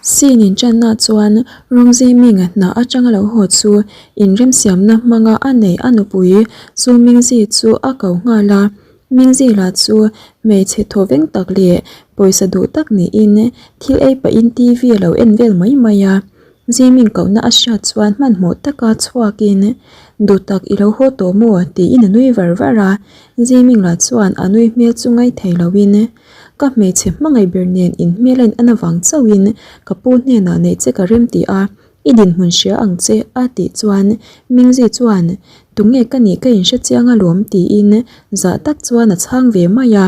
Scene inṭanna chuan Rongziming hna aṭanga lo haw chu inremsiamna hmanga a neih a nupui Su Mingzi chu a ko nghal a. Mingzi lah chu hmeichhe thawveng tak leh pawisa duh tak niin thil ei pahin TV a lo en vel mai mai a. Ziming kohna a hriat chuan hmanhmawh taka chhuakin Duh tak i lo haw tawh maw? tiin a nui var var a. Ziming lah chuan a nui hmel chu ngaithei loin Ka hmeichhe hmangaih ber nen in hmel a in an avang chauhin ka pu hnenah neih che ka rem ti a, i dinhmun hria ang che a tih chuan Mingzi chuan Tunge ka nih ka inhre chiang alawm tiin zah tak chuan a chhang ve mai a.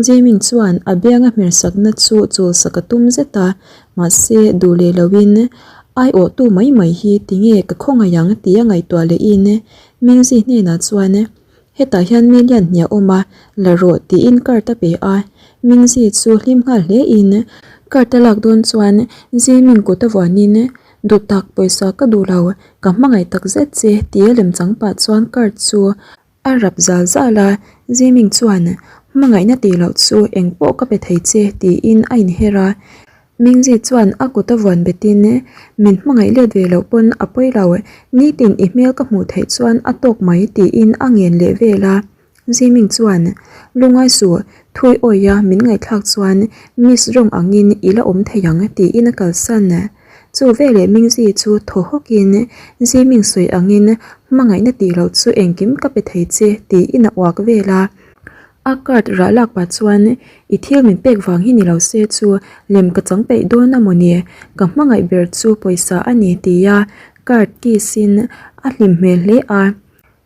Jiming chuan a bianga hmersakna chu chulsak a tum zet a, mahse duh leh loin aiawhtu mai mai hi tinge ka khawngaih ang tia ngaihtuah lehin Mingzi hnenah chuan hetah hian mi lian hniah awm a, la rawh tiin card a pe a, Mingzi chu hlim nghal hlein card a lak dawn chuan Jiming kut a vuanin duh tak pawisa ka duh lo, ka hmangaih tak zet che tia lemchang pah chuan card chu A rap zal zal a, Ziming chuan, Hmangaihna tih loh chu eng pawh ka pe thei che, tiin a inher a. Mingzi chuan a kut a vuan betin, Min hmangaih let ve loh pawn a pawi lo, nitin i hmel ka hmuh theih chuan a tawk mai, tiin a ngen leh vel a. Ziming chuan, Lungai suh, thui awia min ngaihthlak chuan Miss Rong angin i la awm thei ang, tiin a kalsan. Chu veleh Mingzi chu thaw hawkin Ziming sawi angin hmangaihna tih loh chu engkim ka pe thei che tiin a uak vel a. A card rah lak pah chuan i thil min pek vang hi ni lo se chu lem ka chang peih dawn a mawni, ka hmangaih ber chu pawisa a ni tia card kiss in a hlim hmel hle a.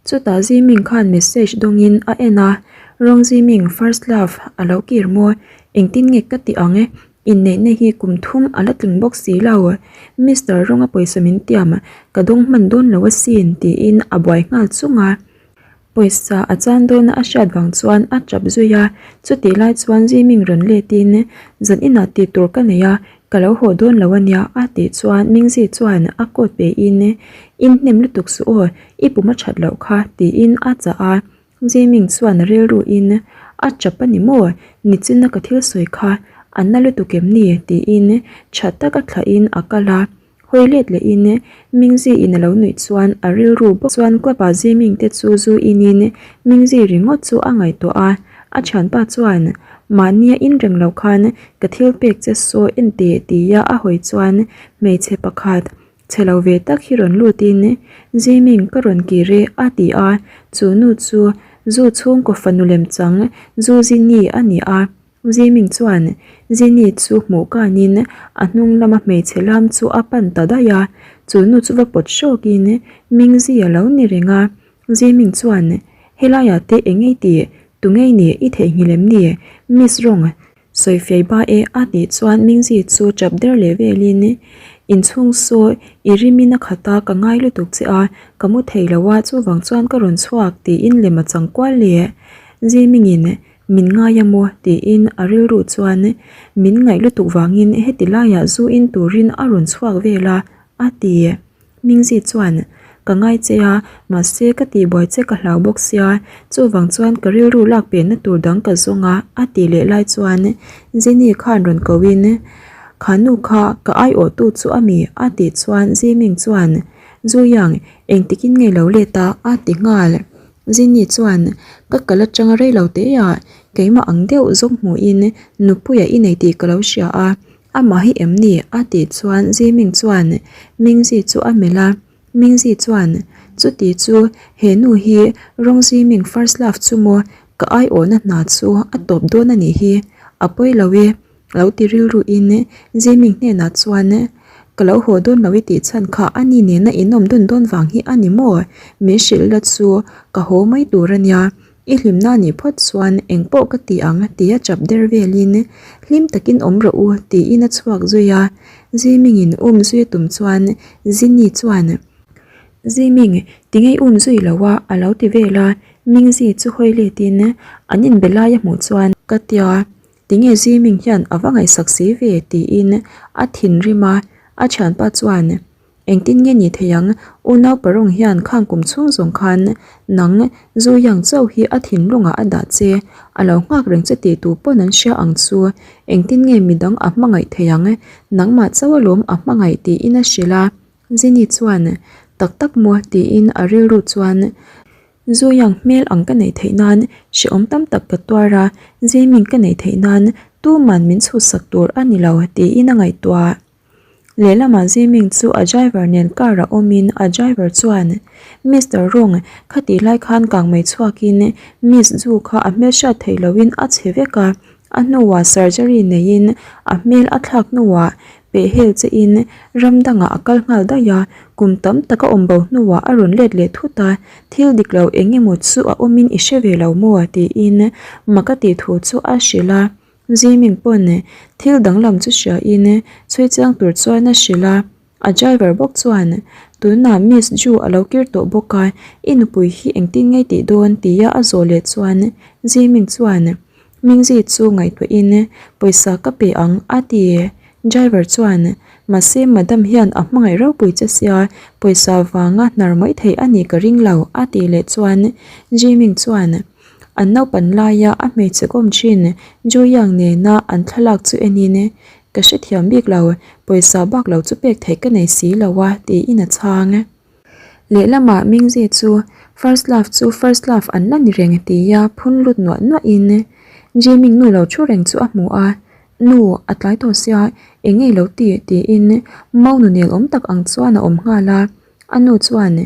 Chutah Ziming khan message dawngin a en a, Rawng Ziming first love a lo kir maw? Engtin nge ka ti ang e? Inneihna hi kum thum a la tling bawk si lo. Mister Rawnga pawisa min tiam ka dawng hman dawn lo asin tiin a buai nghal chung a. Pawisa a chan dawna a hriat vang chuan a tap zui a, chutih lai chuan Ziming rawn letin zan inah tih tur ka nei a, Ka lo haw dawn lo ania a tih chuan Mingzi chuan a coat pe in In hnem lutuk suh aw, i pum a that loh kha tiin a chah a. Jiming chuan a rilru in A chap a ni maw? Nichina ka thil sawi kha a na lutuk em ni? tiin tha taka thlah in a kal a. Hawi let leh in Mingzi in a lo nuih chuan a rilru bawk chuan club ah Jiming te chu zu in in Mingzi ringawt chu a ngaihtuah a. A thianpa chuan mahnia in reng lo khan ka thil pek che saw en teh tia a hawi chuan hmeichhe pakhat chhe lo ve tak hi rawn lut in Jiming ka rawn kir e a ti a, chu nu chu zu chhungkaw fanu lem chang Zu Zini a ni a. Jiming chuan Zini chu hmuh kanin a hnung lama hmeichhe lam chu a pan ta daih a, chu nu chu va pawt hrawkin Mingzi a lo ni reng a. Jiming chuan, Helaiah te eng ei tih? Tu ngei ni i theihnghilh em ni? Miss Rong, sawi fiai ba e a tih chuan Mingzi chu chap der leh velin, Inchhung saw i rimin a khat a, ka ngai lutuk che a, ka mu thei lo a, chuvang chuan ka rawn chhuak tiin lem a chang kual leh. Jimingin, Min ngai a maw? tiin a rilru chuan min ngaih lutuk vangin heti laiah zu in turin a rawn chhuak vel a, a ti. Mingzi chuan, Ka ngai che a, mahse ka tihbuai che ka hlau bawk sia, chuvang chuan ka rilru lak penna tur dang ka zawng a, a tih leh lai chuan Jenny khan rawn ko in, Kha nu kha ka aiawhtu chu a mi? a tih chuan Ziming chuan, Zuyang, engtikin nge lo let a? a ti nghal. Jenny chuan, Ka kal atanga rei lo te ah keimah ang deuh zawng hmuhin nupuia i nei tih ka lo hria a, Amah hi em ni? a tih chuan Ziming chuan Mingzi chu a melh a, Mingzi chuan, Chuti chu he nu hi Rawng Ziming first love chu maw ka aiawhna hna chu a tawp dawn a nih hi, a pawi lo e, lo ti rilru in Ziming hnenah chuan, Ka lo haw dawn lo i tih chhan kha a ni nena inawm dun dawn vang hi a ni maw? Min hrilh la chu ka haw mai tur a nia. I hlimna nih phawt chuan eng pawh ka ti ang tia chap der velin hlim takin awm rawh u tiin a chhuak zui a. Zimingin um zui tum chuan Zini chuan Ziming tingei um zui lo a a lo ti vel a, Mingzi chu hawi letin an inbe lai a hmuh chuan ka tia tinge Ziming hian a va ngaihsak si ve tiin a thinrim a, a thianpa chuan. Engtin nge ni thei ang? Unau parung hian khang kum chhung zawng khan nang Zu Yang chauh hi a thinlungah a dah che. A lo nghak reng che tih tu pawn an hria ang chu. Engtin nge midang a hmangaih thei ang? Nangmah chauh alawm a hmangaih tiin a hrilh a. Zini chuan, Tak tak maw? tiin a rilru chuan Zu Yang hmel ang ka neih theih nan hrehawm tam tak ka tuar a, Ziming ka neih theih nan tuman min chhutsak tur a ni lo tiin a ngaihtuah. Lehlamah Ziming chu a driver nen car ah awmin a driver chuan, Mister Rong, khatih lai khan kangmei chhuakin Miss Zu kha a hmelhriat theih lohin a chhe vek a, A hnuah surgery neiin a hmel a thlak hnuah pehhel chein ram dangah a kal nghal daih a, kum tam tak a awm bo hnuah a rawn let leh thut a, thil dik lo eng emaw chu a awmin i hre ve lo maw tiin mak a tih thu chu a hrilh a, Ziming pawn thil danglam chu hriain chhui chiang tur chuan a hrilh a. A driver bawk chuan, Tunah Miss Ju a lo kir tawh bawk a, i nupui hi engtin nge tih dawn? tia a zawh leh chuan Ziming chuan, Mingzi chu ngaihtuahin pawisa ka pe ang a ti. Driver chuan, Mahse madam hian a hmangaih ropui che sia, pawisa vanga hnar mai theih a nih ka ring lo a tih leh chuan Ziming chuan, An naupan laia a hmeichhe kawm thin Ju Yang nena an thlalak chu enin Ka hrethiam bik lo, pawisa bak lo chu pek theih ka nei si lo a, tiin a chhang. Lehlamah Mingzi chu First love chu first love an la ni reng tia phun lut nuah nuahin Jiming nu lo thu reng chu a hmu a, Nu, a tlai tawh sia, eng nge lo ti? tiin mau nu nel awm tak ang chuan a awm nghal a. A nu chuan,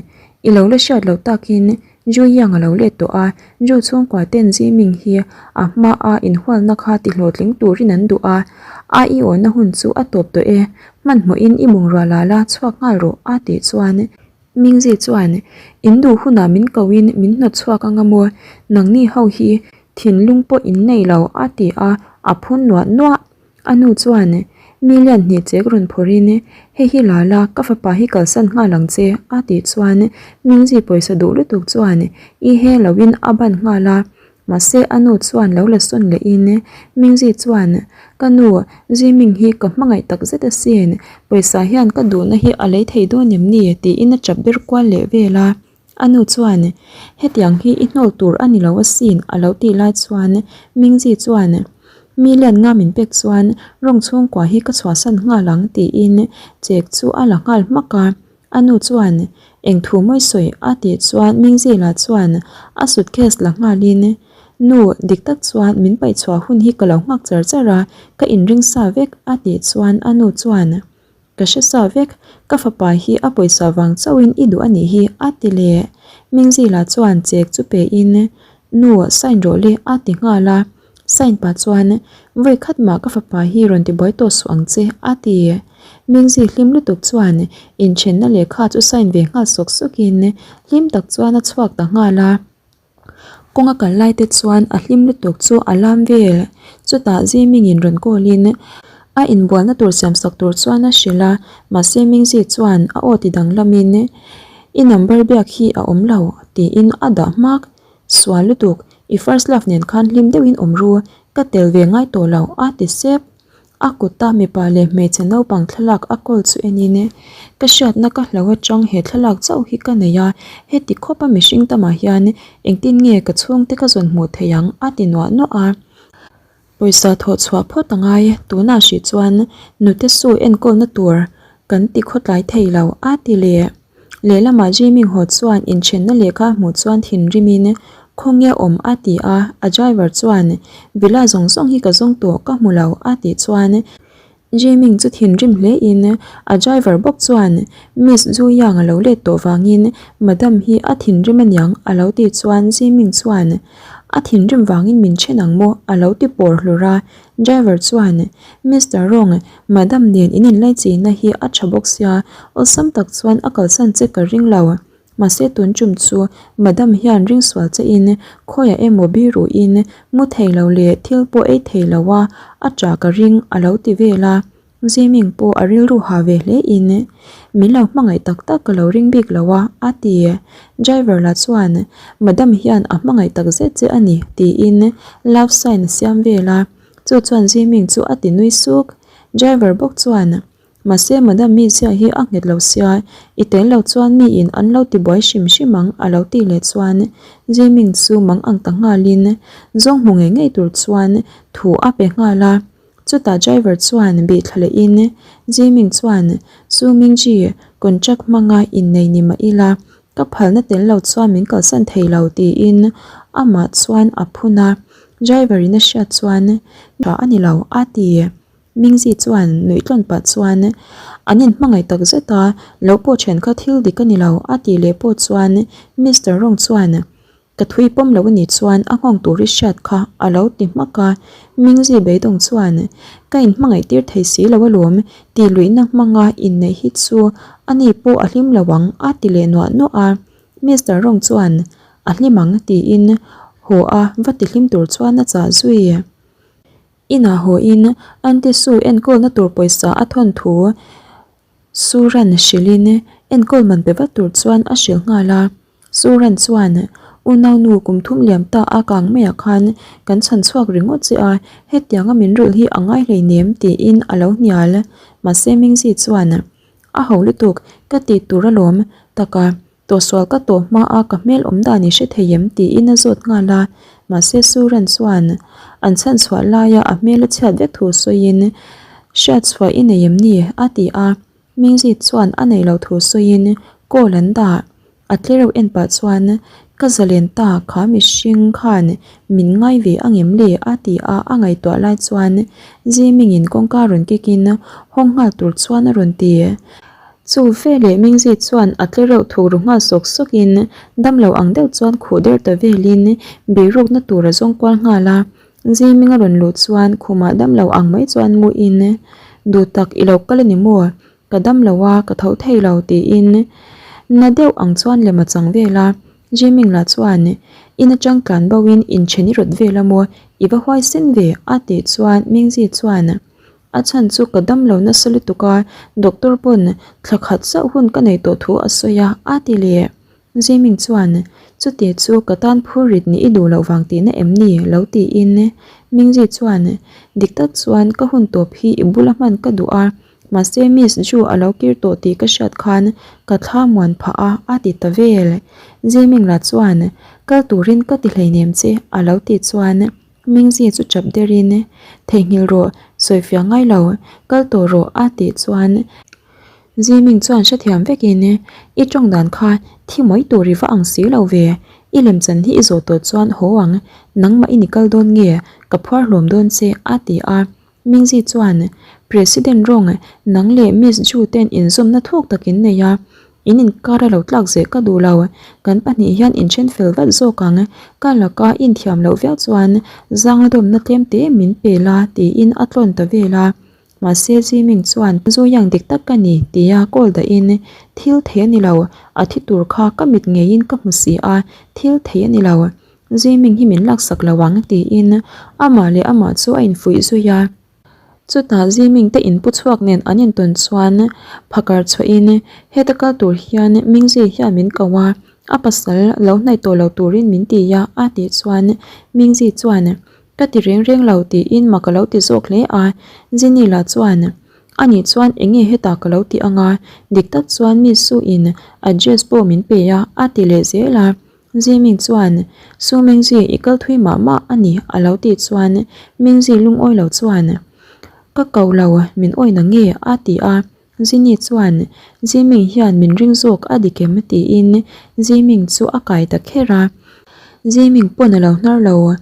I lo la hriat loh takin Ju Yang a lo let tawh a, Ju chhungkua ten Ziming hi a hmaa inhualna kha tihlawhtling turin an duh a, a i awhna hun chu a tawp tawh e, hmanhmawhin i bungrua la la chhuak nghal rawh a tih chuan Mingzi chuan, In duh hunah min koin min hnawt chhuak anga maw, nangni ho hi thinlung pawh in nei lo a ti a, a phun nuah nuah. A nu chuan, Mi lian hnih chek rawn phawrhin, Hei hi la la, ka fapa hi kalsan nghal ang che, a tih chuan Mingzi pawisa duh lutuk chuan i he loin a ban nghal a. Mahse a nu chuan lo la sawn lehin Mingzi chuan, Ka nu, Ziming hi ka hmangaih tak zet asin, pawisa hian ka duhna hi a lei thei dawn em ni? tiin a chap ber kual leh vel a. A nu chuan, Hetiang hi i hnawl tur a ni lo asin a lo tih lai chuan Mingzi chuan, Mi lian nga min pek chuan rawng chhungkua hi ka chhuahsan nghal ang tiin chek chu a la nghal hmak a. A nu chuan, Eng thu mawi sawi a tih chuan Mingzi lah chuan a suitcase la nghalin, Nu, dik tak chuan min paih chhuah hun hi ka lo nghak char char a, ka inring sa vek a tih chuan a nu chuan, Ka hre sa vek, ka fapa hi a pawisa vang chauhin i duh a nih hi, a ti leh. Mingzila chuan chek chu pein, Nu, sign rawh le, a ti nghal a. Sign pah chuan, Vawi khat mah ka fapa hi rawn ti buai tawh suh ang che, a ti. Mingzi hlim lutuk chuan inthenna lehkha chu sign ve nghal sawk sawkin hlim tak chuan a chhuak ta nghal a. Kawng a kal lai te chuan a hlim lutuk chu a lam vel. Chutah Zimingin rawn call in a inbualna tur siam sak tur chuan a hrilh a, mahse Mingzi chuan a aw ti danglam in I number biak hi a awm lo tiin a dah hmak. Sual lutuk, i first love nen khan hlim deuhin awm ru, ka tel ve ngai tawh lo a ti sep. A kuta mipa leh hmeichhe naupang thlalak a kawl chu enin ka hriatna ka hlo atang he thlalak chauh hi ka nei a, heti khawpa mihring tamah hian engtin nge ka chhungte ka zawn hmuh theih ang a ti nuah nuah a. Pawisa thawh chhuah phawt a ngai, tunah hrih chuan nute su enkawlna tur kan ti khawtlai thei lo a ti leh. Lehlamah Jimmy haw chuan inthenna lehkha hmuh chuan thinrimin khawnge awm a ti a, a driver chuan Villa zawng zawng hi ka zawng tawh ka hmu lo a tih chuan Jimmy chu thinrim hlein a driver bawk chuan Miss Zu Yang a lo let tawh vangin Madam hi a thinrim aniang a lo tih chuan Jimmy chuan A thinrim vangin min then ang maw a lo ti pawr hlur a, Driver chuan, Mister Rong, Madam nen in inlaichihna hi a tha bawk sia, awlsam tak chuan a kalsan che ka ring lo. Mahse tun tum chu Madam hian ring sual che in khawiah emaw biru in mu thei lo leh thil pawh ei thei lo a, a tah ka ring a lo ti vel a. Ziming pawh a rilru ha ve hle in, Min lo hmangaih tak tak ka lo ring bik lo a, a ti. Driver lah chuan, Madam hian a hmangaih tak zet che a ni, tiin love sign a siam vel a. Chu chuan Ziming chu a ti nui suk. Driver bawk chuan, Mahse Madam mizia hi a nghet lo sia, i tel lo chuan miin an lo ti buai hrim hrim ang a lo tih leh chuan Jiming chu mang ang ta nghalin zawng hmu ngei ngei tur chuan thu a pe nghal a. Chutah driver chuan bih thla lehin Jiming chuan Su Mingji contract hmanga innei ni mah ila ka phalna tel lo chuan min kalsan thei lo tiin amah chuan a phun a. Driver in a hriat chuan tha a ni lo a ti. Mingzi chuan nuih tlawn pah chuan an inhmangaih tak zet a, lo pawh then kha thil dik a ni lo a tih leh pawh chuan Mister Rong chuan ka thui pawm lo a nih chuan a nghawng tur i hriat kha a lo ti hmak a. Mingzi beidawng chuan ka inhmangaih tir thei si lo alawm tih luihna hmanga inneih hi chu ani pawh a hlim lo ang a ti leh nuah nuah a. Mister Rong chuan a hlim ang tiin haw a va ti hlim tur chuan a chah zui. Inah hawiin Aunty Sue enkawlna tur pawisa a thawn thu Suran hrilhin enkawl man pe vat tur chuan a hrilh nghal a. Suran chuan, Unaunu kum thum liam ta a kang maiah khan kan chhan chhuak ringawt che a, hetianga min rulh hi a ngai hleinem tiin a lo hnial. Mahse Mingzi chuan, A ho lutuk, ka tih tur alawm taka. Tawhsual ka tawh hma a ka hmel awm dan i hre thei em tiin a zawt nghal a, mahse Suran chuan an chhan chhuah laia a hmel a chhiat vek thu sawiin hriatchhuah i nei em ni? a ti a, Mingzi chuan a nei lo thu sawiin call an dah. A tlereuh en pah chuan ka zalen ta kha mihring khan min ngai ve angem le? a ti a, a ngaihtuah lai chuan Zimingin kawngka rawn kick in hawng nghal tur chuan a rawn ti. Chu veleh Mingzi chuan a tle reuh thuk ru nghal sawk sawkin damlo ang deuh chuan khuh der ta velin bihrukna tur a zawng kual nghal a. Ziming a rawn luh chuan khumah damlo ang mai chuan muin, Duh tak i lo kal a ni maw? Ka damlo a, ka tho thei lo tiin na deuh ang chuan lem a chang vel a. Jiming lah chuan, In atang tlan boin inthen i rawt vel a maw? I va huaisen ve a tih chuan Mingzi chuan, A chhan chu ka dam lo nasa lutuk a, doctor pawn thla khat chauh hun ka nei tawh thu a sawi a, a ti leh. Jiming chuan, Chuti chu ka tan phur rit nih i duh loh vang tihna em ni? lo tiin. Mingzi chuan, Dik tak chuan ka hun tawp hi i bula hman ka duh a, mahse Miss Ju a lo kir tawh tih ka hriat khan ka thla muan phah a, a ti ta vel. Jiming lah chuan, Kal turin ka ti hleinem che, a lo ti chuan. Mingzi chu chap derin, Theihnghilh rawh, sawifiah ngai lo, kal tawh rawh a tih chuan Ziming chuan hrethiam vekin, I tawng dan kha thi mai tur i va ang si lo ve, i lemchan hi i zawh tawh chuan haw ang, nangmah i ni kal dawn nge, ka phuar hlawm dawn che a ti a. Mingzi chuan, President rawng, nang leh Miss Ju ten inzawmna thuk tak in nei a, in inkar a lo tlak zeh ka duh lo, kan pahnih hian inthen fel vat zawk ang, ka laka inthiam loh viau chuan zang a dawmna tlem te min pe la tiin a tlawn ta vel a. Mahse Ziming chuan Zuyang dik tak ka ni tia call dahin, Thil thei a ni lo, a thi tur kha ka mit ngeiin ka hmu si a, thil thei a ni lo. Ziming hi min laksak lo ang tiin amah leh amah chu a infuih zui a. Chutah Ziming te inpu chhuak nen an intawn chuan phakar chhuahin heta kal tur hian Mingzi hian min ko a, a pasal lo hnaih tawh lo turin min ti a a tih chuan Mingzi chuan ka ti reng reng lo tiin mak a lo ti zawk hle a. Zini lah chuan Anih chuan enge hetah ka lo ti ang a, dik tak chuan mi Su-in address pawh min pe a a ti leh zel a. Ziming chuan, Su Mengzi, i kal thui mah mah a ni, a lo tih chuan Mengzi lungawi lo chuan, Ka ko lo, min awi na nge? a ti a. Zini chuan, Ziming hian min ring zawk a dik em? tiin Ziming chu a kai ta kher a. Ziming pawn a lo hnar lo.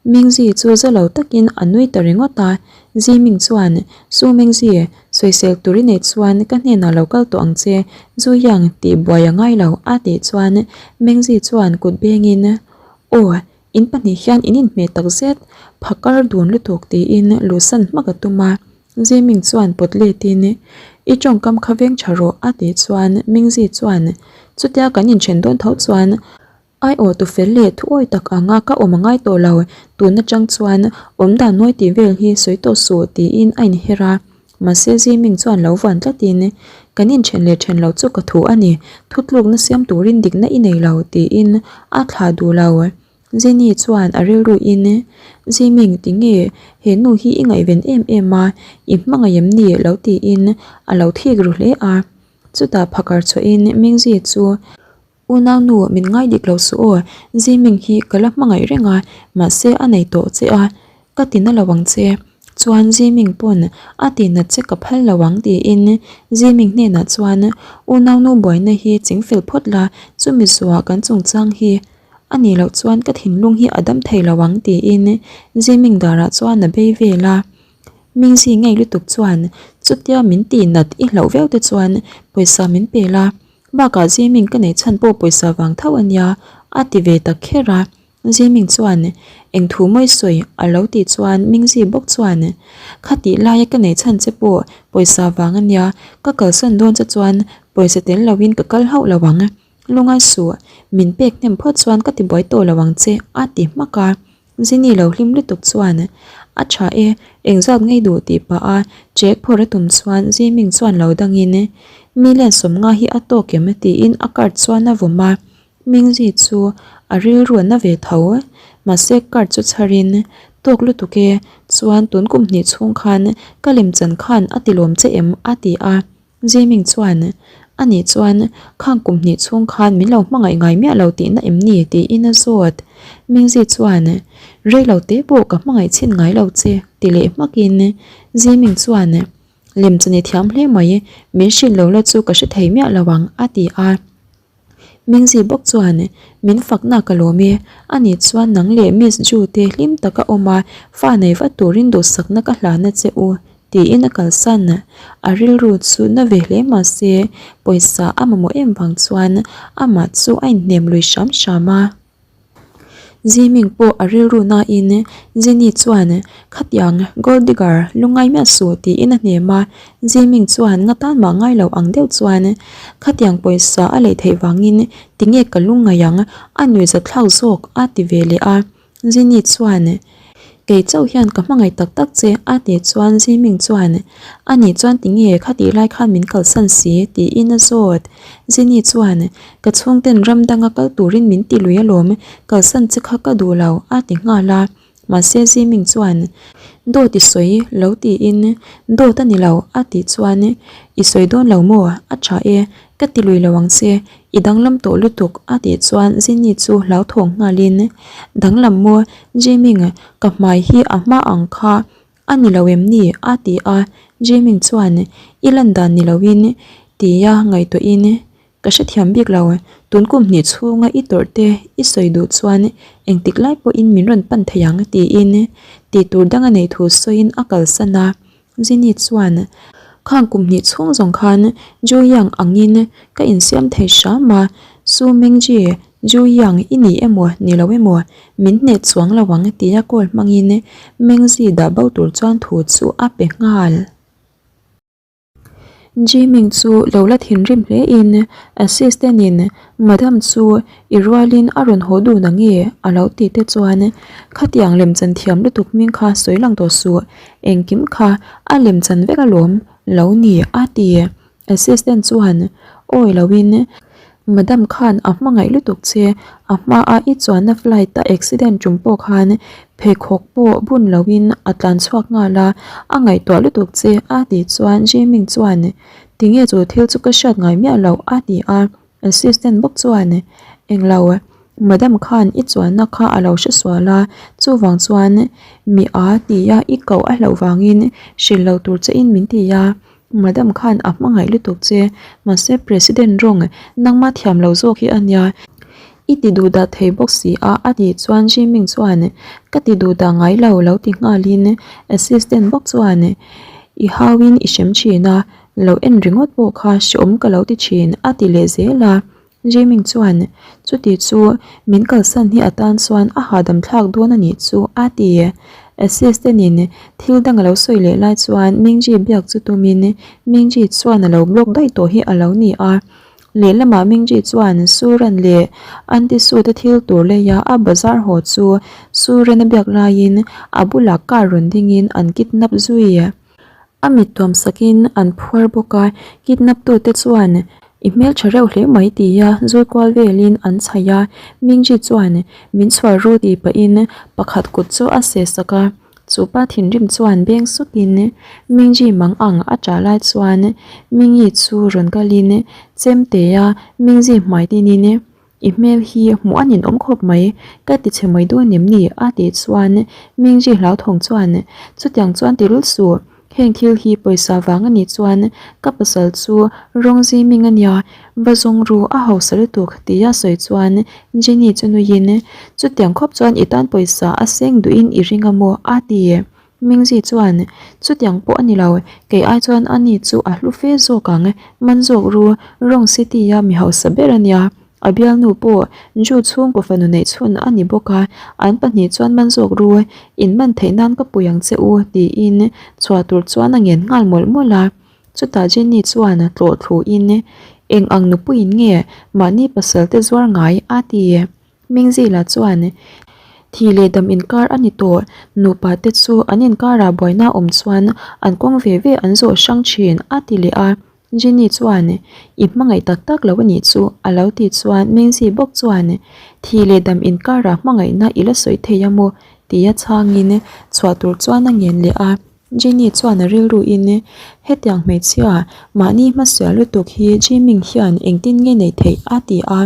Mingzi chu za lo takin a nui ta ringawt a, Ziming chuan, Su Mingzi, sawisel tur i neih chuan ka hnenah lo kal tawh ang che, Zu Yang tih buai a ngai lo, a tih chuan Mingzi chuan kut bengin, Aw, in pahnih hian in inhmeh tak zet, phakar dun lutuk tiin luhsan hmak a tum a. Ziming chuan pawt letin, I tawngkam kha veng tha rawh, a tih chuan Mingzi chuan, Chutia kan inthen dawn tho chuan, Ai aw tu fel leh thu awi tak anga ka awm a ngai tawh lo, tun atang chuan awm dan nawi tih vel hi sawi tawh suh tiin a inher a. Mahse Ziming chuan lo vuan tlatin, Kan inthen leh then lo chu ka thu a ni, thutlukna siam turin dikna i nei lo tiin a thlah duh lo. Jenny chuan a rilru in, Ziming tinge he nu hi i ngaihven em em a, i hmangaih em ni lo tiin a lo thik ru hle a. Chutah phakar chhuahin Mingzi chu Unau nu min ngai dik lo suh aw, Ziming hi ka la hmangaih reng a, mahse a nei tawh che a, ka ti na lo ang che. Chuan Ziming pawn a ti nat che ka phal lo ang tiin Ziming hnenah chuan unau nu buaina hi chingfel phawt la, chumi zuah kan chungchang hi a nih loh chuan ka thinlung hi a dam thei lo ang tiin Ziming darah chuan a bei vel a. Mingzi ngei lutuk chuan chutia min ti nat i hlauh viau te chuan pawisa min pe la, Bakah Ziming ka neih chhan pawh pawisa vang tho a nia, a ti ve tak kher a. Ziming chuan, Eng thu mawi sawi? a lo tih chuan Mingzi bawk chuan, Kha tih laia ka neih chhan che pawh pawisa vang a nia, ka kalsan dawn che chuan pawisa tel loin ka kal hauh lo ang. Lungai suh, min pek hnem phawt chuan ka tibuai tawh lo ang che, a ti hmak a. Zini lo hlim lutuk chuan a tha e, engzat ngei duh tih pah a check phawrh a tum chuan Ziming chuan lo dangin million 50 hi a tawk em tiin a card chuan a vawm a, Mingzi chu a rilru a na ve tho mahse card chu chharin tawk lutuk e chuan tun kum hnih chhung khan ka lemchan khan a ti lawm che em a ti a. Ziming chuan, Ani chuan, khang kum hnih chhung khan min lo hmangaih ngai miah lo tihna em ni? tiin a zawt. Mingzi chuan, Rei lo te pawh ka hmangaih chhin ngai lo che, ti leh hmakin Ziming chuan, Lemchani thiam hle mai, min hrilh lo la chu ka hre thei miah lo ang, a ti a. Mingzi bawk chuan, Min fakna ka lawm e, ani chuan nang leh Miss Ju te hlim taka awm a, fa nei vat turin duhsakna ka hlana che u, tiin a kalsan. A rilru chu na ve hle mah se, pawisa a mamawh em vang chuan amah chu a inhnem lui hram hram a. Ziming pawh a rilru nain Jenny chuan khatiang gold digger lungngai miah suh tiin a hnem a, Ziming chuan nga tan mah ngai lo ang deuh chuan khatiang pawisa a lei theih vangin tinge ka lungngai ang a nuihzat thlak zawk a ti ve leh a. Jenny chuan, Kei chauh hian ka hmangaih tak tak che a tih chuan Ziming chuan, Anih chuan tinge khatih lai khan min kalsan si? tiin a zawt. Jenny chuan, Ka chhungten ram danga kal turin min ti lui alawm, kalsan che kha ka duh lo a ti nghal a. Mahse Ziming chuan, Dawt i sawi lo tiin, Dawt a ni lo a tih chuan, I sawi dawn lo maw? A tha e, Ka ti lui lo ang che, i danglam tawh lutuk a tih chuan Jenny chu hlauthawng nghalin, Danglam maw Jiming, ka hmai hi a hma ang kha a ni lo em ni? a ti a, Jiming chuan I lan dan ni loin tia ngaihtuahin Ka hrethiam bik lo, tun kum hnih chhunga i tawrh te i sawi duh chuan engtik lai pawhin min rawn pan thei ang tiin tih tur dang a neih thu sawiin a kalsan a. Jenny chuan, Khang kum hnih chhung zawng khan Ju Yang angin ka insiam thei hram a, Su Mengji, Ju Yang i ni emaw ni lo emaw min hneh chuang lo ang tia call hmangin Mengzi dah bo tur chuan thu chu a pe nghal. Jiming chu lo la thinrim hle in assistant in Madam chu i rualin a rawn haw dun ang e a lo tih te chuan khatiang lemchan thiam lutuk hming kha sawi lang tawh suh engkim kha a lemchan vek alawm lo ni a ti. Assistant chuan awi loin Madam khan a hmangaih lutuk che, a hmaa i chuanna flight a accident tum pawh khan pheikhawk pawh bun loin a tlan chhuak nghal a, a ngaihtuah lutuk che a tih chuan Jiming chuan tinge chu thil chu ka hriat ngai miah loh a ti a, assistant bawk chuan englo Madam khan i chuanna kha a lo hre sual a, chuvang chuan mi a tia i koh a hlauh vangin hrilh lo tur che in min ti a. Madam khan a hmangaih lutuk che, mahse President rawng nangma thiam lo zawk hi a nia, i ti duh dah thei bawk si a a tih chuan Jiming chuan ka ti duh dah ngai lo lo ti nghalin assistant bawk chuan i hauin i hrem thin a, lo en ringawt pawh kha hreawm ka lo ti thin a ti leh zel a. Jiming chuan, Chuti chu min kalsan hi atan chuan a hahdam thlak dawn a nih chu, a ti. Assistant in thil dang a lo sawi leh lai chuan Mingji biak chu tumin Mingji chuan a lo block daih tawh hi a lo ni a. Lehlamah Mingji chuan Suran leh Aunty Su te thil tur leia a bazar haw chu Suran a biak laiin a bulah car rawn dingin an kidnap zui. A mit tuam sakin an phuar bawk a, kidnap tute chuan. I hmeltha reuh hle mai tia zui kual velin an chhaih a, Mingji chuan min chhuar ru tih pahin pakhat kut chu a seh sak a, chu pa thinrim chuan beng sukin Mingji mang ang a ṭah lai chuan Mingi chu rawn kalin chemtea Mingji hmai tinin I hmel hi hmuh a ninawm khawp mai, ka ti chhe mai dawn em ni? a tih chuan Mingji hlauthawng chuan, Chutiang chuan ti rul suh, heng thil hi pawisa vang a nih chuan ka pasal chu rawng ziming a nia, va zawng ru a hausa lutuk tia sawi chuan Jenny chu nuiin, Chutiang khawp chuan i tan pawisa a seng duhin i ring a maw? a ti. Mingzi chuan, Chutiang pawh a ni lo, kei ai chuan a ni chu a hlu fe zawk ang, man zawk ru, Rome City-a mi hausa ber a nia, a bialnu pawh Jew chhungkaw fanu neih chhun a ni bawk a, an pahnih chuan man zawk ru, in man theih nan ka pui ang che u, tiin chhuah tur chuan a ngen nghal mawlh mawlh a. Chutah Jenny chuan tlawh thluin, Eng ang nupuiin nge mahni pasal te zuar ngai? a ti. Mingzila chuan, Thih leh dam inkar a ni tawh, nupa te chu an inkarah buaina awm chuan an kawng ve ve an zawh hrang thin, a ti leh a. Jenny chuan, I hmangaih tak tak lo a nih chu, a lo ti chuan Mingzi bawk chuan, Thih leh dam inkarah hmangaihna i la sawi thei a maw? tia chhangin chhuah tur chuan a ngen leh a. Jenny chuan a rilruin, Hetiang hmeichhia, mahni hmasial lutuk hi Jiming hian engtin nge neih theih? a ti a.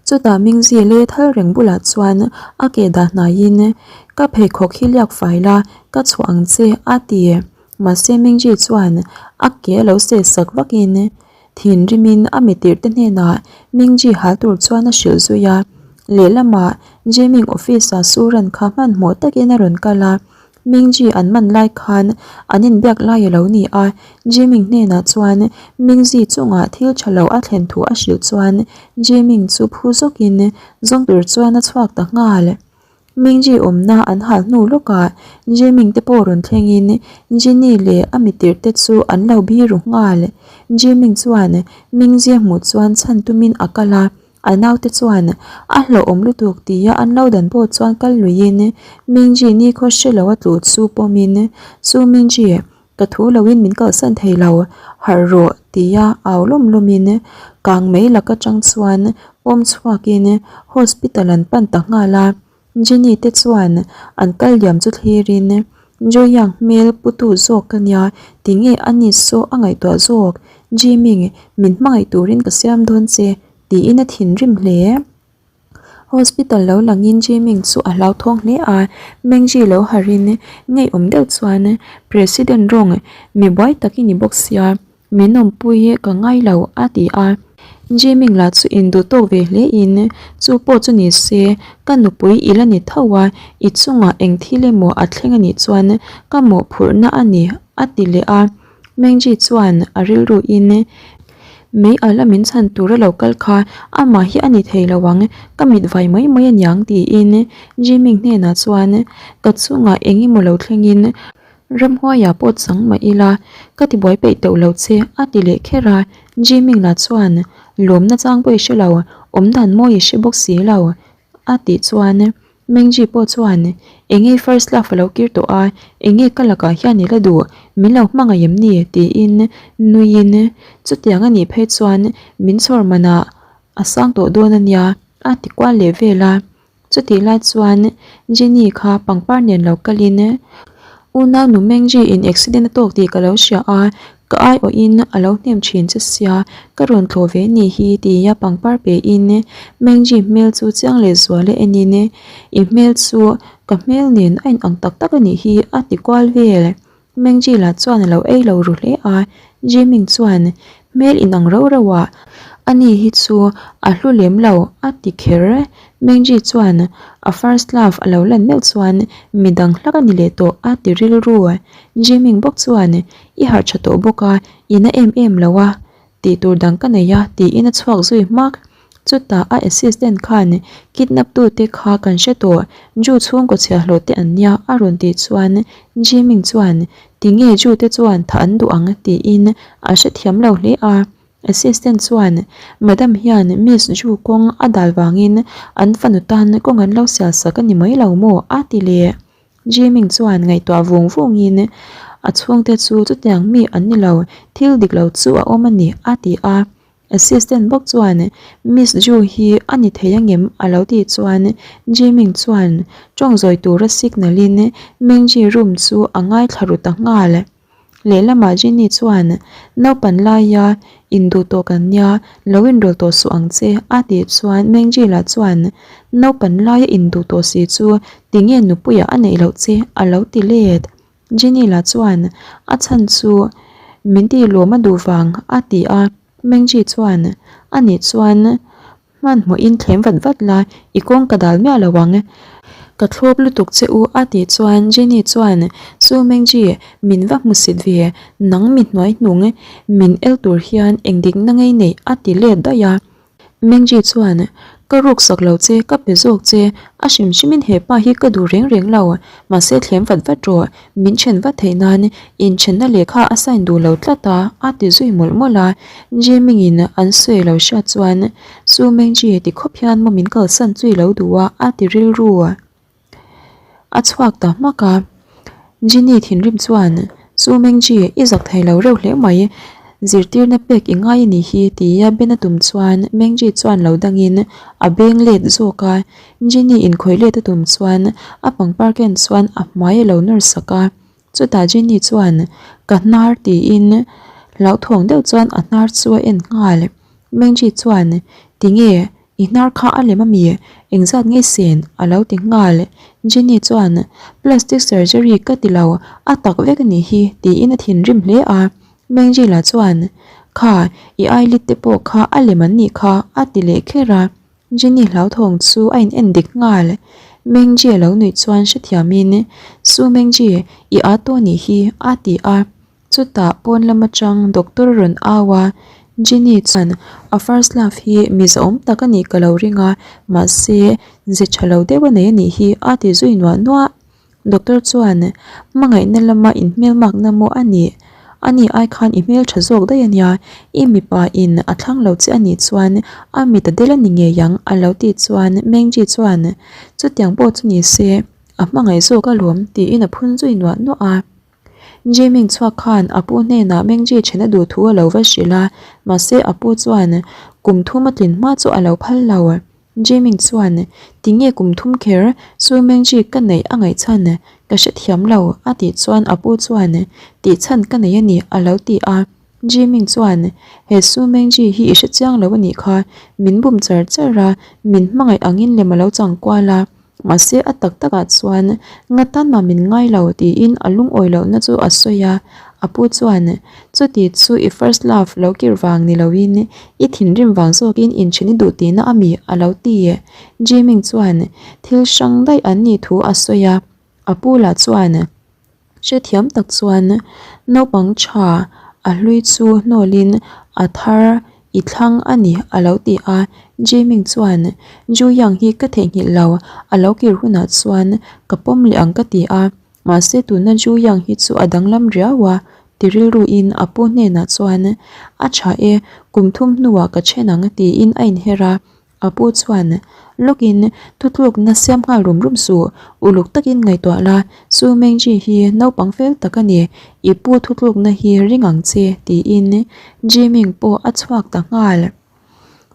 Chutah Mingzi lei thal reng bulah chuan a ke dah hnaiin, Ka pheikhawk hi liak fai la, ka chhuah ang che, a ti. Mahse Mingzi chuan a ke a lo seh sak vakin, Thinrimin a mitirhte hnenah Mingji hal tur chuan a hrilh zui a. Lehlamah Jiming office-ah Suran kha hmanhmawh takin a rawn kal a. Mingji an man lai khan an inbiak lai a lo ni a, Jiming hnenah chuan Mingji chungah thil tha lo a thlen thu a hrilh chuan Jiming chu phu zawkin zawng tur chuan a chhuak ta nghal. Mingji awmna an hal hnu lawkah Jiming te pawh rawn thlengin Jinny leh a mitirhte chu an lo biru nghal. Jiming chuan Mingji a hmuh chuan chhan tumin a kal a, A naute chuan a hlauhawm lutuk tia an lo dan pawh chuan kal luiin Mingji nikhaw hre lo a tluh chu pawmin, Chu Mingji, ka thu loin min kalhsan thei lo, harh rawh tia au lawm lawmin kang mei lak atang chuan pawm chhuakin hospital an pan ta nghal a. Jenny te chuan an kal liam chu thlirin, Joyang hmel putu zawk ka nia, tinge a ni saw a ngaihtuah zawk, Jiming, min hmangaih turin ka siam dawn che, tiin a thinrim hle. Hospital lo langin Jiming chu a hlauthawng hle a, Mengji lo harin ngeiawm deuh chuan, President rawng, mi buai tak i ni bawk sia, Min awmpui hi ka ngai lo, a ti a. Jiming lah chu induh tawk ve hle in, Chu pawh chu ni se, ka nupui i la ni tho a, i chungah eng thil emaw a thleng a nih chuan ka mawhphurhna a ni, a ti leh a. Mengji chuan a rilru in, Mei ala min chhan tur a lo kal kha amah hi a ni thei lo ang, ka mit vai mai mai a niang tiin Jiming hnenah chuan ka chungah eng emaw lo thlengin Ramhuaiah pawh chang mah ila, ka ti buai peih teuh lo che, a ti leh kher a. Jiming lah chuan, Lawmna chang pawh i hre lo, awmdan mawi i hre bawk si lo, a tih chuan Mengji pawh chuan, Enge first love a lo kir tawh a, enge ka lakah hian i la duh, min lo hmangaih em ni? tiin nuiin, Chutiang a nih phei chuan min chhawr manah a sang tawh dawn a nia, a ti kual leh vel a. Chutih lai chuan Jenny kha pangpar nen lo kalin, Unau nu Mengji in accident a tawk tih ka lo hria a, ka aiawhin a lo hnem thin che sia, ka rawn thlawh ve ni hi tia pangpar pein Mengji hmel chu chiang leh zual a enin, I hmel chu ka hmel nen a inang tak tak a nih hi a ti kual vel. Mengji lah chuan a lo ei lo ru hle a, Jiming chuan hmel inang rau rauh ah ani hi chu a hlu lem lo a ti kher. Mengji chuan a first love a lo lan meuh chuan midang hlak a ni leh tawh a ti rilru. Jiming bawk chuan i harh tha tawh bawk a, i na em em lo a tih tur dang ka nei a tiin a chhuak zui hmak. Chutah a assistant khan kidnap tute kha kan hre tawh, Ju chhungkaw chhiahhlawh te an nia a rawn tih chuan Jiming chuan tinge Ju te chuan thah an duh ang tiin a hrethiam lo hle a. Assistant chuan Madam hian Miss Ju kawng a dal vangin an fanu tan kawng an lo sial sak a ni mai lo maw a ti leh. Jiming chuan ngaihtuah vung vungin a chhungte chu chutiang mi an ni lo, thil dik lo chu a awm a ni a ti a. Assistant bawk chuan Miss Ju hi a ni thei angem a lo tih chuan Jiming chuan tawng zawi tura signal in Mengji room chu a ngaithla ru ta nghal. Lehlamah Jenny chuan naupan laia induh tawh kan nia lo inrawl tawh suh ang che a tih chuan Mengji lah chuan naupan laia induh tawh si chu tinge nupuiah a neih loh che a lo ti let. Jenny lah chuan a chhan chu min tih lawm a duh vang a ti a, Mengji chuan a nih chuan hmanhmawhin thlem vat vat la i kawng ka dal miah lo ang. Ka thlawp lutuk che u a tih chuan Jenny chuan Su Mengji min va hmu sit ve, nang mi hnuai hnung min el tur hian engdikna ngei neih a ti let daih a. Mengji chuan, Ka ruk sak lo che, ka pe zawk che, a hrim hrimin he pa hi ka duh reng reng lo, mahse thlem vat vat rawh, min then vat theih nan inthenna lehkha a sign duh lo tlat a, a ti zui mawlh mawlh a. Jiming-in an sawi lo hriat chuan, Su Mengji ti khawp hian maw min kalsan chui lo duh a, a ti rilru. A chhuak ta hmak a, Jenny thinrim chuan, Chu Mengji, i zak thei lo reuh hle mai, zirtirna pek i ngai a nih hi tia Ben a tum chuan Mengji chuan lo dangin a beng let zawk a, Jenny inkhawih let a tum chuan a pangpar ken chuan a hmai a lo nawr sak a, chutah Jenny chuan, Ka hnar tiin hlauthawng deuh chuan a hnar chu a en nghal. Mengji chuan, Tinge? I hnar kha a lem ami? Engzat nge sen? A lo ti nghal. Jenny chuan, Plastic surgery ka ti lo, a tak vek a nih hi, tiin a thinrim hle a. Mengji-la chuan, Kha, i eyelid te pawh kha a lem an nih kha, a ti leh kher a. Jenny hlauthawng chu a in en dik nghal. Mengji a lo nuih chuan hrethiamin, Su Mengji, i â tawh nih hi, a ti a. Chutah pawn lam atang doctor rawn au a, Jenny chuan a first love hi mi zahawm tak a nih ka lo ring a, mahse ze tha lo deuh a nei a nih hi a ti zui nuah nuah. Doctor chuan hmangaihna lama inhmelmakna maw a nih? Ani ai khan i hmeltha zawk daih a nia, i mipa in a thlang lo che a nih chuan a mit a del a ni ngei ang a lo tih chuan Mengji chuan chutiang pawh chu ni se a hmangaih zawk alawm tiin a phun zui nuah nuah a. Jiming chhuak khan a pu hnenah Mengji then a duh thu a lo va hrilh a, mahse a pu chuan kum thum a tlin hma chu a lo phal lo. Jiming chuan, Tinge kum thum kher chu Mengji ka neih a ngaih chhan ka hrethiam lo a tih chuan a pu chuan, Tih chhan ka nei a ni a lo ti a. Jiming chuan, He Su Mengji hi i hrechiang lo a nih kha, min bum char char a, min hmangaih angin lem a lo chang kual a. Mahse a tak takah chuan nga tan mah min ngai lo tiin a lungawi lohna chu a sawi a, a pu chuan chuti chu i first love lo kir vang ni loin i thinrim vang zawkin inthen i duh tihna a mi a lo ti. Jiming chuan thil hrang daih an nih thu a sawi a, a pu lah chuan. Hrethiam tak chuan naupang tha a hlui chu hnawlin a thar i thlang a ni a lo ti a, Jiming chuan Ju Yang hi ka theihnghilh lo, a lo kir hunah chuan ka pawm leh ang ka ti a, mahse tuna Ju Yang hi chu a danglam riau a ti rilruin a pu hnenah chuan a tha e, kum thum hnuah ka then ang tiin a inher a. A pu chuan, Lawkin thutlukna siam nghal rum rum suh, uluk takin ngaihtuah la, Su Mengji hi naupang fel tak a ni, i pu thutlukna hi ring ang che, tiin Jiming pawh a chhuak ta nghal.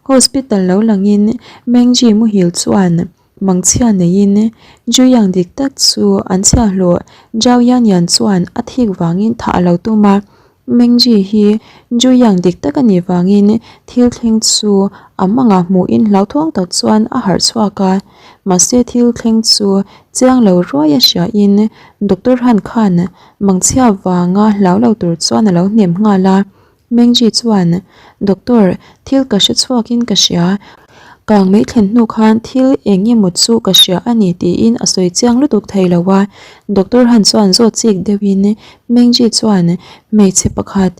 Hospital lo langin Mengji muhil chuan mangchhia neiin Juyang dik tak chu an chhiahhlawh Zhao Yanyan chuan a thik vangin thah a lo tum a, Mengji hi Juyang dik tak a nih vangin thil thleng chu a mangah hmuhin hlauthawng tak chuan a harh chhuak a, mahse thil thleng chu chiang lo ruai a hriain Doctor Han khan mangchhia vanga hlau lo tur chuan a lo hnem nghal a. Mengji chuan, Doctor, thil ka hre chhuakin ka hria. Kang mai thlen hnu khan thil eng emaw chu ka hria a ni tiin a sawi chiang lutuk thei lo a, Doctor Han chuan zawt chik deuhin Mengji chuan hmeichhe pakhat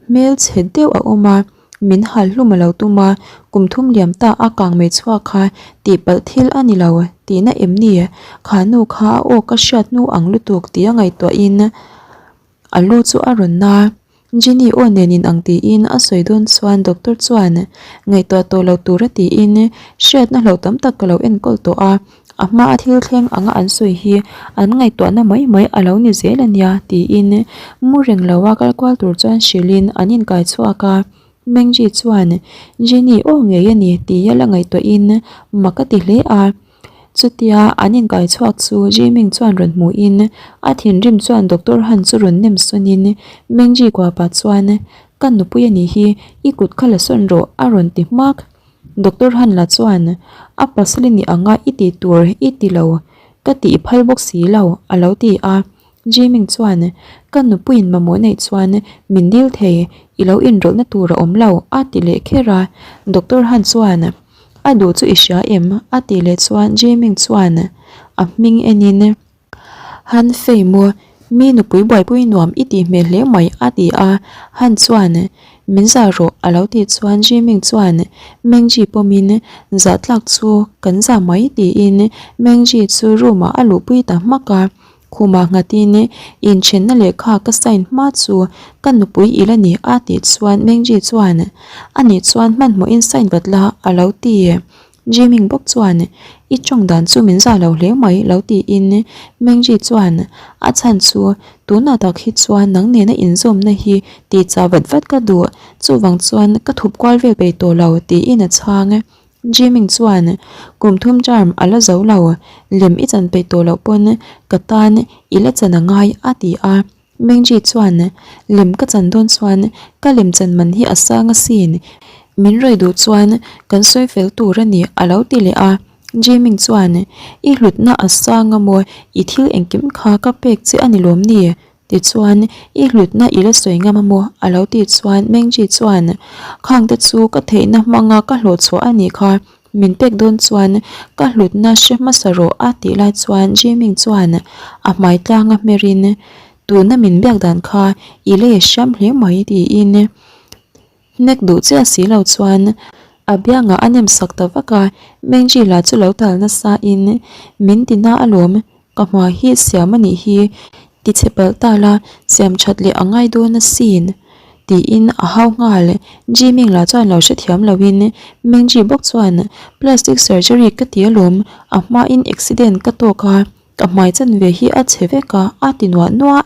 hmelchhe deuh a awm a, min hal hlum a lo tum a, kum thum liam ta a kang mai chhuak kha tihpalh thil a ni lo tihna em ni? Kha nu kha a aw ka hriat hnu ang lutuk tia ngaihtuahin A lu chu a rawn na. Jenny aw nen in ang tiin a sawi dawn chuan doctor chuan ngaihtuah tawh lo tur a tiin hriatna hlauh tam tak ka lo enkawl tawh a, a hma a thil thleng anga an sawi hi an ngaihtuahna mai mai a lo ni zel a nia tiin mu reng lo a kal kual tur chuan hrilhin an inkai chhuak a. Mengji chuan Jenny aw ngei a ni tia la ngaihtuahin mak a ti hle a. Chutia an inkai chhuak chu Jiming chuan rawn hmuhin a thinrim chuan Doctor Han chu rawn nem sawnin Mengji kua pah chuan Ka nupui a nih hi, i kut kha la sawn rawh a rawn ti hmak. Doctor Han la chuan A pasal i nih anga i tih tur i ti lo, ka tih i phal bawk si lo a lo ti a. Jiming chuan, Ka nupuiin mamawh neih chuan min dil thei, i lo inrawlhna tur a awm lo, a ti leh kher a. Doctor Han chuan, A duh chu i hria em? a tih leh chuan Jiming chuan a hming enin, Han Fei maw, mi nupui buaipui nuam i tih hmel hle mai, a ti a. Han chuan, Min zah rawh, a lo tih chuan Jiming chuan Mengji pawmin, Zah tlak chu kan zah mai, tiin Mengji chu room ah a luhpui ta hmak a. Khumah nghatin inthenna lehkha ka sign hma chu ka nupui i la ni a tih chuan Mengji chuan a nih chuan hmanhmawhin sign vat la a lo ti. Jiming bawk chuan i tawng dan chu min zah lo hle mai lo tiin Mengji chuan a chhan chu tunah tak hi chuan nang nena inzawmna hi tih chah vat vat ka duh chuvang chuan ka thup kual vel peih tawh lo tiin a chhang. Jiming chuan kum thum term a la zo lo, lem i chan peih tawh loh pawn ka tan i la chan a ngai a ti a. Mengji chuan lem ka chan dawn chuan ka lem chan man hi a sang asin, min rawi duh chuan kan sawi fel tur a ni a lo ti leh a. Jiming chuan i hlutna a sang a maw, i thil engkim kha ka pek che a ni lawm ni? Tichuan, I hlutna i la sawi ngam a maw? a lo tih chuan Mengji chuan, Khangte chu ka theihna hmanga ka hlawh chhuah a nih kha, min pek dawn chuan ka hlutna hre hmasa rawh a tih lai chuan Jiming chuan a hmai tlanga hmerin, Tuna min biak dan kha i lei hriam hle mai tiin hnek duh chiah si lo chuan a biangah a nem sak ta vak a, Mengji lah chu lo tal nasa in min ti na alawm. Ka hma hi siam a nih hi, ti chhe palh ta la, siam that leh a ngai dawn asin, tiin a hau nghal. Jiming lah chuan lo hrethiam loin Mengji bawk chuan plastic surgery ka ti alawm, a hmain accident ka tawk a, ka hmai chanve hi a chhe vek a, a ti nuah nuah.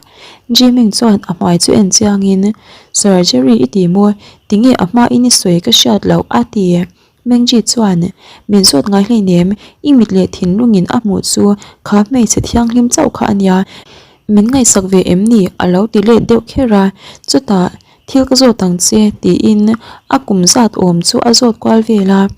Jiming chuan a hmai chu en chiangin surgery i ti maw, tinge a hmain i sawi ka hriat loh a ti. Mengji chuan, Min zawt ngai hleinem, i mit leh thinlungin a hmuh chu kha hmeichhe thianghlim chauh kha a nia. Min ngaihsak ve em ni? a lo ti let deuh kher a. Chutah, Thil ka zawt ang che, tiin a kum zat awm chu a zawt kual vel a.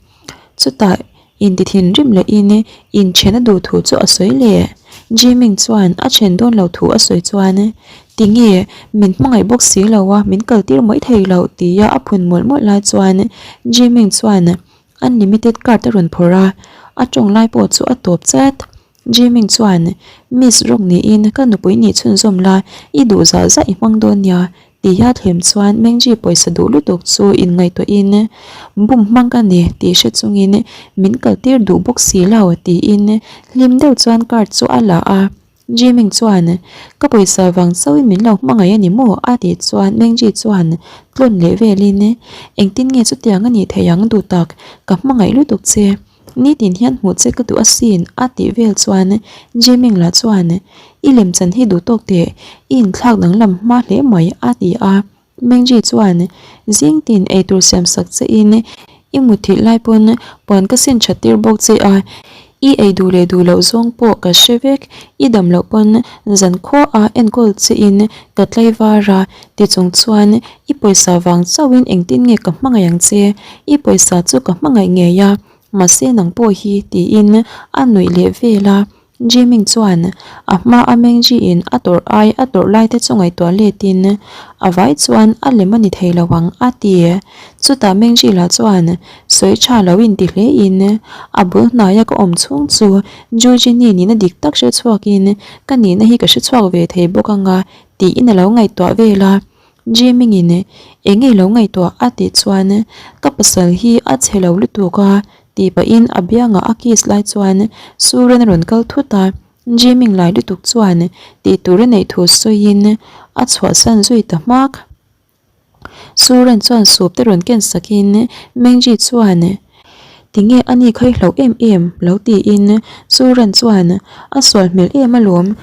Chutah, inti thinrim lehin inthen a duh thu chu a sawi leh. Jiming chuan a then dawn lo thu a sawi chuan, Tinge, min hmangaih bawk si lo a, min kal tir mai thei lo tia a phun mawlh mawlh lai chuan Jiming chuan unlimited card a rawn phawrh a, a tawng lai pawh chu a tawp chat. Jiming chuan, Miss Rock niin ka nupui nih chhunzawm la, i duh zah zah i hmang dawn nia tia thlem chuan Mengji pawisa duh lutuk chu inngaihtuahin bum hmang ka ni tih hre chungin min kal tir duh bawk si lo tiin hlim deuh chuan card chu a la a. Jiming chuan, Ka pawisa vang chauhin min lo hmangaih a ni maw? a tih chuan Mengji chuan tlawn leh velin, Engtin nge chutiang a nih theih ang duh tak, ka hmangaih lutuk che. Nitin hian hmuh che ka duh asin a tih vel chuan Jiming lah chuan, I lemchan hi duh tawk teh, i inthlak danglam hma hle mai a ti a. Mengji chuan zing tin eitur siam sak che in i mutthilh lai pawn puan ka sin that tir bawk che a, i ei duh leh duh loh zawng pawh ka hre vek, i dam loh pawn zan khaw a enkawl che in ka tlaivar a ti chung chuan i pawisa vang chauh in engtin nge ka hmangaih ang che, i pawisa chu ka hmangaih ngei a, mahse nang pawh hi tiin a nuih leh vel a. Jiming chuan a hma a Mengji in a tawrh ai a tawrh lai te chu ngaihtuah let in a vai chuan a lem a ni thei lo ang a ti. Chutah Mengji lah chuan sawi tha lo in ti hle in a bul hnaia ka awm chhung chu Jujini nihna dik tak hre chhuak in ka nihna hi ka hre chhuak ve thei bawk anga tiin a lo ngaihtuah vel a. Jiming in eng nge lo ngaihtuah a tih chuan ka pasal hi a chhe lo lutuk a Tih pahin a biangah a kiss lai chuan Suren a rawn kal thut a, Jiming lai lutuk chuan tih tur a neih thu sawiin a chhuahsan zui ta hmak. Suren chuan soup te rawn ken sakin Mengji chuan Tinge a ni kha i hlauh em em lo tiin Suren chuan a sual hmel em alawm,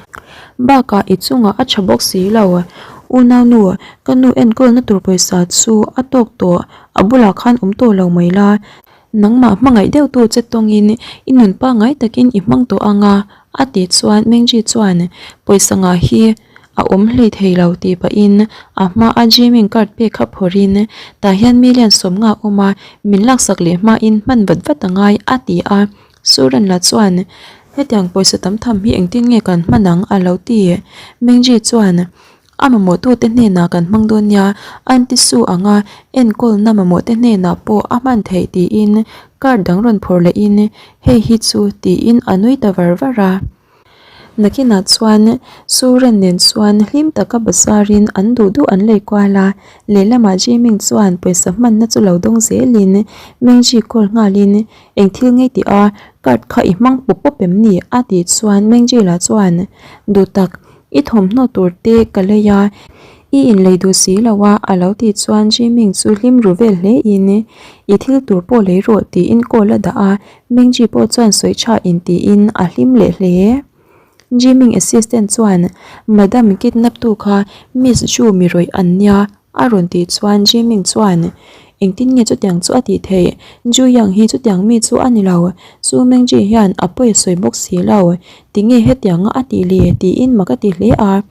bakah i chungah a tha bawk si lo. Unaunu, ka nu enkawlna tur pawisa chu a tawk tawh, a bulah khan awm tawh lo mai la. Nangmah hmangaih deuhtu che tawngin i nun pangngai takin i hmang tawh ang a, a tih chuan Mengji chuan pawisa ngah hi a awm hlei thei lo tih pahin a hmaa Jimin card pek kha phawrhin tah hian million sawmnga a awm a, min laksak leh hmain hman vat vat a ngai a ti a. Suran la chuan hetiang pawisa tam tham hi engtin nge kan hman ang a lo ti. Mengji chuan A mamawhtute hnenah kan hmang dawn nia, anti su anga enkawlna mamawhte hnenah pawh a hman theih tiin card dang rawn phawrh lehin hei hi chu tiin a nui ta var var a. Nakinah chuan Suren nen chuan hlim taka bazarin an duh duh an lei kual a, lehlamah Jiming chuan pawisa hmanna chu lo dawng zelin Mengji call nghalin eng thil ngei tih a card kha i hmang pawp pawp em ni a tih chuan Mengji lah chuan duh tak I thawmhnaw tur te ka lei a, i inlei duh si lo a, a lo tih chuan Jiming chu hlim ru vel hle in, I thil tur pawh lei rawh tiin call a dah a, Mengji pawh chuan sawi tha in tiin a hlim leh hle. Jiming assistant chuan, Madam kidnap tu kha Miss Ju mi rawih an nia A rawn tih chuan Jiming chuan, Engtin nge chutiang chu a tih theih? Ju Yang hi chutiang mi chu a ni lo. Chu Mengji hian a pawi a sawi bawk si lo. Tinge hetianga a tih le? tiin mak a ti hle a.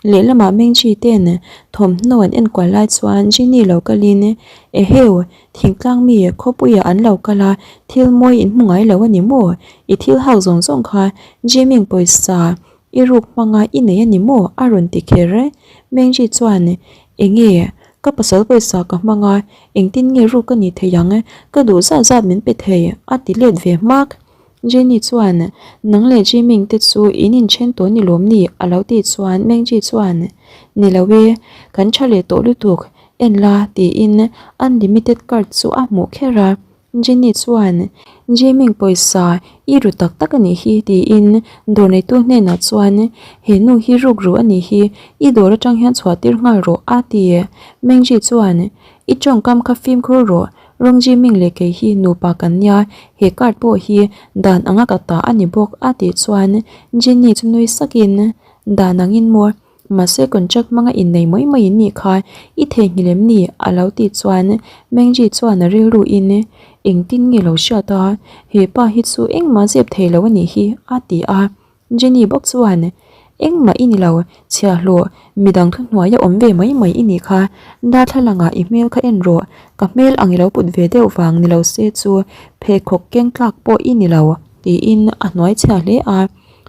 Lehlamah Mengji ten thawmhnaw an enkual lai chuan Jini lo kalin, Eheu, thingtlang mi khawpuiah an lo kal a, thil mawi in hmu ngai lo a ni maw? I thil hak zawng zawng kha Jiming pawisa I ruk hmanga i nei a ni maw? a rawn ti kher e. Mengji chuan, Enge, ka pasal pawisa ka hmang a, engtin nge ruk ka nih theih ang? Ka duh zat zat min pe thei, a ti let ve hmak. Jenny chuan, Nang leh Jiming te chu in inthen tawh ni lawm ni? a lo tih chuan Mengji chuan, Ni lo e, kan tha leh tawh lutuk, en la, tiin unlimited card chu a hmuh kher a. Jenny chuan, Jiming pawisa i ru tak tak a nih hi tiin dawr neitu hnenah chuan, He nu hi ruk ru a nih hi, i dawr atang hian chhuah tir nghal rawh a ti. Mengji chuan, I tawngkam kha fimkhur rawh, Rong Jiming leh kei hi nupa kan nia, he card pawh hi dan anga ka ta a ni bawk a tih chuan Jenny chu nui sakin, Dan angin maw? Mahse contract hmanga innei mai mai in nih kha i theihnghilh em ni? a lo tih chuan Mengji chuan a rilru in engtin nge lo hriat a, he pa hi chu engmah zep thei lo a nih hi a ti a. Jenny bawk chuan Engmah i ni lo, chhiahhlawh midang thuhnuaia awm ve mai mai i nih kha, darthlalangah i hmel kha en rawh, ka hmel ang i lo put ve deuh vang ni lo se chu pheikhawk keng tlak pawh i ni lo tiin a hnuai chhia hle a.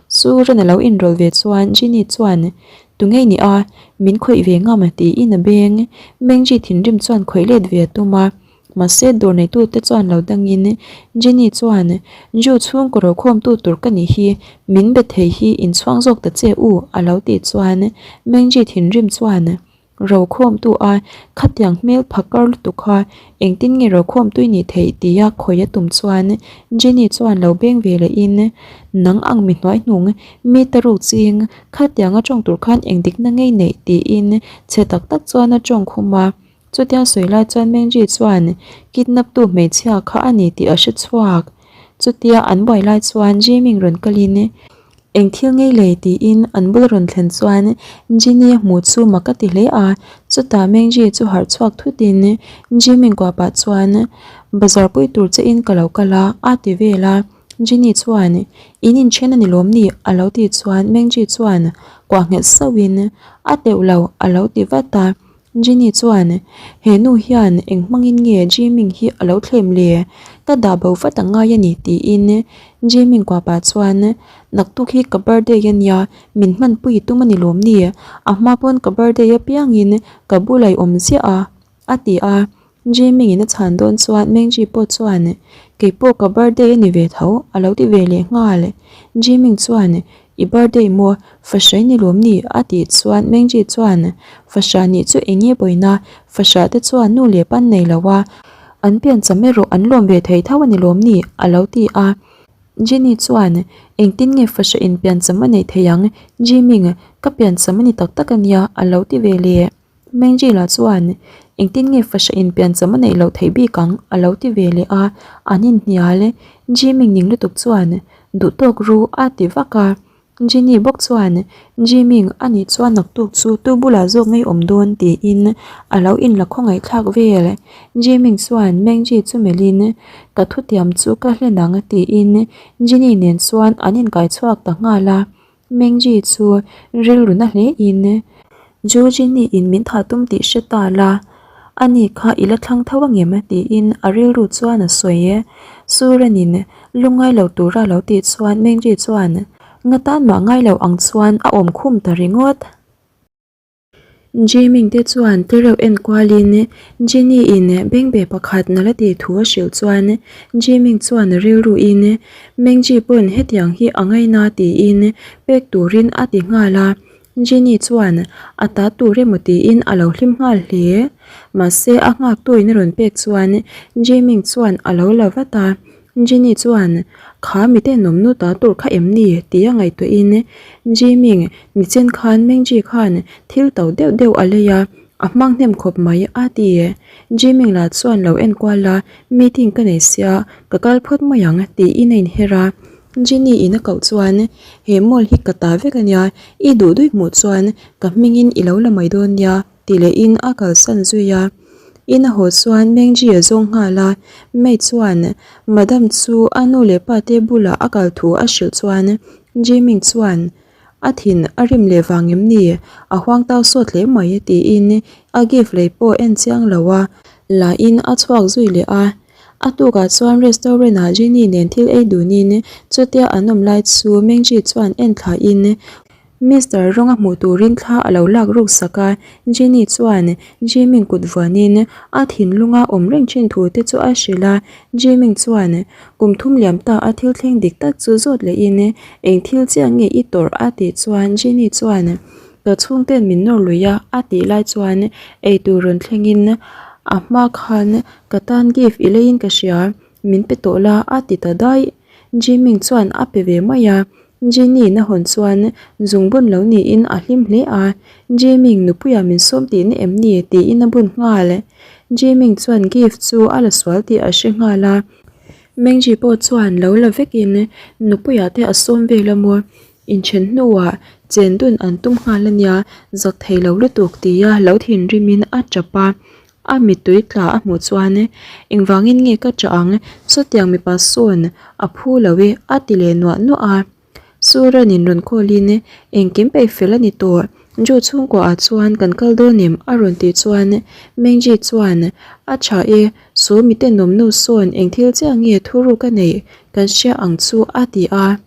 Chu ran a lo inrawlh ve chuan Jenny chuan, Tungei ni a, min khawih ve ngam tiin a beng. Mengji thinrim chuan khawih let ve a tum a, mahse dawr neitute chuan lo dangin Jenny chuan, Ju chhungkaw rokhawmtu tur ka nih hi, min be thei hi inchhuang zawk ta che u a lo tih chuan Mengji thinrim chuan, Rokhawmtu a khatiang hmel phakar lutuk kha engtin nge rokhawmtui nih theih tia khawi a tum chuan Jenny chuan lo beng ve leh in nang ang mi hnuai hnung mi ta ruk ching khatiang a tawng tur khan eng dikna ngei neih tiin chhe tak tak chuan a tawng khum a chutia sawi lai chuan Mengji chuan kidnap tu hmeichhia kha a ni tih a hre chhuak chutia an buai lai chuan Jiming rawn kalin Eng thil ngei lei tiin an bula rawn thlen chuan Jenny a hmuh chu mak a ti hle a, chutah Mengji chu harh chhuak thutin Jimin kuah pah chuan bazar pui tur che in ka lo kal a a ti vel a, Jenny chuan in inthen a ni lawm ni a lo tih chuan Mengji chuan kuah nghet sauhin a teuh lo a lo ti vat a. Jenny chuan, He nu hian eng hmangin nge Jiming hi a lo thlem le? Ka dah bo vat a ngai a ni tiin Jiming kuah pah chuan, Naktuk hi ka birthday a nia, min hmanpui tum a ni lawm ni? A hma pawn ka birthday apiangin ka bulai awm ziah a, a ti a. Jiming in a chhan dawn chuan Mengji pawh chuan, Keipawh ka birthday a ni ve tho, a lo ti ve leh nghal. Jiming chuan, I birthday maw? Fahrai ni lawm ni? a tih chuan Mengji chuan, Fahra nih chu eng nge pawina? Fahra te chuan nu leh pan nei lo a, an piancham erawh an lawm ve thei tho a ni lawm ni? a lo ti a. Jenny chuan, Engtin nge fahra in piancham a neih theih ang? Jiming, ka piancham a ni tak tak a nia, a lo ti ve leh. Mengji-la chuan, Engtin nge fahra in piancham a neih loh theih bik ang? a lo ti ve leh a, an inhnial. Jimmy ning lutuk chuan, Duh tawk ru a ti vak a. Jenny bawk chuan, Jiming, a nih chuan naktuk chu tu bulah zawk ngei awm dawn tiin a lo inla khawngaihthlak vel. Jiming chuan Mengji chu melhin, Ka thutiam chu ka hlen ang tiin Jenny nen chuan an inkai chhuak ta nghal a. Mengji chu rilru na hle in, Ju Jinny in min thah tum tih hre ta la, ani kha i la thlang tho angem? tiin a rilru chuan a sawi. Suren in lungngai lo tura lo tih chuan Mengji chuan ngatan mah ngai lo ang chuan a awm khum ta ringawt. Jiming te chuan tereuh en kualin Jenny in bengbe pakhat na la tih thu a hrilh chuan Jiming chuan rilru in Mengji pawn hetiang hi a ngaina tiin pek turin a ti nghal a, Jenny chuan a ta tur emaw tiin a lo hlim nghal hle. Mahse a nghaktu in a rawn pek chuan Jiming chuan a lo la vat a. Jenny chuan, Kha mi tenawm nu ta tur kha em ni? tia ngaihtuahin Jiming nichen khan Mengji khan thil to deuh deuh a lei a, a hmang hnem khawp mai a ti. Jiming lah chuan lo enkual a, Meeting ka nei sia, ka kal phawt mai ang tiin a inher a. Jenny in a koh chuan, He mall hi ka ta vek a nia, i duh duih hmuh chuan ka hmingin i lo la mai dawn nia. Ti lehin a kalsan zui a. In a haw chuan Mengji a zawng nghal a, May chuan Madam chu a nu leh pa te bulah a kal thu a hrilh chuan Jiming chuan a thin a rim leh vang em ni, a huang tau sawt hle mai tiin a gift lei pawh en chiang lo a la in a chhuak zui leh a. A tukah chuan restaurant ah Jenny nen thil ei dunin chutia an awm lai chu Mengji chuan en thla in Mister rawnga hmuh turin thla a lo lak ruk sak a, Jenny chuan Jiming kut vuanin a thinlunga awm reng thin thu te chu a hrilh a, Jiming chuan kum thum liam ta a thil thleng dik tak chu zawt lehin eng thil chiah nge i tawrh a tih chuan Jenny chuan ka chhungten min nawr lui a a tih lai chuan eitur rawn thlengin a hma khan ka tan gift i leiin ka hria min pe tawh la a ti ta daih, Jiming chuan a pe ve mai a. Jenny na hawn chuan zungbun lo niin a hlim hle a, Jiming nupuia min sawm tihna em ni tiin a bun nghal. Jiming chuan gift chu a la sual tih a hre nghal a, Mengji pawh chuan lo la vekin nupuia te a sawm vel a maw, inthen hnuah chen dun an tum nghal a nia, zak thei lo lutuk tia lo thinrimin a tap a. A mittui tla a hmuh chuan, Engvangin nge ka ṭah ang? Sawtiang mipa sawn a phu lo e, a ti leh nuah nuah a. Suranin rawn call-in, Engkim peih fel a ni tawh. Joe chhungkuaah chuan kan kal dawn em? a rawn tih chuan Mengji chuan, A ṭha e, saw mitenawmnu sawn eng thil chiah nge thuruk a neih kan hria ang chu a ti a.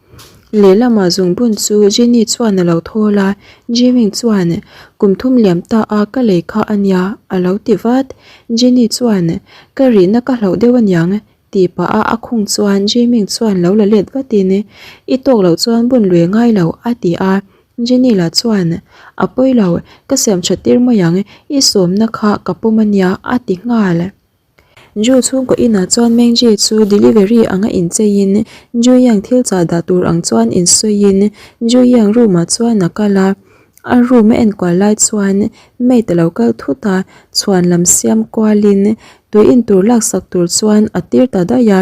Lehlamah zungbun chu Jenny chuan a lo thawl a, Jiming chuan, Kum thum liam ta a ka lei kha a nia, a lo ti vat. Jenny chuan, Ka rihna ka hlauh deuh aniang, tih pah a a khung chuan Jiming chuan lo la let vatin, I tawk loh chuan bun lui ngai lo, a ti a. Jenny lah chuan, A pawi lo, ka siam that tir mai ang, i sawmna kha ka pawm a nia, a ti nghal. Ju chhungkaw inah chuan Mengji chu delivery anga incheiin Ju Yang thil chah dah tur ang chuan insawiin Ju Yang room ah chuan a kal a, a room a enkual lai chuan maid a lo kal thut a, chhuan lam siam kualin tui in tur laksak tur chuan a tir ta daih a.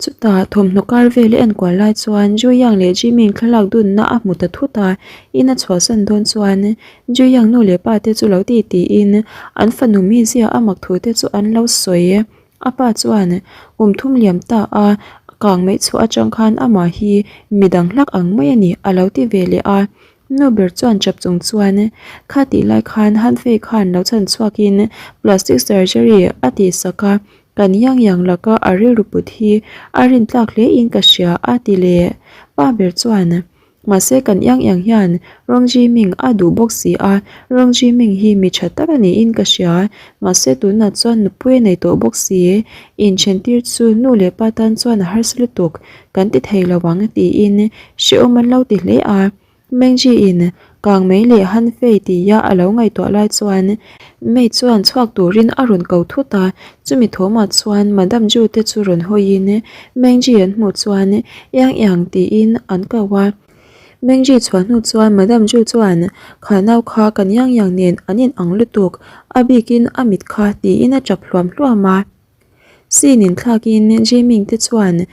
Chutah thawmhnaw kar vel a enkual lai chuan Ju Yang leh Jiming thlalak dunna a hmu ta thut a, in a chhuahsan dawn chuan Ju Yang nu leh pa te chu lo ti tiin an fanu mizia a mak thu te chu an lo sawi. A pa chuan kum thum liam ta a kang mai chhuah atang khan amah hi midang hlak ang mai a ni a lo ti ve leh a. Nu ber chuan chap chung chuan kha tih lai khan Han Fei khan lo chhan chhuakin plastic surgery a tihsak a, Kan Yang Yang laka a rilru put hi a rin tlak hle in ka hria a ti leh. Pa ber chuan, Mahse kan Yang Yang hian Rong Ji Ming a duh bawk si a, Rong Ji Ming hi mi tha tak a niin ka hria, mahse tunah chuan nupui a nei tawh bawk si, inthen tir chu nu leh pa tan chuan a harsa lutuk, kan ti thei lo ang tiin hrehawm an lo ti hle a. Mengji-in kang mai leh Han Fei tia a lo ngaihtuah lai chuan Mei chuan chhuak turin a rawn ko thut a, chumi thawmah chuan Madam Ju te chu rawn hawiin Mengji an hmuh chuan Yang Yang tiin an ko a. Mengji chhuah hnu chuan Madam Ju chuan Kha nau kha kan Yang Yang nen an in ang lutuk, a bikin a mit kha tiin a tap hluam hluam a. Scene in thlakin Jiming te chuan.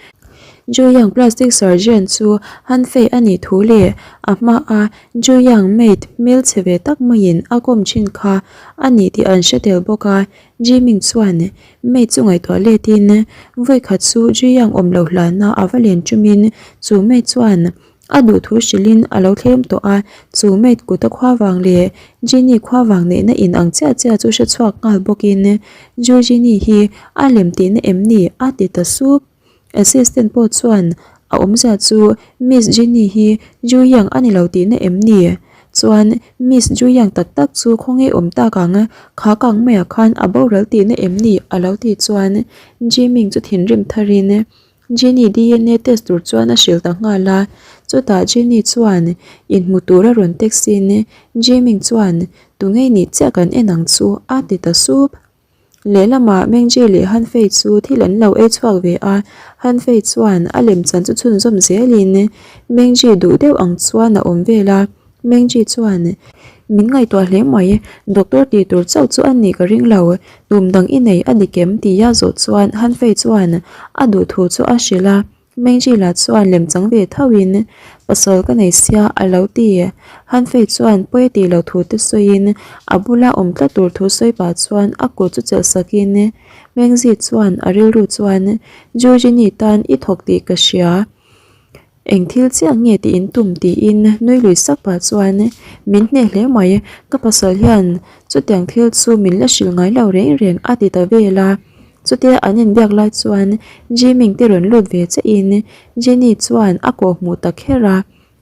Juyang plastic surgeon chu Han Fei a nih thu leh a hmaa Juyang maid hmelchhe ve tak maiin a kawm thin kha a ni tih an hre tel bawk a. Jiming chuan maid chu ngaihtuah letin vawikhat chu Juyang awm loh hlana a va len tumin chu maid chuan A duh thu hrilhin a lo thlem tawh a, chu maid kuta khua vang leh Jenny khua vang neihna in ang chiah chiah chu hre chhuak nghal bawkin Ju Jenny hi a lem tihna em ni? a ti ta sup. Assistant pawh chuan a awmzia chu Miss Jenny hi Ju Yang a ni lo tihna em ni? Chuan Miss Ju Yang tak tak chu khawnge awm tak ang? Kha kang maiah khan a boral tihna em ni? a lo tih chuan Jiming chu thinrim tharin Jenny dna test tur chuan a hrilh ta nghal a, chutah Jenny chuan inhmu tur a rawn text in Jiming chuan tungei nih chiah kan en ang chu a ti ta sup. Lehlamah Mengji leh Hanfei chu thil an lo ei chhuak ve a, Hanfei chuan a lemchan chu chhunzawm zelin Mengji duh deuh ang chuan a awm vel a. Mengji chuan, Min ngaihtuah hle mai, doctor tih tur chauh chu a nih ka ring lo, tum dang i nei a dik em? tia zawh chuan Han Fei chuan a duh thu chu a hrilh a, Mengji lah chuan lem chang ve thoin, Pasal ka nei sia a lo ti. Han Fei chuan pawi tih loh thu te sawiin a bula awm tlat tur thu sawi pah chuan a kut chu chelh sakin Mengji chuan a rilru chuan, Georgini tan i thawk tih ka hria. Eng thil chiah nge tih in tum tiin nui lui sak pah chuan min hneh hle mai, ka pasal hian chutiang thil chu min la hrilh ngai lo reng reng a ti ta vel a. Chutia an inbiak lai chuan Jiming te rawn lut ve chiah in Jenny chuan a kawh hmuh ta kher a,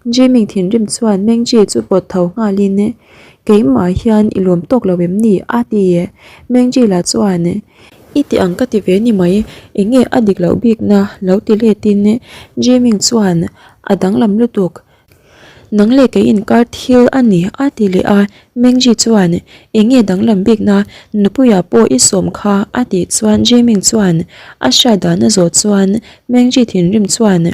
Jiming thinrim chuan Mengji chu pawt tho nghal in keimah hian i lawm tawk lo em ni a ti. Mengji lah chuan. I ti ang ka ti ve ni mai, eng nge a dik loh bikna lo ti letin Jiming chuan a danglam lutuk. Nang leh kei inkar thil a ni a ti leh a, Mengji chuan eng nge danglam bikna nupuia pawh i sawm kha a tih chuan Jiming chuan a hriat dan a zawh chuan Mengji thinrim chuan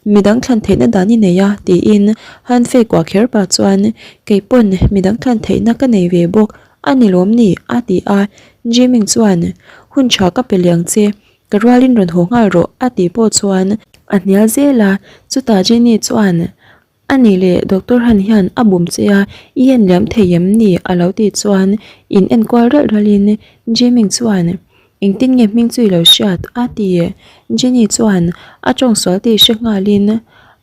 midang thlan theihna dan i nei a tiin Han Fei kuah kher pah chuan kei pawn midang thlan theihna ka nei ve bawk A ni lawm ni? a ti a, Jiming chuan, Hun tha ka pe liang che, ka rualin rawn haw nghal rawh a tih pawh chuan a hnial zel a, chutah Jenny chuan, A ni le, Doctor Han hian a bum che a, i en liam thei em ni? a lo tih chuan in enkual ralh ralhin Jiming chuan, Engtin nge hming chu i lo hriat? a ti. Jenny chuan a tawng sual tih hre nghalin,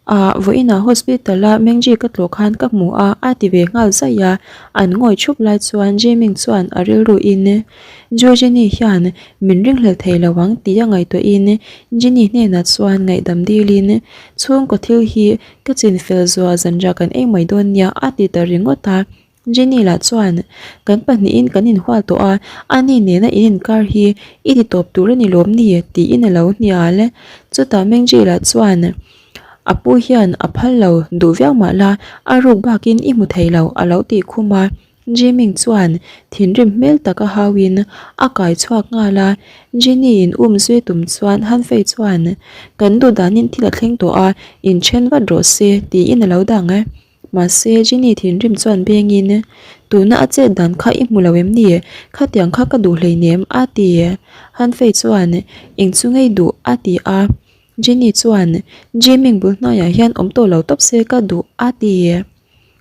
Ah, vawiinah hospital-a Mengji ka tlawh khan ka hmu a, a ti ve nghal zaih a. An ngawi thup lai chuan Jiming chuan a rilruin, Joe Jenny hian min ringhlel thei lo ang tih a ngaihtuahin Jenny hnenah chuan ngaihdam dilin, Chhungkaw thil hi ka chinfel zuah zanriah kan ei mai dawn nia, a ti ta ringawt a. Jenny lah chuan, Kan pahnihin kan inhual tawh a, ani nena in inkar hi i ti tawp tur a ni lawm ni? tiin a lo hnial. Chutah Mengji lah chuan, A pu hian a phal lo duh viau mah la, a ruk bakin i hmu thei lo a lo tih khum a. Jiming chuan thinrim hmel taka hauin a kai chhuak nghal a. Jenny in um zui tum chuan Hanfei chuan, Kan duh danin thil a thleng tawh a, inthen vat rawh se tiin a lo dang. Mahse, Jenny thinrim chuan bengin, Tuna a chet dan kha i hmu lo em ni? Khatiang kha ka duh hleinem, a ti. Hanfei chuan, Eng chu ngei duh? a ti a. Jenny chuan, Jiming bul hnaiah hian awm tawh lo tawp se ka duh, a ti.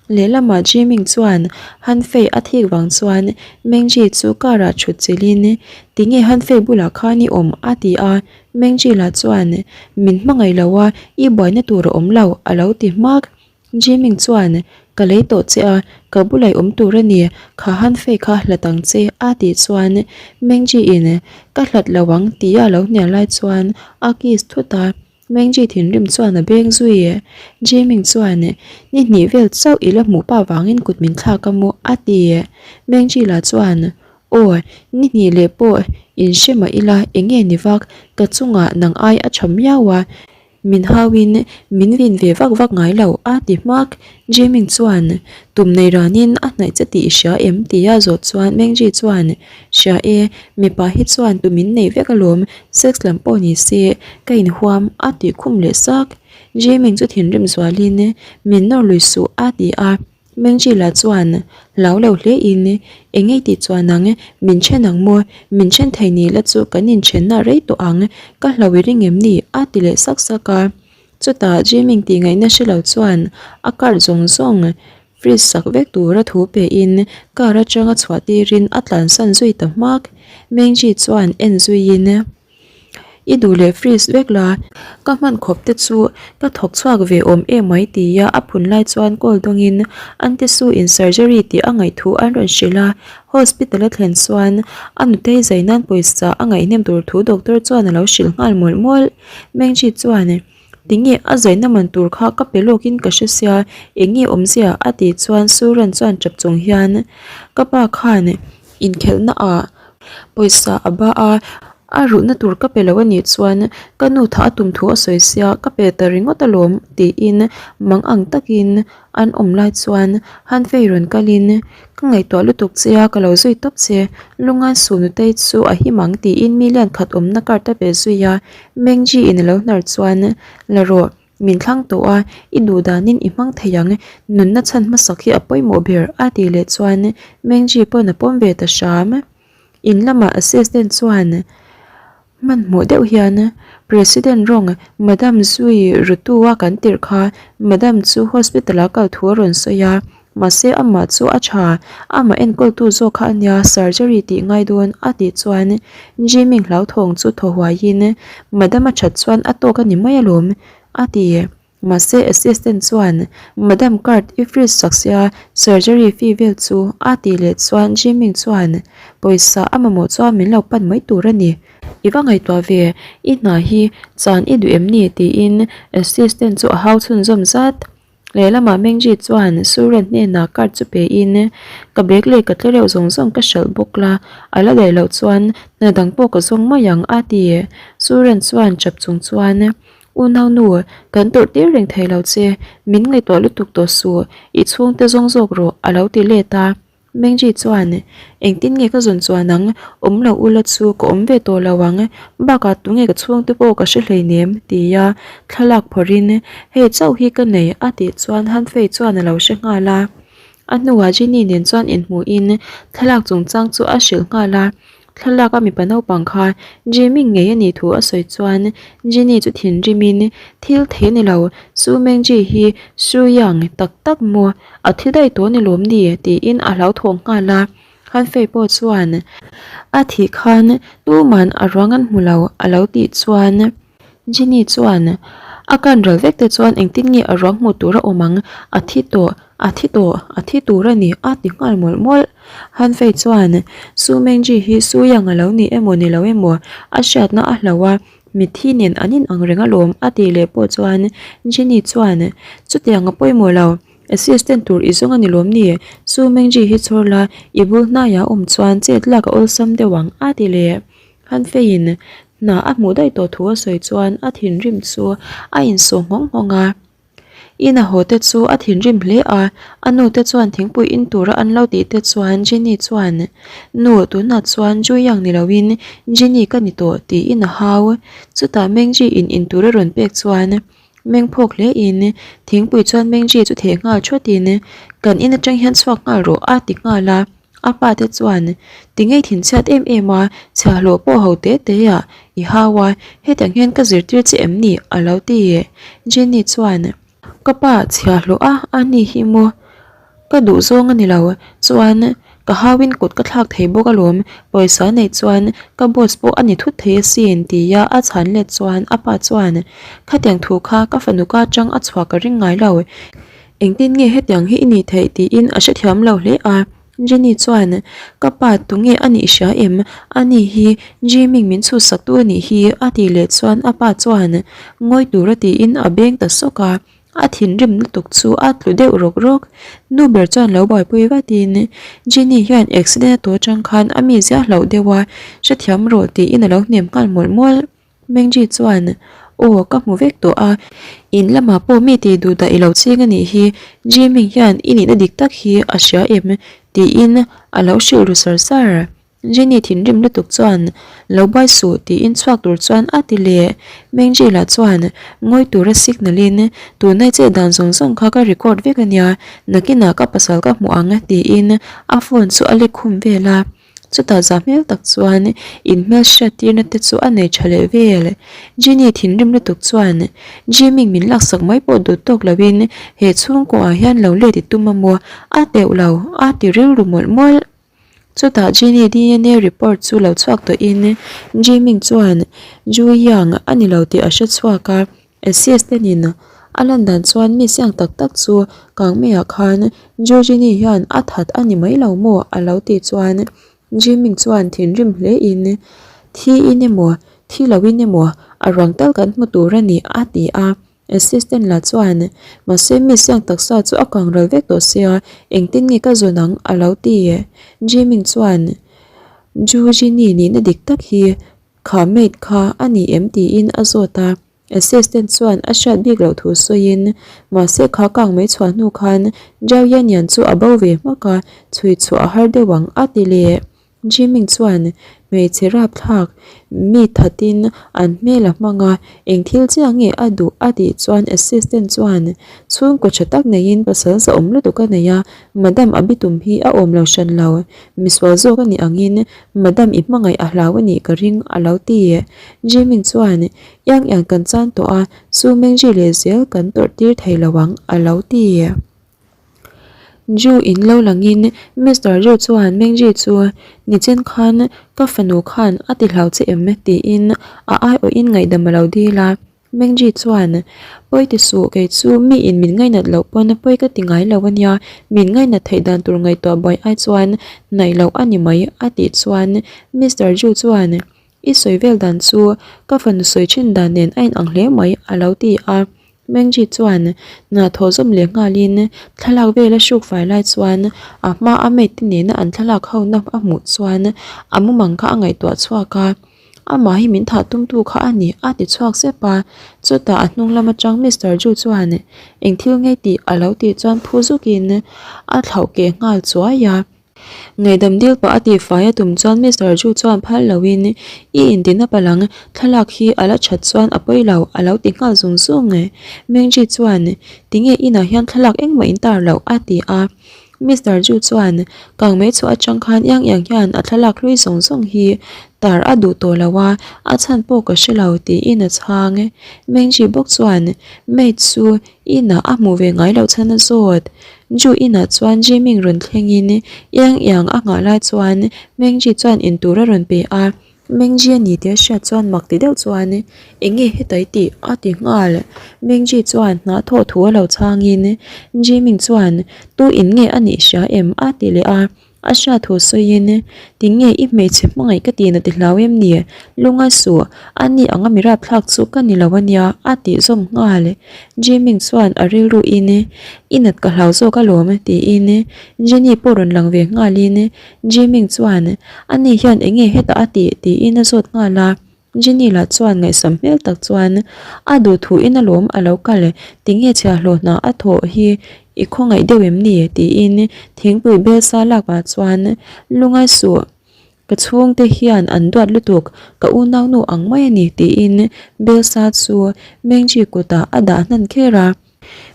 Lehlamah Jiming chuan Hanfei a thik vang chuan Mengji chu car ah thut chilhin, Tinge Hanfei bulah khan i awm? a ti a. Mengji lah chuan, Min hmangaih lo a, i buaina tur a awm lo, a lo ti hmak. Jiming chuan, Ka lei tawh che a, ka bulah i awm tur a ni, kha han fei kha hlat ang che, a tih chuan Mengji in, Ka hlat lo ang, tia a lo hnial lai chuan a kiss thut a, Mengji thinrim chuan a beng zui. Jiming chuan, Ni hnih vel chauh i la hmuh pah vangin kut min thlak a maw, a ti. Mengji lah chuan, Aw, ni hnih leh pawh inhre mah ila eng nge ni vak, ka chungah nang ai a tha miau a, Min hauin min vin ve vak vak ngai lo a ti hmak. Jiming chuan tum nei ranin a hnaih che tih i hria em tia zawh chuan Mengji chuan hria e, mipa hi chuan tum in nei vek alawm, sex lam pawh ni se ka inhuam a tih khum leh sak. Jiming chu thinrim zualin min nawr lui suh a ti a. Mengji lah chuan hlau lo hle in, Eng ngei tih chuan ang, min then ang maw? Min then thei ni la chu kan inthenna rei tawh ang, ka hlau i ring em ni? a ti leh sak sak a. Chutah Jiming tih ngaihna hre lo chuan a card zawng zawng freeze sak vek tura thu pe in car atanga chhuah tirin a tlansan zui ta hmak. Mengji chuan en zuiin. I duh leh freeze vek la, ka hman khawp te chu ka thawk chhuak ve awm em mai tia a phun lai chuan call dawngin Aunty Su in surgery tih a ngaih thu an rawn hrilh a, hospital a thlen chuan a nutei zai nan pawisa a ngaihnem tur thu doctor chuan a lo hrilh nghal mawlh mawlh. Mengji chuan Tinge a zaina man tur kha ka pe lawkin ka hre sia, eng nge awmzia a tih chuan Suran chuan tap chung hian ka pa khan inkhelhna ah pawisa a ba a, a ruhna tur ka pe lo a nih chuan ka nu thah a tum thu a sawi sia ka pe ta ringawt alawm tiin mang ang takin an awm lai chuan Hanfei rawn kalin ka ngaihtuah lutuk che a ka lo zui tawp che, Lungan Su nutei chu a him ang tiin million khat awmna card a pe zui a. Mengji in a lo hnar chuan, La rawh, min thlang tawh a, i duh danin i hmang thei ang, nunna chhan hmasak hi a pawimawh ber a tih leh chuan Mengji pawn a pawm ve ta hram. In lamah assistant chuan hmanhmawh deuh hian, President rawng Madam Zui Rutu a kan tirh kha Madam chu hospital ah kal thu a rawn sawi a, Mahse amah chu a tha, amah enkawltu zawk kha a nia surgery tih ngai dawn a tih chuan Jimmy hlauthawng chu thaw huaiin Madam a that chuan a tawk a ni mai alawm a ti. Mahse assistant chuan Madam card i freeze sak sia surgery fee vel chu a tih leh chuan Jimmy chuan pawisa a mamawh chuan min lo pan mai tur a ni. I va ngaihtuah ve, i hna hi chan i duh em ni tiin assistant chu a hau chhunzawm zat. Lehlamah Mengji chuan Suren hnenah card chu pe in, Ka bag leh ka tlereuh zawng zawng ka hralh bawk la, a la daih loh chuan hna dang pawh ka zawng mai ang a ti. Suren chuan chap chung chuan, Unau nu, kan tawrh tir reng thei lo che, min ngaihtuah lutuk tawh suh, i chhungte zawng zawk rawh a lo ti let a. Mengji chuan, Engtin nge ka zawn chuan ang? Awm lo ula chu ka awm ve tawh lo ang. Bakah tunge ka chhungte pawh ka hre hleinem, tia thlalak phawrhin, Hei chauh hi ka nei, a tih chuan Hanfei chuan a lo hre nghal a. A hnuah Jenny nen chuan inhmuhin thlalak chungchang chu a hrilh nghal a. Thlalak a mipa naupang kha Jimmy ngei a nih thu a sawi chuan Jenny chu thinrimin, Thil thei a ni lo, Su Mengji hi Su Yang tak tak maw? A thi daih tawh a ni lawm ni? tiin a hlauthawng nghal a. Han Fei pawh chuan, A thih khan tuman a ruang an hmu lo a lo tih chuan Jenny chuan, A kan ral vek te chuan engtin nge a ruang hmuh tur a awm ang? A thi tawh, a thi tawh, a thi tur a ni, a ti nghal mawlh mawlh. Han Fei chuan, Su Mengji hi Su Yang a lo ni emaw ni lo emaw a hriatna a hlo a, mitthi nen an inang reng alawm a tih leh pawh chuan Jenny chuan, Chutiang a pawimawh lo, assistant tur i zawng a ni lawm ni? Su Mengji hi chhawr la, i bul hnaiah a awm chuan chet lak a awlsam deuh ang a ti leh. Han feiin hna a hmuh daih tawh thu a sawi chuan a thinrim chu a insawh nghawng nghawng a. Ina haw te chu a thinrim hle a, a nu te chuan thingpui in tura an lo tih te chuan Jenny chuan, Nu, tunah chuan Juyang ni loin Jenny ka ni tawh tiin a hau. Chutah Mengji in in tur a rawn pek chuan Meng phawk hle in thingpui chuan Mengji chu theh nghal thawt in, Kan in atang hian chhuak nghal rawh a ti nghal a. A pa te chuan, Ti ngei thinchhiat em em a, chhiahhlawh pawh ho te te ah i hau a, hetiang hian ka zirtir che em ni? a lo ti. Jenny chuan, Ka pa chhiahhlawh a a ni hi maw? Ka duh zawng a ni lo, chuan ka hauin kut ka thlak thei bawk alawm, pawisa neih chuan ka boss pawh a ni thut thei asin tia a chhan let chuan a pa chuan, Khatiang thu kha ka fanu ka atang a chhuah ka ring ngai lo, Engtin nge hetiang hi i nih theih tiin a hrethiam lo hle a. Jenny chuan, Ka pa tunge a nih hria em? Ani hi Jiming min chhutsak tu a nih hi a tih leh chuan a pa chuan ngawi tura tiin a beng ta sawk a. A thinrim lutuk chu a tlu deuh rawk rawk. Nu ber chuan lo buaipui vatin, Jenny hian accident a tawh atang khan a mizia hlauh deuh a, hrethiam rawh tiin a lo hnem nghal mawlh mawlh. Mengji chuan, Aw, ka hmu vek tawh a, in lamah pawh mi tih duh dah i lo ching a nih hi, Jimmy hian i nihna dik tak hi a hria em? tiin a lo hrilh ru sar sar. Jenny thinrim lutuk chuan, Lo buai suh tiin chhuak tur chuan a ti leh. Mengji lah chuan ngawi tura signal in, Tunai che dan zawng zawng kha ka record vek ania, nakinah ka pasal ka hmu ang tiin a phone chu a lek khum vel a. Chutah zah hmel tak chuan inhmel hriat tirna te chu a nei tha leh vel. Jenny thinrim lutuk chuan, Jimmy min laksak mai pawh duh tawk loin he chhungkaw ah hian lo let i tum a maw? A teuh lo, a ti rilru mawlh mawlh. Chutah Jenny DNA report chu lo chhuak tawhin Jimmy chuan Ju Yang a ni lo tih a hre chhuak a. Assistant in a lan dan chuan mi siang tak tak chu Kangmeiah khan Georgini hian a that a ni mai lo maw a lo tih chuan Jimmy chuan thinrim hle in thi in emaw thi lo in emaw a ruang tal kan hmu tur a ni a ti a. Assistant lah chuan mahse mi siang taksa chu a kang ral vek tawh sia engtin nge ka zawn ang a lo ti. Jimmy chuan Georgini nihna dik tak hi Kha maid kha a ni em tiin a zawt a, assistant chuan a hriat bik loh thu sawiin mahse kha kang mai chhuah hnu khan Zhao Yanian chu a bo ve hmak a, chhui chhuah a har deuh ang a ti leh. Jiming chuan hmeichhe rapthlak mi thatin an hmel a hmang a, eng thil chiah nge a duh a tih chuan assistant chuan chhungkaw tha tak neiin pasal zahawm lutuk a nei a, madam a bitum hi a awm lo hran lo, misual zawk a nih angin Madam i hmangaih a hlau a nih ka ring a lo ti. Jimin chuan, Iang iang kan chan tawh a, Su Mengji leh zel kan tawrh tir thei lo ang a lo ti. Ju in lo langin Mister Ju chuan Mengji chu, Nichin khan ka fanu khan a ti hlau che em? tiin a aiawhin ngaihdam a lo dil a. Mengji chuan, Pawi ti suh, kei chu mi in min ngainat loh pawn pawi ka ti ngai lo a nia, min ngainat theih dan tur ngaihtuah buai ai chuan hnaih loh a ni mai a tih chuan Mister Ju chuan, I sawi vel dan chu ka fanu sawi thin dan nen a inang hle mai a lo ti a. Mengji chuan hna thawh zawm leh nghalin thlalak vel a hruk fai lai chuan a hma a maid te nena an thlalak ho na a hmuh chuan a mumang kha a ngaihtuah chhuak a. Amah hi min thah tumtu kha a ni, a ti chhuak zep a. Chutah a hnung lam atang Mister Ju chuan eng thil ngei tih a lo tih chuan phu zukin a thlauh keh nghal chuai a. Ngaihdam dil pah a tih fai a tum chuan Mister Ju chuan phal loin i intina palang thlalak hi a la that chuan a pawi lo a lo ti nghal zung zung. Mengji chuan tinge inah hian thlalak engmah in tar loh a ti a. Mister Ju chuan kang mai chhuah atang khan iang iang hian a thlalak hlui zawng zawng hi tar a duh tawh lo a, a chhan pawh ka hre lo tiin a chhang. Mengji bawk chuan maid chu inah a hmuh ve ngai loh chhan a zawt. Ju inah chuan Jiming rawn thlengin iang iang a nghah lai chuan Mengji chuan intur a rawn pe a. Mengji a ni tih a hriat chuan mak ti deuh chuan eng nge heta i tih a ti nghal. Mengji chuan hna thawh thu a lo chhangin Jiming chuan tu in nge a nih hria em a ti leh a, a hriat thu sawiin tinge i hmeichhe hmangaih ka tihna ti hlau em ni lunga suh a ni anga mi rapthlak chu ka ni lo a nia a tih zawm nghal. Jiming chuan a rilru in i nat ka hlau zawk alawm tiin Jenny pawh rawn lang ve nghalin Jiming chuan, Ani hian eng nge hetah a tih? tiin a zawt nghal a. Jenny lah chuan ngaihsam hmel tak chuan, A duh thu in alawm a lo kal, tinge chhiahhlawh hna a thawh hi i khawngaih deuh em ni? tiin thingpui bel sa lak pah chuan, Lungai suh, ka chhungte hian an duat lutuk, ka unaunu ang mai a ni tiin bel sa chu Mengji kutah a dah hnan kher a.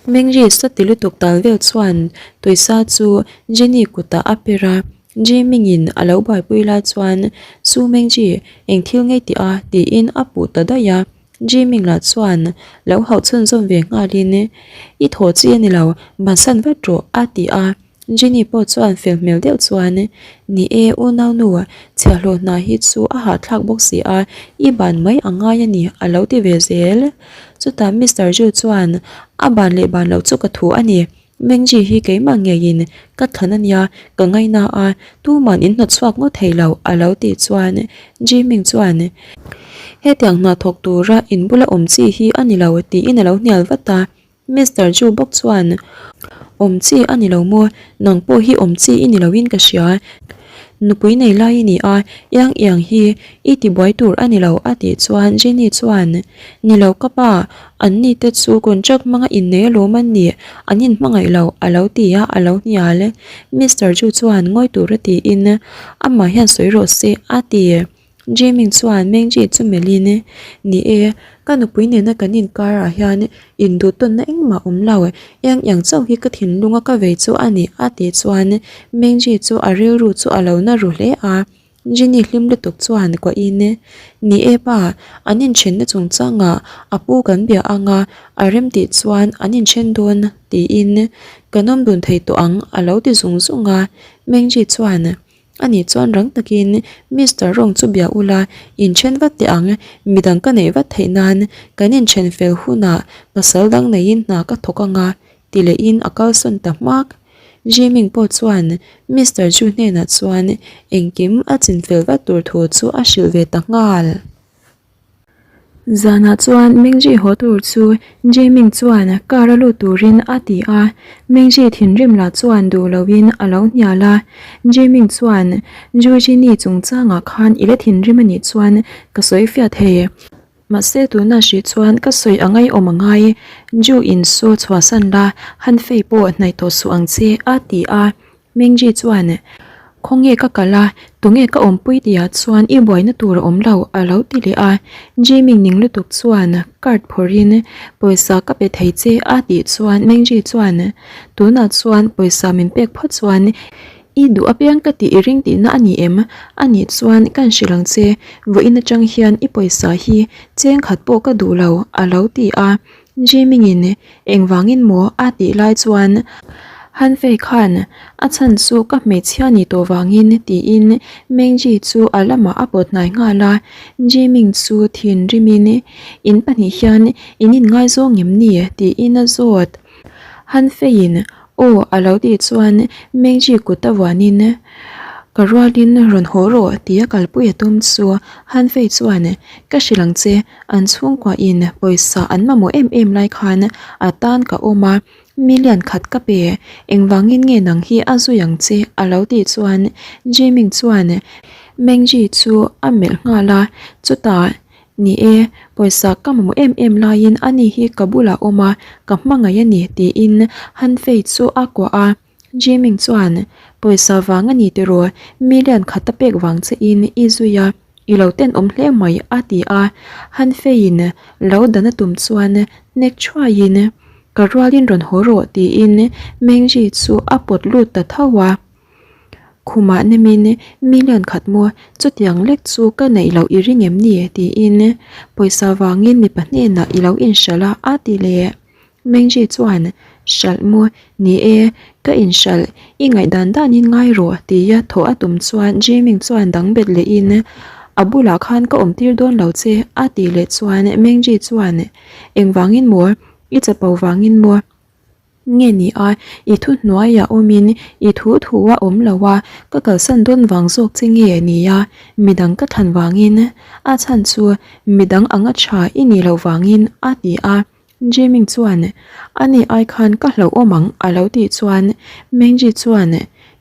Mengri sati lutuk tal vel chuan tuisa chu Jenny kutah a per a, Jiming-in a lo buaipui lai chuan Su Mengji eng thil ngei tih a tiin a puh ta daih a, Jiming lah chuan lo hauh chhunzawm ve nghalin I thaw chi a ni lo, bansan vat rawh a ti a. Jenny pawh chuan fel hmel deuh chuan, Ni e, unaunu, chhiahhlawh hna hi chu a hahthlak bawk si a, i ban mai a ngai a ni, a lo ti ve zel. Chutah Mister Ju chuan, A ban leh ban loh chu ka thu a ni. Mengji hi keimah ngeiin ka thlan a nia, ka ngaina a, tuman in hnawtchhuak ngawt thei lo, a lo tih chuan Jiming chuan, Hetiang hna thawk tura in bula awm chi hi a ni lo, tiin a lo hnial vat a. Mister Ju bawk chuan, Awm chi a ni lo maw? Nang pawh hi awm chi i ni loin ka hria. Nupui nei lai i ni a, iang iang hi i tibuai tur a ni lo a tih chuan Jenny chuan, Ni lo ka pa, an ni te chu contract hmanga innei alawm an nih, an inhmangaih lo a lo ti a, a lo hnial. Mister Ju chuan ngawi tura tiin amah hian sawi rawh se a ti. Jimmy chuan Mengji chu melhin, Ni e, ka nupui nena kan inkar ah hian induhtawnna engmah awm lo, eng eng chauh hi ka thinlunga ka vei chu a ni a tih chuan Mengji chu a rilru chu a lo na ru hle a. Jenny hlim lutuk chuan kuahin, Ni e pa, an inthenna chungchangah a pu kan bia anga a rem tih chuan an inthen dawn tiin kan awm dun thei tawh ang a lo ti zung zung a. Mengji chuan, Ani chuan rang takin Mister Rong chu bia ula, inthen vat teh ang, midang ka neih vat theih nan kan inthen fel hunah pasal dang neiin hna ka thawk anga ti lehin a kalsawn ta hmak. Jiming pawh chuan Mister Ju hnenah chuan engkim a chinfel vat tur thu chu a hrilh ve ta nghal. Zanah chuan Mengji haw tur chu Jiming chuan car a lut turin a ti a, Mengji thinrim lah chuan duh loin a lo hnial a. Jiming chuan Jujini chungchangah khan i la thinrim a nih chuan ka sawi fiah thei. Mahse tuna hrih chuan ka sawi a ngaihawm a ngai, Ju in saw chhuahsan la, han fei pawh hnaih tawh suh ang che a ti a. Mengji chuan, Khawnge ka kal a, tunge ka awmpui tihah chuan i buaina tur a awm lo a lo ti leh a. Jiming ning lutuk chuan card phawrhin pawisa ka pe thei che a tih chuan Mengji chuan, Tunah chuan pawisa min pek phawt chuan i duh apiang ka tih i ring tihna a ni em? A nih chuan kan hrilh ang che, vawiin atang hian i pawisa hi cheng khat pawh ka duh lo a lo ti a. Jimingin engvangin maw a tih lai chuan Hanfei khan a chhan chu ka hmeichhia ni tawh vangin tiin Mengji chu a lamah a pawt hnai nghal a, Jiming chu thinrimin in pahnih hian in inngaizawng em ni tiin a zawt. Hanfeiin aw a lo tih chuan Mengji kut a vuanin ka rualin rawn haw rawh tia kalpui a tum chu Hanfei chuan ka hrilh ang che An chhungkua in pawisa an mamawh em em lai khan a tan ka awm a, million khat ka pe, engvangin nge nang hi a zui ang che a lo tih chuan Jiming chuan Mengji chu a melh nghal a, chutah ni e, pawisa ka mamawh em em laiin ani hi ka bulah awm a, ka hmangaih a ni tiin Hanfei chu a kuah a. Jiming chuan, Pawisa vang a ni tiraw, million khat a pek vang che in i zui a, i lo tenawm hle mai a ti a. Han feiin lo dan a tum chuan hnek thuaiin, Ka rualin rawn haw rawh tiin Mengji chu a pawt lut ta tho a. Khumah nemin million khat maw chutiang lek chu ka neih loh i ring em ni tiin pawisa vangin mipa hnenah i lo inhralh a a ti leh. Mengji chuan, Hralh maw? Ni e, ka inhralh, i ngaihdan danin ngai rawh, tia thaw a tum chuan Jiming chuan dang bet lehin, A bulah khan ka awm tir dawn lo che, a tih leh chuan Mengji chuan, Engvangin maw? I chapo vangin maw? Nge ni a, i thuhnuaiah awmin i thu thu a awm lo a, ka kalsan dawn vang zawk che nge ni a, midang ka thlan vangin, a chhan chu midang anga tha i nih loh vangin, a ti a. Jiming chuan, Ani ai khan ka hlauhawm ang a lo tih chuan Mengji chuan,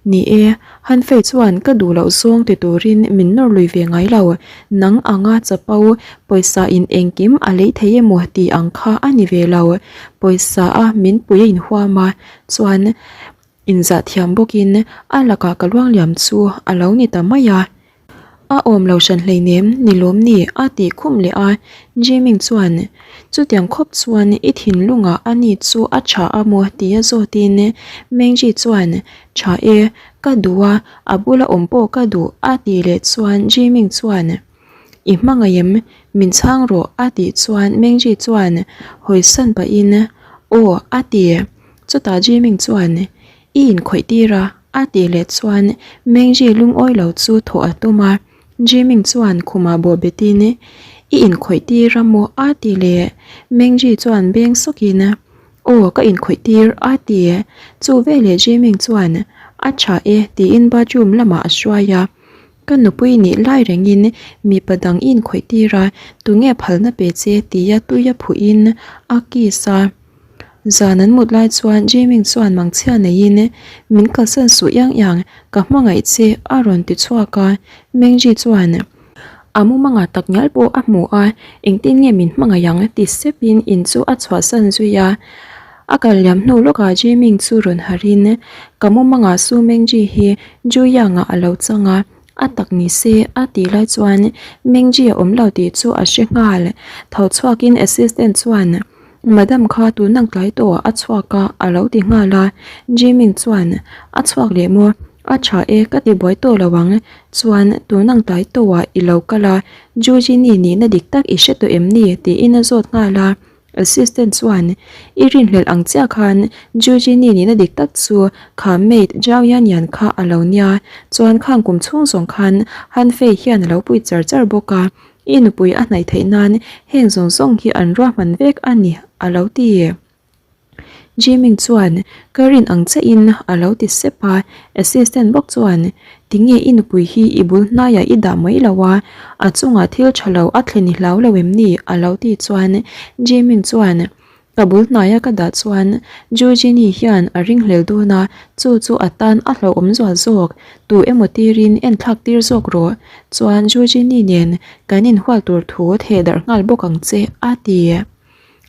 Ni e, Hanfei chuan ka duh loh zawng ti turin min nawr lui ve ngai lo, nang anga chapo pawisa in engkim a lei thei emaw tih ang kha a ni ve lo, pawisa a min pui a inhuam a, chuan inzah thiam bawkin a lakah ka luangliam chu a lo ni ta mai a. A awm lo hran hleinem ni lawm ni a tih khum leh a, Jiming chuan chutiang khawp chuan i thinlungah a ni chu a tha a maw tia zawtin Mengji chuan tha e, ka duh a, a bula awm pawh ka duh a tih leh chuan Jiming chuan i hmangaih em min chhang rawh a tih chuan Mengji chuan hawisan pahin aw a ti, chutah Jiming chuan I inkhawih tir a, a tih leh chuan Mengji lungawi lo chu thawh a tum a, Jiming chuan khumah bawh betin I inkhawih tir a maw a ti leh, Mengji chuan beng sawkin Aw ka inkhawih tir a ti, chu veleh Jiming chuan A tha e tiin bathroom lamah a hruai a, ka nupui nih lai rengin mipa dang i inkhawih tir a, tunge phalna pe che tia tuia phuhin a kiss a. Zan an mut lai chuan Jiming chuan mangchhia neiin, Min kalsan suh iang iang, ka hmangaih che a rawn ti chhuak a. Mengji chuan a mumangah tak ngial pawh a hmu a, engtin nge min hmangaih ang ti sepin in chu a chhuahsan zui a. A kal liam hnu lawkah Jiming chu rawn harhin, Ka mumangah Su Mengji hi Ju Yang-ah a lo chang a, A tak ni se, a tih lai chuan Mengji a awm lo tih chu a hre nghal. Tho chhuakin assistant chuan, Madam kha tun ang tlai tawh a chhuak a, a lo ti nghal a. Jiming chuan, A chhuak leh maw? A tha e, ka ti buai tawh lo ang. Chuan, tun ang tlai tawhah i lo kal a, Jujini nihna dik tak i hre tawh em ni? tiin a zawt nghal a. Assistant chuan, I rinhlelh ang chiah khan Jujini nihna dik tak chu kha maid Zhao Yanyan kha a lo nia, chuan khang kum chhung zawng khan Han Fei hian a lo pui char char bawk a, i nupui a hnaih theih nan heng zawng zawng hi an ruahman vek a ni, a lo ti. Jiming chuan, Ka rin ang chiahin a lo ti sep a, assistant bawk chuan, Tinge i nupui hi i bul hnaiah i dah mai lo a, a chungah thil tha lo a thlen i hlau lo em ni? a lo tih chuan Jiming chuan, Ka bul hnaia ka dah chuan Jujini hian a ringhlel dawn a, chu chu a tan a hlauhawm zual zawk, tu emaw tirin enthlak tir zawk rawh, chuan Jujini nen kan inhual tur thu theh darh nghal bawk ang che, a ti.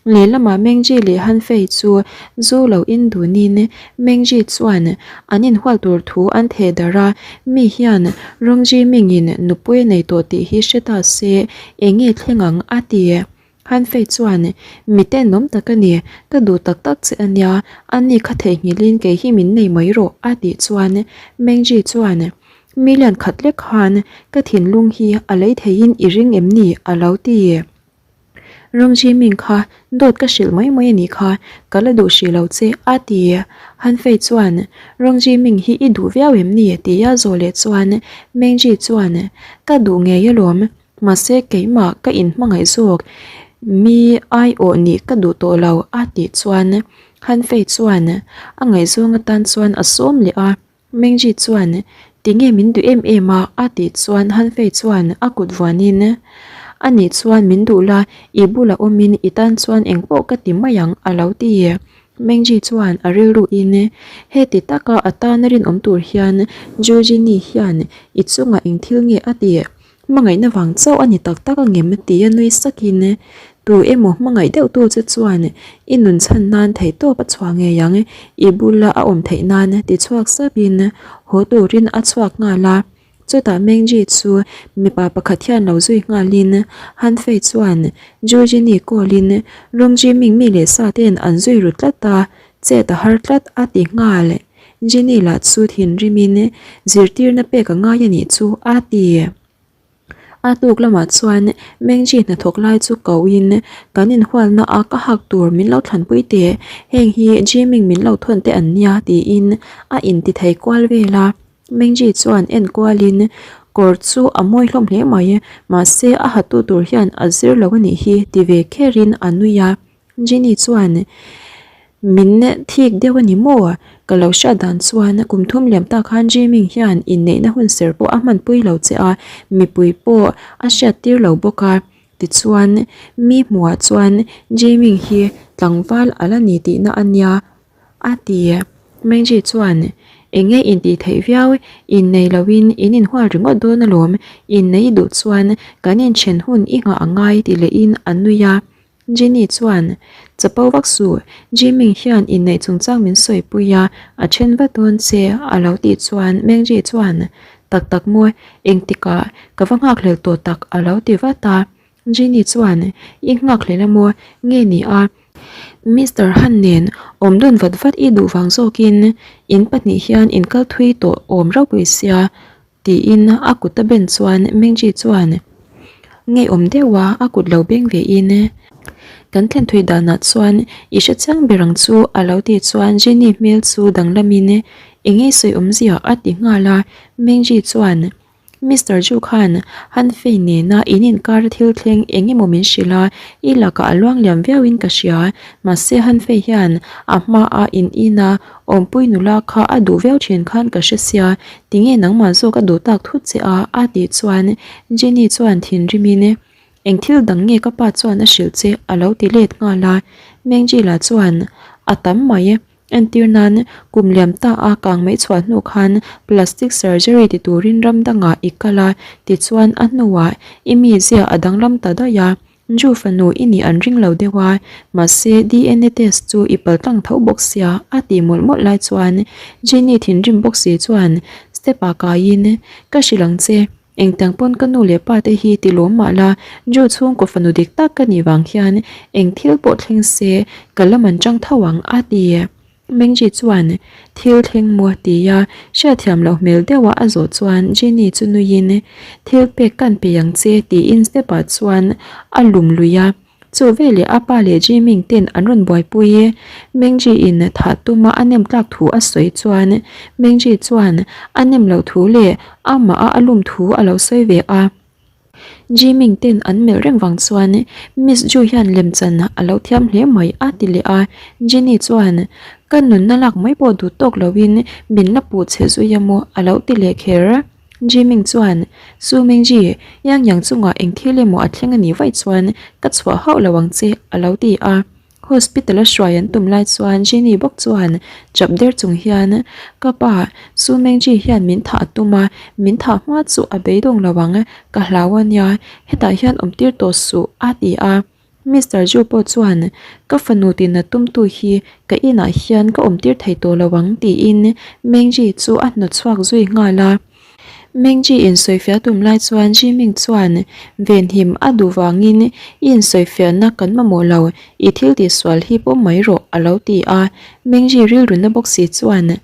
Lehlamah Mengji leh Hanfei chu zu lo in dunin Mengji chuan an inhual tur thu an theh darh a, mi hian Rongji Mingin nupui a nei tawh tih hi hre ta se eng nge thleng ang a ti. Hanfei chuan mi tenawm tak a ni, ka duh tak tak che a nia, a ni kha theihnghilhin kei hi min nei mai rawh a tih chuan Mengji chuan million khat lek khan ka thinlung hi a lei theihin i ring em ni a lo ti. Rongji Ming kha dawt ka hrilh mai mai a nih kha, ka la duh hrih lo che a ti. Han Fei chuan, Rongji Ming hi i duh viau em ni? tia zawh leh chuan Mengji chuan, Ka duh ngei alawm, mahse keimah ka inhmangaih zawk, mi aiawh nih ka duh tawh lo a tih chuan Han Fei chuan a ngaihzawng atan chuan a sawm leh a. Mengji chuan, Tinge min duh em em a? a tih chuan Han Fei chuan a kut vuanin, A nih chuan min duh la, i bulah awmin i tan chuan engpawh ka ti mai ang a lo ti. Mengji chuan a rilruin, Heti taka a tana rinawm tur hian Jujini hian i chungah eng thil nge a tih? Hmangaihna vang chauh a ni tak tak angem tia nui sakin tu emaw hmangaih deuh tu che chuan i nun chhan nan theihtawp a chhuah ngei ang, i bula a awm theih nan ti chhuak sapin haw turin a chhuak nghal a. Chutah Mengji chu mipa pakhat hian lo zui nghalin Han Fei chuan Jujini call-in Rongji Ming mi leh sa ten an zui ru tlat a, chet a har tlat a ti nghal. Jenny lah chu thinrimin zirtirna pek a ngai a nih chu a ti. A tuk lamah chuan Mengji hnathawk lai chu koin kan inhualna a ka hak tur min lo thlanpui teh, heng hi Jiming min lo thawn te an nia tiin a inti thei kual vel a. Mengji chuan en kualin kawr chu a mawi hlawm hle mai, mahse a hatu tur hian a zir lo a nih hi ti ve kherin a nui a. Jenny chuan, Min thik deuh a ni maw? Ka lo hriat dan chuan kum thum liam tak khan Jiming hian inneihna hun ser pawh a hmanpui lo che a, mipui pawh a hriat tir lo bawk a. Tichuan, mi hmuhah chuan Jiming hi tlangval a la ni tihna a nia, a ti. Mengji chuan, Eng nge intih theih viau? Innei loin in inhual ringawt dawn alawm, innei i duh chuan kan inthen hun i nghah a ngai ti lehin a nui a. Jenny chuan, Chapo vak suh, Jimmy hian inneih chungchang min sawipui a, a then vat dawn che a lo tih chuan Mengji chuan, Tak tak maw, engtikah ka va nghakhlel tawh tak a lo ti vat a. Jenny chuan, I nghakhlel a maw, nge ni a? Mister Han nen awm dun vat vat i duh vang zawkin in pahnih hian in kal thui tawh awm ropui sia, Tiin a kut a ben chuan Mengji chuan ngeiawm deuha a kut lo beng ve in kan thlen thui danah chuan i hre chiang ber ang chu a lo tih chuan Jenny hmel chu danglamin eng nge sawi awmzia a ti nghal a, Mengji chuan Mister Ju khan Han Fei nena in inkar thil thleng eng emaw min hrilh a, i lakah a luang liam viauin ka hria, mahse Han Fei hian a hmaa in ina Awmpui nula kha a duh viau thin khan ka hre sia, tinge nangmah zawk a duh tak thut che a? a tih chuan Jenny chuan thinrimin Eng thil dang nge ka pa chuan a hrilh che? a lo ti let nghal a. Mengji lah chuan a tam mai. Entir nan, kum liam ta a kang mai chhuah hnu khan plastic surgery ti turin ram dangah i kal a, tichuan a hnuah i mizia a danglam ta daih a, Ju fanu i nih an ring lo deuh a, mahse DNA test chu i paltlang tho bawk sia a tih mawlh mawlh lai chuan Jenny thinrim bawk si chuan step ah kaiin ka hrilh ang che. Engtiang pawn ka nu leh pa te hi ti lawm mah la, Joe chhungkaw fanu dik tak ka nih vang hian eng thil pawh thleng se ka la man chang tho ang a ti. Mengji chuan thil thleng maw tia hriatthiam loh hmel deuha a zawh chuan Jenny chu nuiin thil pek kan pe ang che tiin step ah chuan a lum lui a. Chu veleh a pa leh Jiming ten an rawn buaipui i Mengji in thah tuma a nem tlak thu a sawi chuan Mengji chuan a nem loh thu leh amah a a lum thu a lo sawi ve a. Jiming ten an melh reng vang chuan Miss Ju hian lemchan a lo thiam hle mai a ti leh a. Jenny chuan ka nunna lak mai pawh duh tawk loin min la puh chhe zui a maw a lo ti leh kher. Jiming chuan, Su Mingji, Yang Yang chungah eng thil emaw a thleng a nih vaih chuan ka chhuah hauh lo ang che, a lo ti a. Hospital a hruai an tum lai chuan Jenny bawk chuan chap der chung hian, Ka pa, Su Mingji hian min thah a tum a, min thah hma chu a beidawng lo ang, ka hlau a nia, hetah hian awm tir tawh suh, a ti a. Mister Ju pawh chuan, Ka fanu tina tumtu hi ka inah hian ka awmtir thei tawh lo ang tiin Mengji chu a hnawt chhuak zui nghal a. Mengji insawifiah tum lai chuan Jiming chuan venhim a duh vangin i insawifiahna kan mamawh lo, i thil tihsual hi pawm mai rawh a lo ti a. Mengji rilruna bawk si chuan,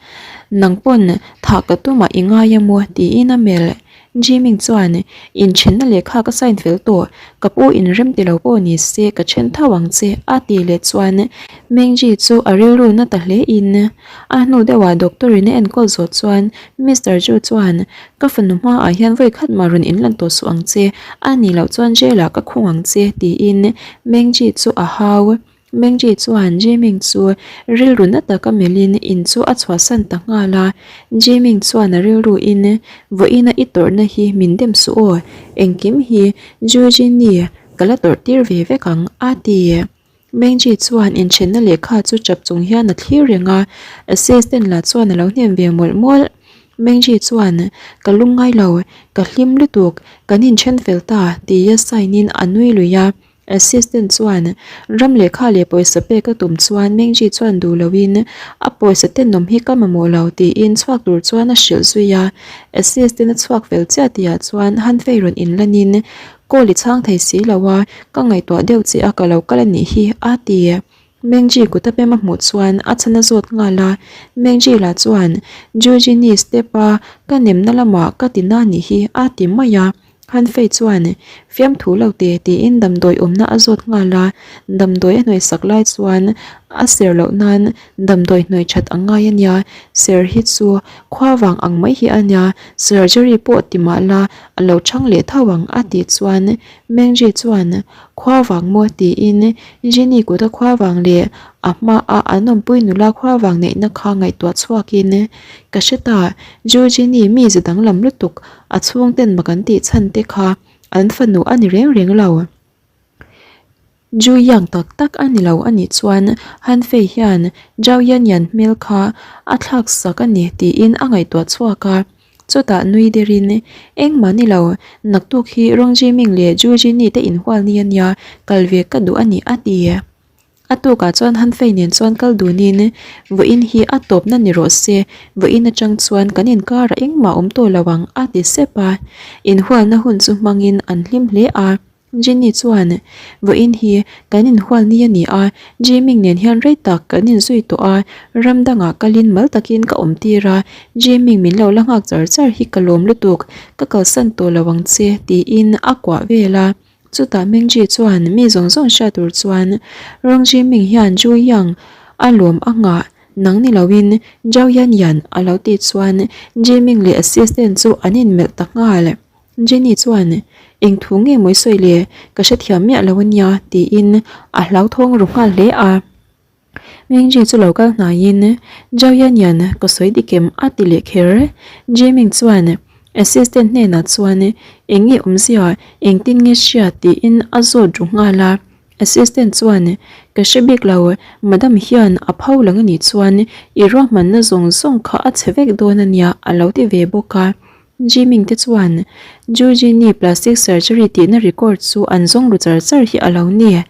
Nang pawn thah ka tumah i ngai a maw tiin a melh. Jiming chuan, Inthenna lehkha ka sign fel tawh, ka pu inrem ti lo pawh ni se ka then tho ang che, a ti leh chuan Mengji chu a rilru na ta hle in. A hnu deuhah doctor in a enkawl zawh chuan Mister Ju chuan, Ka fanu hmaah hian vawi khat mah rawn inlan tawh suh ang che, a nih loh chuan jail ah ka khung ang che, tiin Mengji chu a hau. Mengji chuan Jiming chu rilru na taka melhin in chu a chhuahsan ta nghal a. Jiming chuan a rilruin, Vawiina i tawrhna hi min dem suh aw, engkim hi Jujini ka la tawrh tir ve vek ang, a ti. Mengji chuan inthenna lehkha chu chap chung hian a thlir reng a, assistant lah chuan a lo hnem ve mawlh mawlh. Mengji chuan, Ka lungngai lo, ka hlim lutuk, kan inthen fel ta, tia sign in a nui lui a. Assistant chuan ram lehkha leh pawisa pek a tum chuan Mengji chuan duh loin a pawisa tenawm hi ka mamawh lo tiin chhuak tur chuan a hrilh zui a. Assistant a chhuak fel chiah tihah chuan Hanfei rawn inlanin call i chhang thei si lo a, ka ngaihtuah deuh che a ka lo kal a nih hi a ti. Mengji kut a pem a hmuh chuan a chhan a zawt nghal a, Mengji lah chuan Jujini step a ka nemna lamah ka ti na nih hi a ti mai a. Hanfei chuan fiamthu lo te tiin damdawi awmna a zawt nghal a, damdawi a hnuai sak lai chuan a ser loh nan damdawi hnuai that a ngai a nia, ser hi chu khua vang ang mai hi a nia, surgery pawh ti mah la a lo chhang leh tho ang a tih chuan Mengji chuan khua vang maw tiin Jenny kuta khua vang leh a hmaa an awmpui nula khua vang neihna kha ngaihtuah chhuakin ka hre ta, Ju Jenny mi ze danglam lutuk A chhungten mak an tih chhan te kha an fanu a ni reng reng lo. Ju Yang tak tak a ni lo a nih chuan Han Fei hian Zhao Yan Yan hmel kha a thlak sak a ni tiin a ngaihtuah chhuak a. Chutah nui derin, Engmah ni lo, naktuk hi Rong Jiming leh Ju Jini te inhual ni a nia, kal ve ka duh a ni a ti. A tukah chuan Han Fei nen chuan kal dunin vawiin hi a tawpna ni rawh se, vawiin atang chuan kan inkarah engmah awm tawh lo ang a ti sep a. Inhualna hun chu hmangin an hlim hle a. Jenny chuan, Vawiin hi kan inhual ni a ni a, Jiming nen hian rei tak kan inzui tawh a, ram dangah kalin mal takin ka awm tir a, Jiming min lo la nghak char char hi ka lawm lutuk, ka kalsan tawh lo ang che tiin a kuah vel a. Chutah Mengji chuan mi zawng zawng hriat tur chuan Rong Jiming hian Zhu Yang a lawm a nghah nang ni loin Zhao Yan Yan a lo tih chuan Jiming leh assistant chu an inmelh ta nghal. Jenny chuan Eng thu nge mawi sawi le ka hrethiam miah lo ania tiin a hlauthawng ru nghal hle a. Mingji chu lo kal hnaiin Zhao Yan Yan ka sawi dik em a ti leh kher. Jiming chuan assistant hnenah chuan eng nge awmzia engtin nge hria tiin a zawt ru nghal a. Assistant chuan, Ka hre bik lo, Madam hian a pho lang a nih chuan i ruahmanna zawng zawng kha a chhe vek dawn a nia a lo ti ve bawk a. Jiming te chuan Jujini plastic surgery tihna record chu an zawng ru char char hi a lo ni.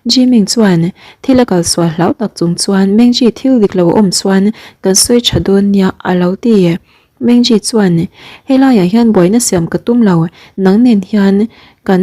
Jiming chuan thil a kalsual hlau tak chung chuan Mengji thil dik lo a awm chuan kan sawi tha dawn nia a lo ti. Mengji chuan helaiah hian buaina siam ka tum lo, nang nen hian kan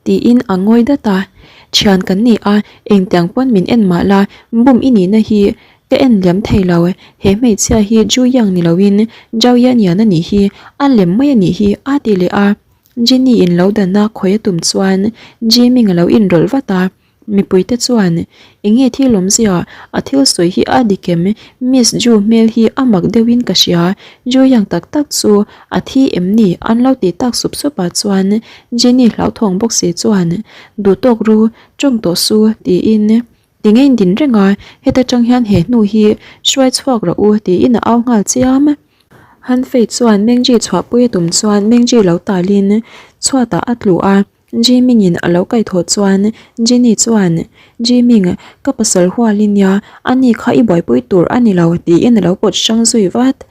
tiin a ngawi dat a. Thian kan ni a, engtiang pawn min en mah la, bum i nihna hi Ka en liam thei lo, he hmeichhia hi Ju Yang ni loin Zhao Yan Yan a nih hi, a lem mai a nih hi a ti leh a. Jenny in lo dan a khawi a tum chuan Jiming a lo inrawlh vat a, mipuite chuan enge thil awmzia a thil sawi hi a dik em, Miss Ju hmel hi a mak deuhin ka hria, Ju Yang tak tak chu a thi em ni an lo ti tak sup sup ah chuan Jenny hlauthawng bawk si chuan duhtawk ru tawng tawh su tiin Ti ngei din reng a, heta tang hian he hnu hi hruai chhuak rawh u tiin a au nghal chiam. Han Fei chuan Mengji chhuahpui a tum chuan Mengji lo talin chhuatah a tlu a, Jiming-in a lo kaihthawh chuan Jenny chuan, Jiming, ka pasal hual i nia, ani kha i buaipui tur a ni lo tiin a lo pawt hrang zui vat.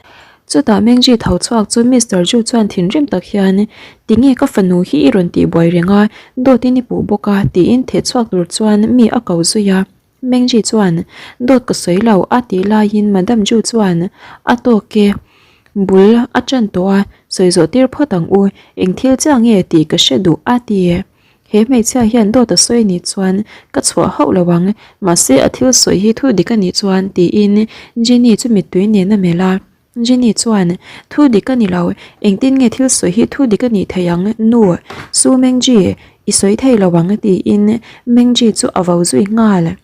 Chutah Mengji tho chhuak chu Mister Ju chuan thinrim tak hian, Tinge ka fanu hi i rawn tihbuai reng a, dawtin i puh bawk a, tiin theh chhuak tur chuan mi a ko zui a. Mengji chuan, Dawt ka sawi lo, a tih laiin Madam Ju chuan, A tawk e, bul a tan tawh a, sawi zawh tir phawt ang u, eng thil chiah nge tih ka hre duh, a ti. He hmeichhia hian dawt a sawi anih chuan ka chhuah hauh lo ang, mahse a thil sawi hi thu dik anih chuan tiin Jenny chu mittui nen a melh a. Jenny chuan, Thu dik a ni lo, engtin nge thil sawi hi thu dik anih theih ang, nu, Su Mengji, i sawi thei lo ang tiin Mengji chu a vo zui nghal.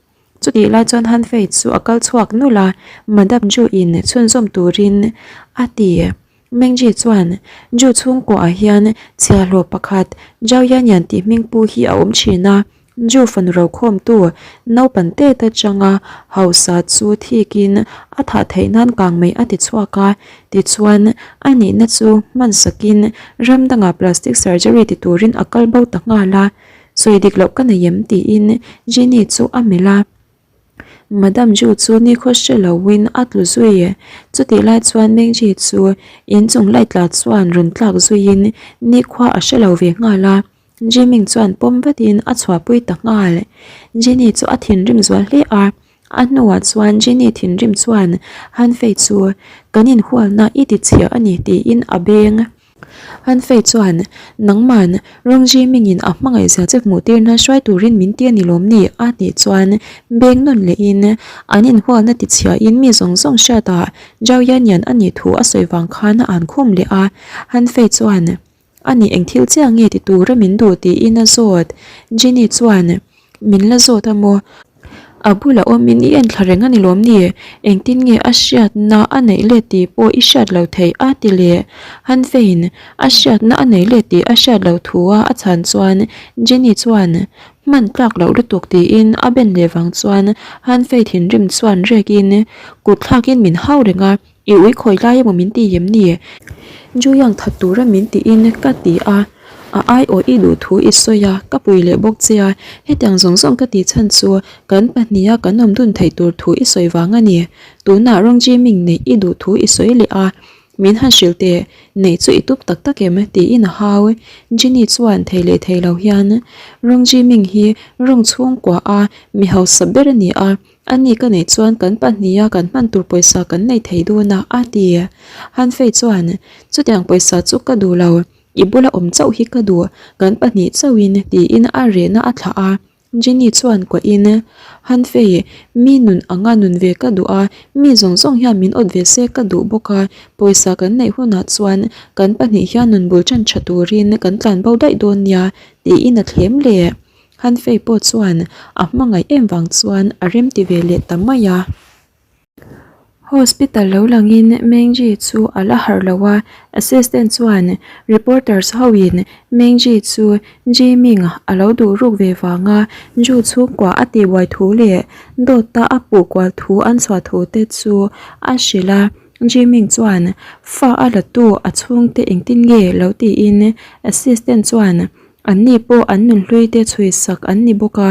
Chutih lai chuan Han Fei chu a kal chhuak nulh a, Madam Ju in chhunzawm turin a ti. Mengji chuan, Ju chhungkuaah hian chhiahhlawh pakhat Zhao Yanyan tih hming pu hi a awm thin a, Ju fanu rokhawmtu naupan tet atanga hausa chu thikin a thah theih nan kang mai a ti chhuak a, tichuan a nihna chu hman sakin ram dangah plastic surgery ti turin a kal bo ta nghal a, sawi dik loh ka nei em tiin Jenny chu a melh a. Madam Ju chu nikhaw hre loin a tlu zui. Chutih lai chuan Mengji chu inchung light tla chuan rawn tlak zuiin nikhua a hre lo ve nghal a. Jiming chuan pawm vatin a chhuahpui ta nghal. Jenny chu a thinrim zual hle a. A hnuah chuan Jenny thinrim chuan Han Fei chu kan inhualna i ti chhia a ni tiin a beng. Han Fei chuan, Nangman, Rong Jiming-in a hmangaihzia che hmuh tir nan hruai turin min ti a ni lawm ni? a tih chuan beng nawn lehin an inhualna ti chhiahin mi zawng zawng hriatah Zhao Yanyan a nih thu a sawi vang khan a an khum leh a. Han Fei chuan, A nih eng thil chiah nge ti tura min duh tiin a zawt. Jenny chuan, Min la zawt a maw? A bulah awmin i enthla reng a ni lawm ni? Engtin nge a hriatna a neih let tih pawh i hriat lo theih a ti leh. Han Fein a hriatna a nei let tih a hriat loh thu a a chhan chuan Jenny chuan, Hman tlak loh lutuk tiin a ben leh vang chuan Han Fei thinrim chuan rekin kut thlakin min hau reng a. I ui khawi lai emaw min ti em ni? Juyang that tura min tiin ka ti a, a aiawh i duh thu i sawi a, ka pui leh bawk che a, hetiang zawng zawng ka tih chhan chu kan pahniha kan awm dun theih tur thu i sawi vang a ni. Tunah rawng Jiming neih i duh thu i sawi leh a, min han hrilh teh, neih chu i tup tak tak em? tiin a hau. Jenny chuan thei leh thei lo hian rawng Jiming hi rawng chhungkua a mi hausa ber a ni a, A ni ka neih chuan kan pahniha kan hman tur pawisa kan nei thei dawn a, a ti. Han Fei chuan, Chutiang pawisa chu ka duh lo, i bula awm chauh hi ka duh, kan pahnih chauhin, tiin a rehna a thlah a. Jenny chuan kuahin, Han Fei, mi nun anga nun ve ka duh a, mi zawng zawng hian min awt ve se ka duh bawk a, pawisa kan neih hunah chuan kan pahnih hian nun bul tan tha turin kan tlanbo daih dawn nia, tiin a thlem leh. Han Fei pawh chuan a hmangaih em vang chuan a remti ve leh ta mai a. Hospital lo langin Mengji chu a la harh lo a, assistant chuan reporters ho in Mengji chu Jiming a lo duh ruk ve vanga Ju chhungkua a tihbuai thu leh dawta a puh kual thu an chhuah thu te chu a hrilh a. Jiming chuan fa a la tu a chhungte engtin nge lo tiin assistant chuan Anni pawh an nunhlui te chhui sak an ni bawk a.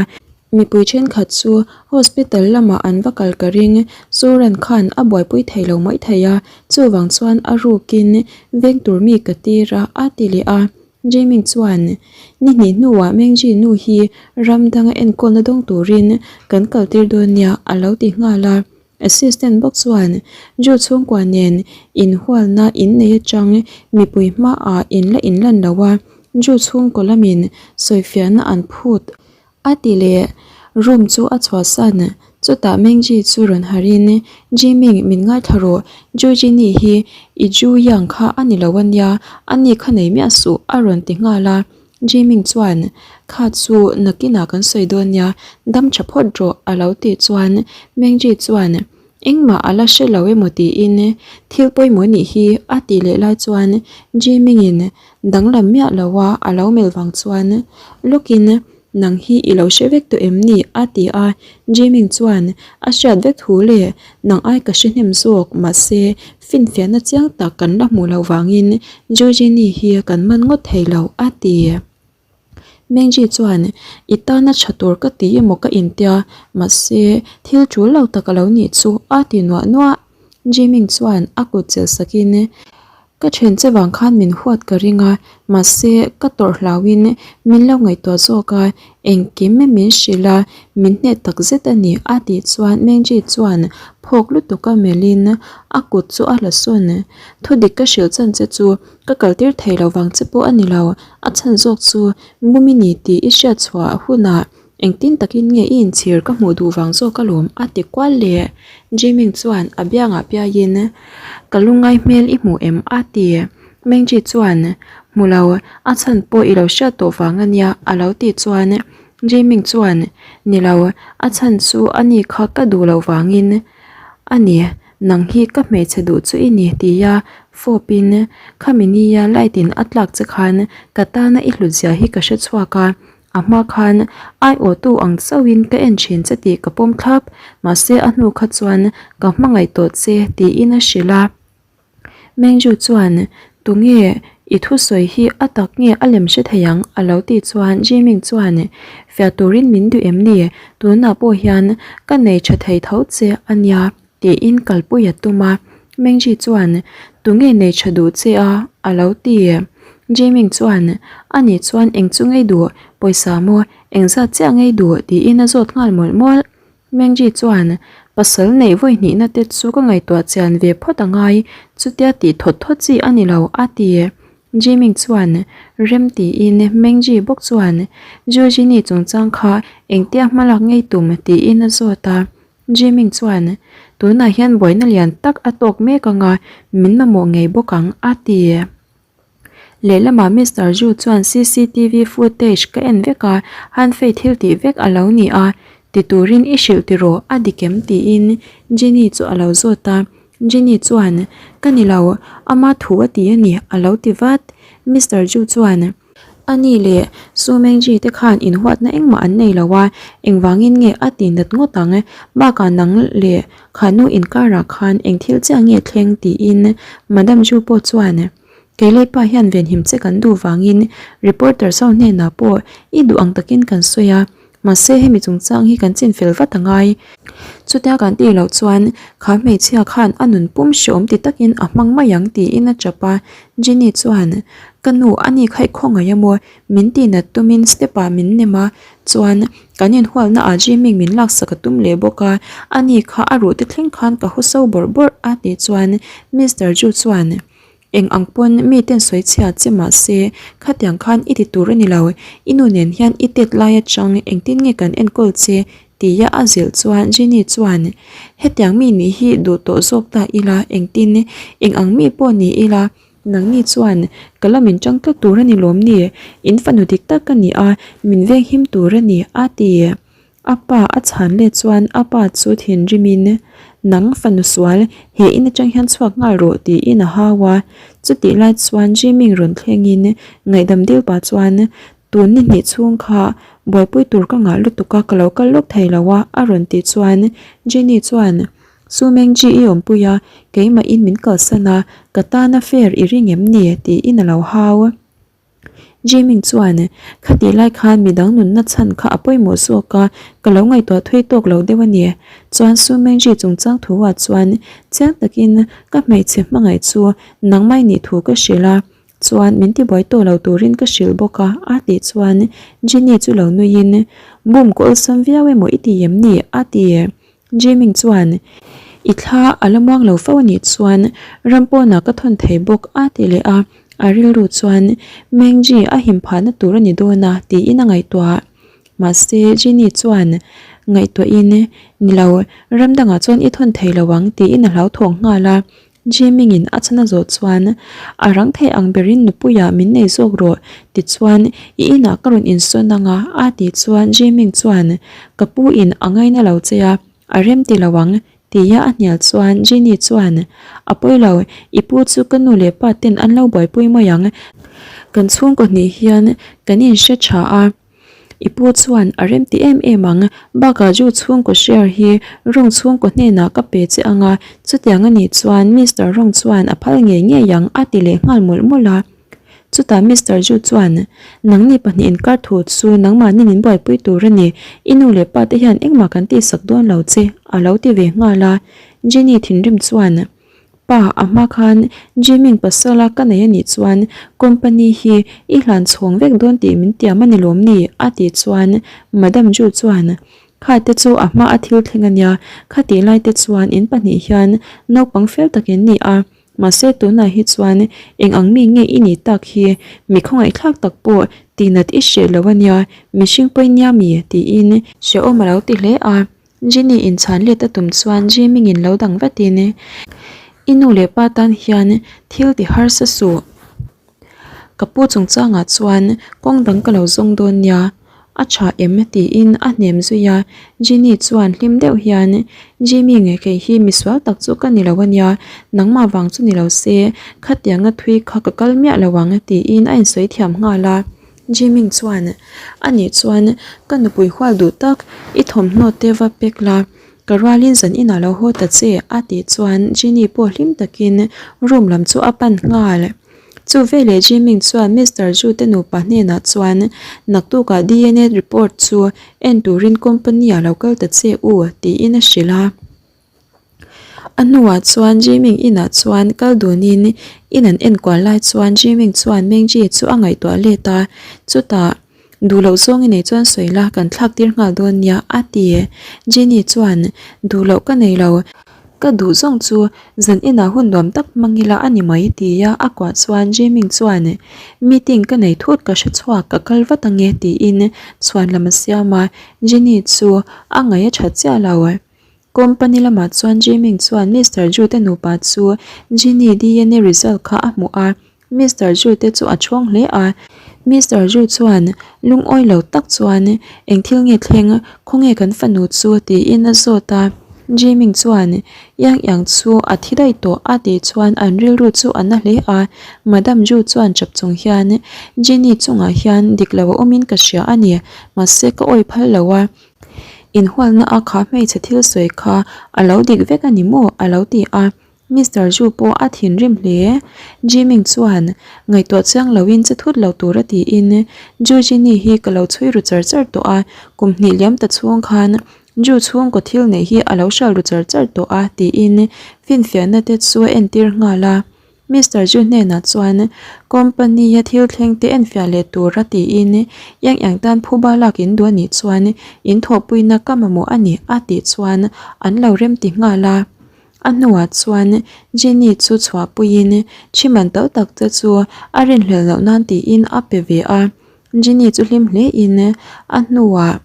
Mipui thenkhat chu hospital lamah an va kal ka ring, Suran khan a buaipui thei lo mai thei a, chuvang chuan a rukin veng tur mi ka tir a, a ti leh a. Jimmy chuan, Ni hnih hnuah Mengji nu hi ram danga enkawlna dawng turin kan kaltir dawn nia, a lo ti nghal a. Assistant bawk chuan, Ju chhungkua nen inhualna innei atang mipui hmaah in la inlan lo a, Ju chhungkaw lamin sawifiahna an phut A ti leh, room chu a chhuahsan. Chutah Mengji chu rawn harhin, Jiming, min ngaithla rawh. Ju Jini hi i Ju Yang kha a ni lo a nia, a ni kha nei miah suh, a rawn ti nghal a. Jiming chuan, Kha chu nakinah kan sawi dawn nia, dam tha phawt rawh, a lo tih chuan Mengji chuan, Engmah a la hre lo emaw tiin thil pawimawh nih hi a tih leh lai chuan Jiming-in danglam miah lo a a lo melh vang chuan lawkin nang hi i lo hre vek tawh em ni a ti a, Jiming chuan a hriat vek thu leh nang ai ka hre hnem zawk mahse finfiahna chiang tak kan la hmuh loh vangin Georgenie hi kan man ngawt thei lo a ti. Mengji chuan, I tana tha tur ka ti emaw ka intia, mahse thil tul lo tak a lo nih chu a ti nuah nuah. Jiming chuan a kut chelh sakin, Ka then che vang khan min huat ka ring a, mahse ka tawrh hlauhin min lo ngaihtuah zawk a, engkim min hrilh a, min hneh tak zet a ni a tih chuan Mengji chuan phawk lutuk a melhin a kut chu a la sawn. Thudik ka hrilh chan che chu Ka kaltir thei lo vang che pawh a ni lo, a chhan zawk chu Mumi ni tih i hriat chhuah hunah engtin takin nge i inchhir ka hmuh duh vang zawk alawm a ti kual leh. Jiming chuan a biangah piaiin Ka lungngai hmel i hmuh em? a ti. Mengji chuan Hmu lo, a chhan pawh i lo hriat tawh vang a nia a lo tih chuan Jiming chuan Ni lo, a chhan chu a ni kha ka duh loh vangin a ni. Nang hi ka hmeichhe duh chu i ni tia fawpin khami nia light in a tlak che khan ka tana i hlut zia hi ka hre chhuak a, a hma khan aiawhtu ang chauhin ka en thin che tih ka pawm thlap, mahse a hnu kha chuan ka hmangaih tawh che tiin a hrilh a. Mengju chuan tunge i thusawi hi a tak nge a lem hre thei ang a lo tih chuan Jiming chuan fiah turin min duh em ni tunah pawh hian ka nei tha thei tho che a nia tiin kalpui a tum a Mengji chuan tunge nei tha duh che a a lo ti Jiming chuan ani chuan eng chu ngei duh pawisa maw engzat chiah ngei duh tiin a zawt nghal mawlh mawlh. Mengji chuan, Pasal neih vawi hnihna te chu ka ngaihtuah chian ve phawt a ngai, chutia tih thawt thawt chi a ni lo, a ti. Jiming chuan, Rem tiin Mengji bawk chuan, Georgini chungchang kha engtia hmalak ngei tum? tiin a zawt a. Jiming chuan, Tunah hian buaina lian tak a tawk mek ang a, min mamawh ngei bawk ang, a ti. Lehlamah Mister Zhu chuan cctv footage ka en vek a, Hanfei thil tih vek a lo ni a, ti turin i hrilh tiraw a dik em tiin Jenny chu a lo zawt a, Jenny chuan ka ni lo, ama thu a ti a ni a lo ti vat. Mister Zhu chuan a ni leh Su Mengji te khan inhuatna engmah an nei lo a, engvangin nge a ti nat ngawt ang, bakah nang leh Khanu inkarah khan eng thil chiah nge thleng tiin Madam Zhu pawh chuan Keileipa hian venhim che kan duh vangin reporters ho hnenah pawh i duh ang takin kan sawi a, mahse hemi chungchang hi kan chinfel vat a ngai. Chutia kan tih loh chuan kha hmeichhia khan a nun pum hreawm ti takin a hmang mai ang tiin a tap a, Jenny chuan Ka nu a ni kha i khawngaih a maw? Min tihnat tumin step ah min nem a, chuan kan inhualna ah Jimmy min laksak a tum leh bawk a, ani kha a ruh te thleng khan ka haw so bawrh bawrh a tih chuan Mister Ju chuan eng ang pawn mi ten sawi chhia che mahse khatiang khan i ti tur a ni lo, i nu nen hian i tet lai atang engtin nge kan enkawl che tia a zilh chuan Jenny chuan hetiang mi nih hi duh tawh zawk ta ila engtin eng ang mi pawh ni ila Nangni chuan ka la min tang tlat tur a ni lawm ni? In fanu dik tak ka ni a, min veng him tur a ni, a ti. A pa a chhan let chuan a pa chu thinrimin, Nang fanu sual, he in atang hian chhuak nghal rawh, tiin a hau a. Chutih lai chuan Jiming rawn thlengin ngaihdam dil pah chuan, Tun ni hnih chhung kha buaipui tur ka ngah lutuk a, ka lo kal lawk thei lo a, a rawn tih chuan Jenny chuan, Chu Mengji i awmpui a, keimahin min kalsan a, ka tana fair i ring em ni? tiin a lo hau. Jiming chuan, Khatih lai khan midang nunna chhan kha a pawimawh zawk a, ka lo ngaihtuah thui tawk lo deuh a ni. Chuan Su Mengji chungchang thu ah chuan chiang takin ka hmeichhe hmangaih chu nangmah i nih thu ka hrilh a, chuan min tibuai tawh lo turin ka hrilh bawk a, a tih chuan Jenny chu lo nuiin, Bum ka awlsam viau emaw i ti em ni? a ti. Jiming chuan, I thla a la muang lo fo a nih chuan ram pawnah ka thawn thei bawk a ti leh a, a rilru chuan Mengji a him phahna tur a ni dawn a tiin a ngaihtuah. Mahse Jenny chuan ngaihtuahin, Ni lo, ram dangah chuan i thawn thei lo ang tiin a hlauthawng nghal a. Jiming-in a chhan a zawh chuan, A rang thei ang berin nupuiah min nei zawk rawh, tichuan i inah ka rawn insawn ang a, a tih chuan Jiming chuan, Ka pu in a ngaina lo che a, a rem ti lo ang, tia a hnial chuan Jenny chuan, A pawi lo, i pu chu ka nu leh pa ten an lo buaipui mai ang, kan chhungkaw hnih hian kan inhre tha a. I pu chuan a rem ti em em ang, bakah Ju chhungkaw share hi Rong chhungkaw hnenah ka pe che ang a, chutiang a nih chuan Mister Rong chuan a phal ngei ngei ang a ti leh nghal mawlh mawlh a. Chutah Mister Ju chuan, Nangni pahnihin kar thu chu nangmahni min buaipui tur a ni, i nu leh pa te hian engmah kan tihsak dawn lo che a lo ti ve nghal a. Jenny thinrim chuan, Pa, a hma khan Jiming pasala ka nei a nih chuan company hi i hlan chhawng vek dawn tih min tiam a ni lawm ni? a tih chuan Madam Ju chuan, Kha te chu a hma a thil thleng a nia, khatih lai te chuan in pahnih hian naupang fel tak in ni a, mahse tunah hi chuan eng ang mi nge i nih tak hi mi khawngaihthlak tak pawh tihnat i hreh lo a nia, mihring pawhin nia mi? tiin hrehawm a lo ti hle a. Jenny in chhan let a tum chuan Jiming in lo dang vatin, I nu leh pa tan hian thil ti harsa suh. Ka pu chungchangah chuan kawng dang ka lo zawng dawn nia, a tha em? tiin a hnem zui a. Jenny chuan hlim deuh hian, Jimmy nge kei hi misual tak chu ka ni lo ania, nangmah vang chu ni lo se, khatianga thui kha ka kal miah lo ang tiin a insawi thiam nghal a. Jiming chuan, A nih chuan ka nupui hual duh tak, i thawmhnaw te va pek la, ka rualin zan inah lo haw ta che, a tih chuan Jenny pawh hlim takin room lam chu a pan nghal. Chu veleh Jiming chuan Mister Ju te nupa hnenah chuan, Naktukah DNA report chu en turin company ah lo kal ta che u, tiin a hrilh a. A hnuah chuan Jiming inah chuan kal dunin in an enkual lai chuan Jiming chuan Mengji chu a ngaihtuah let a, chutah duh loh zawng i nei chuan sawi la kan thlak tir nghal dawn nia a ti. Jenny chuan duh loh ka nei lo, ka duh zawng chu zan inah hun nuam tak hmang ila a ni mai tia a kuah chuan Jiming chuan meeting ka nei thut ka hre chhuak ka kal vat ange tiin chhuan lam a siam a, Jenny chu a ngaih a that chiah lo. Company lamah chuan Jiming chuan Mister Ju te nupa chu Jenny DNA result kha a hmuh a, Mister Ju te chu a chhawng hle a. Mister Ju chuan lungawi lo tak chuan eng thil nge thleng, khawnge kan fanu chu tiin a zawt a. Jiming chuan Yang Yang chu a thi daih tawh a tih chuan an rilru chu a na hle a. Madam Ju chuan chap chung hian Jenny chungah hian dik lo a awmin ka hria a ni, mahse ka awi phal lo a. Inhualna a kha hmeichhe thil sawi kha a lo dik vek a ni maw? a lo ti a. Mister Zhu pawh a thinrim hle. Jiming chuan ngaihtuah chiang loin che thut lo tura tiin Zhu Jini hi ka lo chhui ru char char tawh a, kum hnih liam ta chhung khan Zhu chhungkaw thil neih hi a lo hral ru char char tawh a tiin finfiahna te chu a entir nghal a. Mister Ju hnenah chuan company-a thil thleng te enfiah leh tura tiin Yang Yang tan phuba lak in duh a nih chuan in thawhpuina ka mamawh a ni a tih chuan an lo rem ti nghal a. A hnuah chuan Jenny chu chhuahpuiin thi man to tak te chu a rinhlelh loh nan tiin a pe ve a. Jenny chu hlim hle in a hnuah.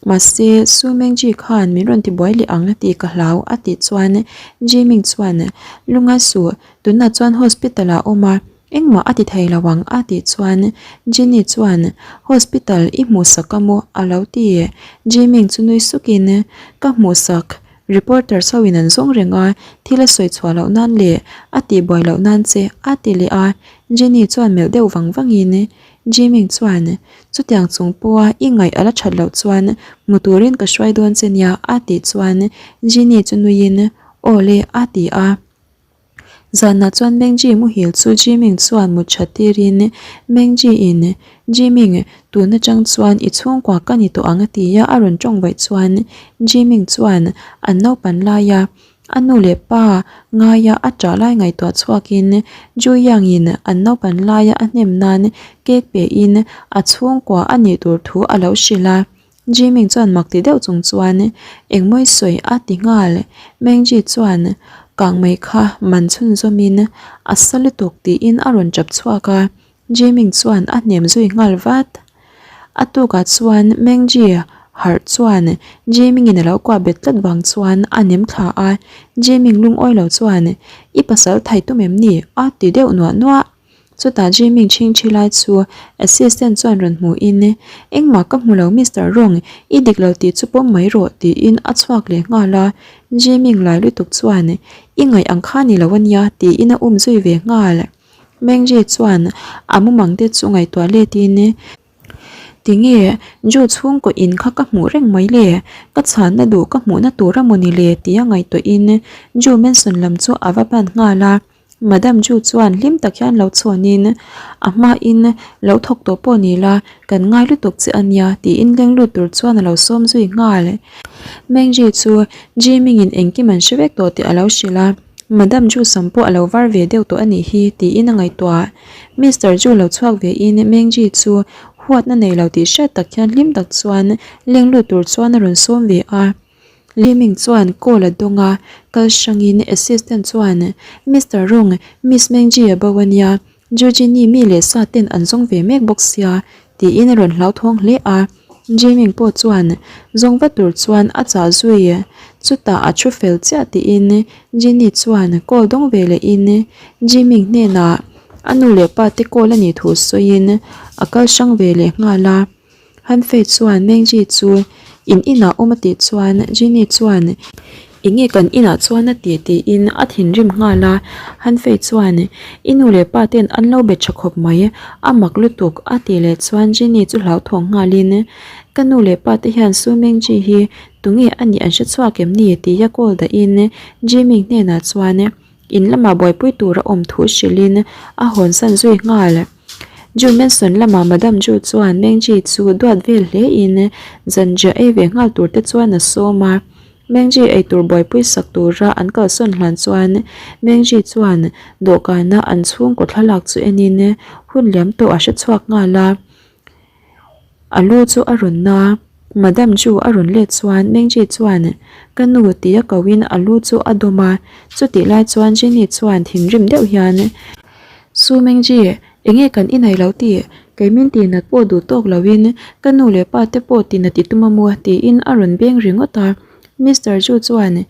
Mahse, Su Mengji khan min rawn tibuai leh ang tih ka hlau a tih chuan Jiming chuan, Lunga suh, tunah chuan hospital ah awm a, engmah a ti thei lo ang a tih chuan Jenny chuan, Hospital i hmuhsak a maw? a lo ti. Jiming chu nui sukin, Ka hmuhsak, reporters ho in an zawng reng a, thil a sawi chhuah loh nan leh a tihbuai loh nan che a ti leh a, Jenny chuan melh deuh vang vangin, Jiming chuan, Chutiang chung pawha i ngaih a la that loh chuan hmu turin ka hruai dawn che nia a tih chuan Jenny chu nuiin, Aw le a ti a. Zanah chuan Mengji muhil chu Jiming chuan mut that tirin Mengji in Jiming tun atang chuan i chhungkua ka ni tawh ang a ti a, a rawn tawng vaih chuan Jiming chuan an naupan lai a A nu leh pa ngaia a ṭah lai ngaihtuah chhuakin Ju Yang-in an naupan laia a hnem nan cake pein a chhungkua a nih tur thu a lo hrilh a. Jiming chuan mak ti deuh chung chuan engmawi sawi a ti nghal. Mengji chuan kang mai kha man chhunzawmin a sa lutuk tiin a rawn ṭap chhuak a. Jiming chuan a hnem zui nghal vat. A tukah chuan Mengji harh chuan Jiming-in a lo kuah bet tlat vang chuan a nem thla a, Jiming lungawi lo chuan, I pasal thai tum em ni? a ti deuh nuah nuah. Chutah Jiming chhingchhi lai chu assistant chuan rawn hmuhin, Engmah ka hmu lo Mister Rong, i dik lo tih chu pawm mai rawh tiin a chhuak leh nghal a. Jiming lai lutuk chuan, I ngaih ang kha ni lo a nia tiin a um zui ve nghal. Mengji chuan a mumang te chu ngaihtuah letin, Tinge Ju chhungkaw in kha ka hmuh reng mai le? Ka chhanna duh ka hmuhna tur a maw ni le? tia ngaihtuahin Ju Mansion lam chu a va pan nghal a. Madam Ju chuan hlim tak hian lo chhawnin, A hmain lo thawk tawh pawh ni la, kan ngai lutuk che a nia tiin leng lut tur chuan a lo sawm zui nghal. Mengji chu Jiming-in engkim an hre vek tawh tih a lo hrilh a. Madam Ju sam pawh a lo var ve deuh tawh a nih hi tiin a ngaihtuah. Mister Ju lo chhuak ve in Meng Ji chu huatna nei lo tih hriat tak hian hlim tak chuan leng lut tur chuan a rawn sawm ve a. Li Ming chuan call a dawng a, kal hrangin assistant chuan Mister Rong, Miss Meng Ji a bo a nia, Jujini mi leh sa ten an zawng ve mek bawk sia tiin a rawn hlauthawng hle a. Jiming pawh chuan zawng va tur chuan a chah zui. Chutah a thu fel chiah tiin Jinny chuan call dawng ve lehin Jiming hnenah a nu leh pa te call a nih thu sawiin a kal hrang ve leh nghal a. Hanfei chuan Mengji chu in inah awm a tih chuan Jinny chuan enge kan inah chuan a ti tiin a thinrim nghal a. Hanfei chuan i nu leh pa ten an lo be tha khawp mai a mak lutuk a tih leh chuan Jinny chu hlauthawng nghalin ka nu leh pa te hian Su Mengji hi tunge a nih an hre chhuak em ni tia call dahin Jimmy hnenah chuan In lamah buaipui tur a awm thu hrilhin a hawnsan zui nghal. Ju Manson lamah Madam Ju chuan Mengji chu duat vel hlein zanriah ei ve nghal tur te chuan a sawm a. Mengji eitur buaipui sak tura an kalsawn hlan chuan Mengji chuan dawhkana an chhungkaw thlalak chu enin hun liam tawh a hre chhuak nghal a. A lu chu a rawn na. Madam chu a rawn let chuan Mengji chuan ka nu tia ko in a lu chu a dawm a, chutih lai chuan Jenny chuan thinrim deuh hian Su Mengji, enge kan inei lo tih? Kei min tihnat pawh duh tawk lo in ka nu leh pa te pawh tihnat i tum a maw? tiin a rawn beng ringawt a. Mister Chu chuan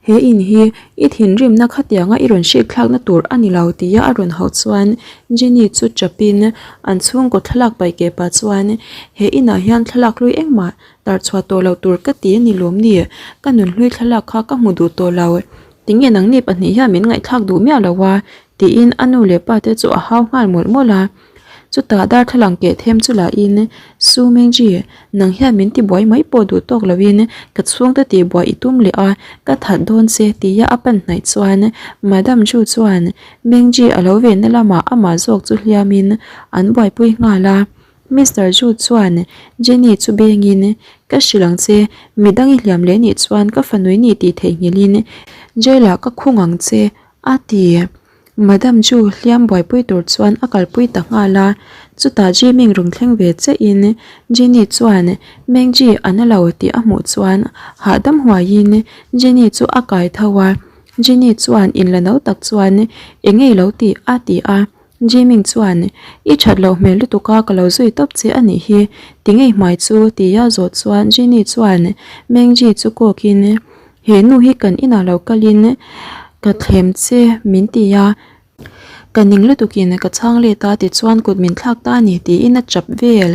He in hi i thinrimna khatianga i rawn hriatthlakna tur a ni lo tia a rawn hauh chuan Jenny chu chapin an chhungkaw thlalak paih keh pah chuan he inah hian thlalak hlui engmah tarchhuah tawh loh tur ka ti a ni lawm ni? Ka nunhlui thlalak kha ka hmu duh tawh lo. Tinge nangni pahnih hian min ngaihthlak duh miah lo a? tiin a nu leh pa te chu a hau nghal mawlh mawlh a. Chutah darthlalang keh them chu lahin Su Mengji, nang hian min tibuai mai pawh duh tawk loin ka chhungte tihbuai i tum leh a, ka that dawn che tia a pan hnaih chuan Madam Ju chuan Mengji a lo venna lamah amah zawk chu hliamin an buaipui nghal a. Mister Ju chuan Jenny chu bengin, Ka hrilh ang che, midang i hliam leh nih chuan ka fanui ni tih theihnghilhin jail ah ka khung ang che a ti. Madam chu hliam buaipui tur chuan a kalpui ta nghal a, chutah Jiming rawn thleng ve chiahin Jenny chuan Mengji a na lo tih a hmuh chuan hahdam huaiin Jenny chu a kai tho a, Jenny chuan inla no tak chuan eng nge lo tih a ti a, Jiming chuan i that loh hmel lutuk a ka lo zui tawp che a nih hi ti ngei hmai chu tia zawh chuan Jenny chuan Mengji chu kawkin He nu hi kan inah lo kalin ka thlem che min ti a, ka ning lutukin ka chhang let a tichuan kut min thlak ta a ni tiin a chap vel.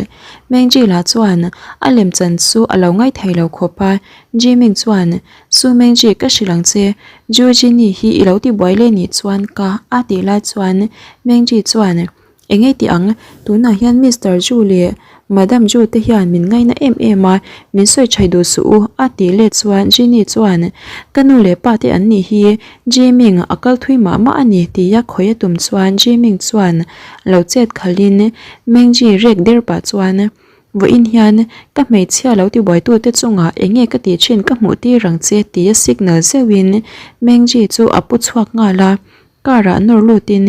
Mengji lah chuan a lem chan chu a lo ngaithei lo khawp a, Jiming chuan Su Mengji ka hrilh ang che, Ju Jini hi i lo tibuai leh nih chuan ka a tih lai chuan Mengji chuan Eng nge tih ang? Tunah hian Mister Ju leh Madam Ju te hian min ngaina em em a, min sawi chhai duh suh u a tih let chuan Jenny chuan Ka nu leh pa te an nih hi Jiming a kal thui mah mah a ni tia khawi a tum chuan Jiming chuan lo chet khalhin Mengji rek der pah chuan Vawiin hian ka hmeichhia lo tibuaitute chungah eng nge ka tih thin ka hmuh tir ang che tia signal zeuhin Mengji chu a pu chhuak nghal a. Car ah nawr lutin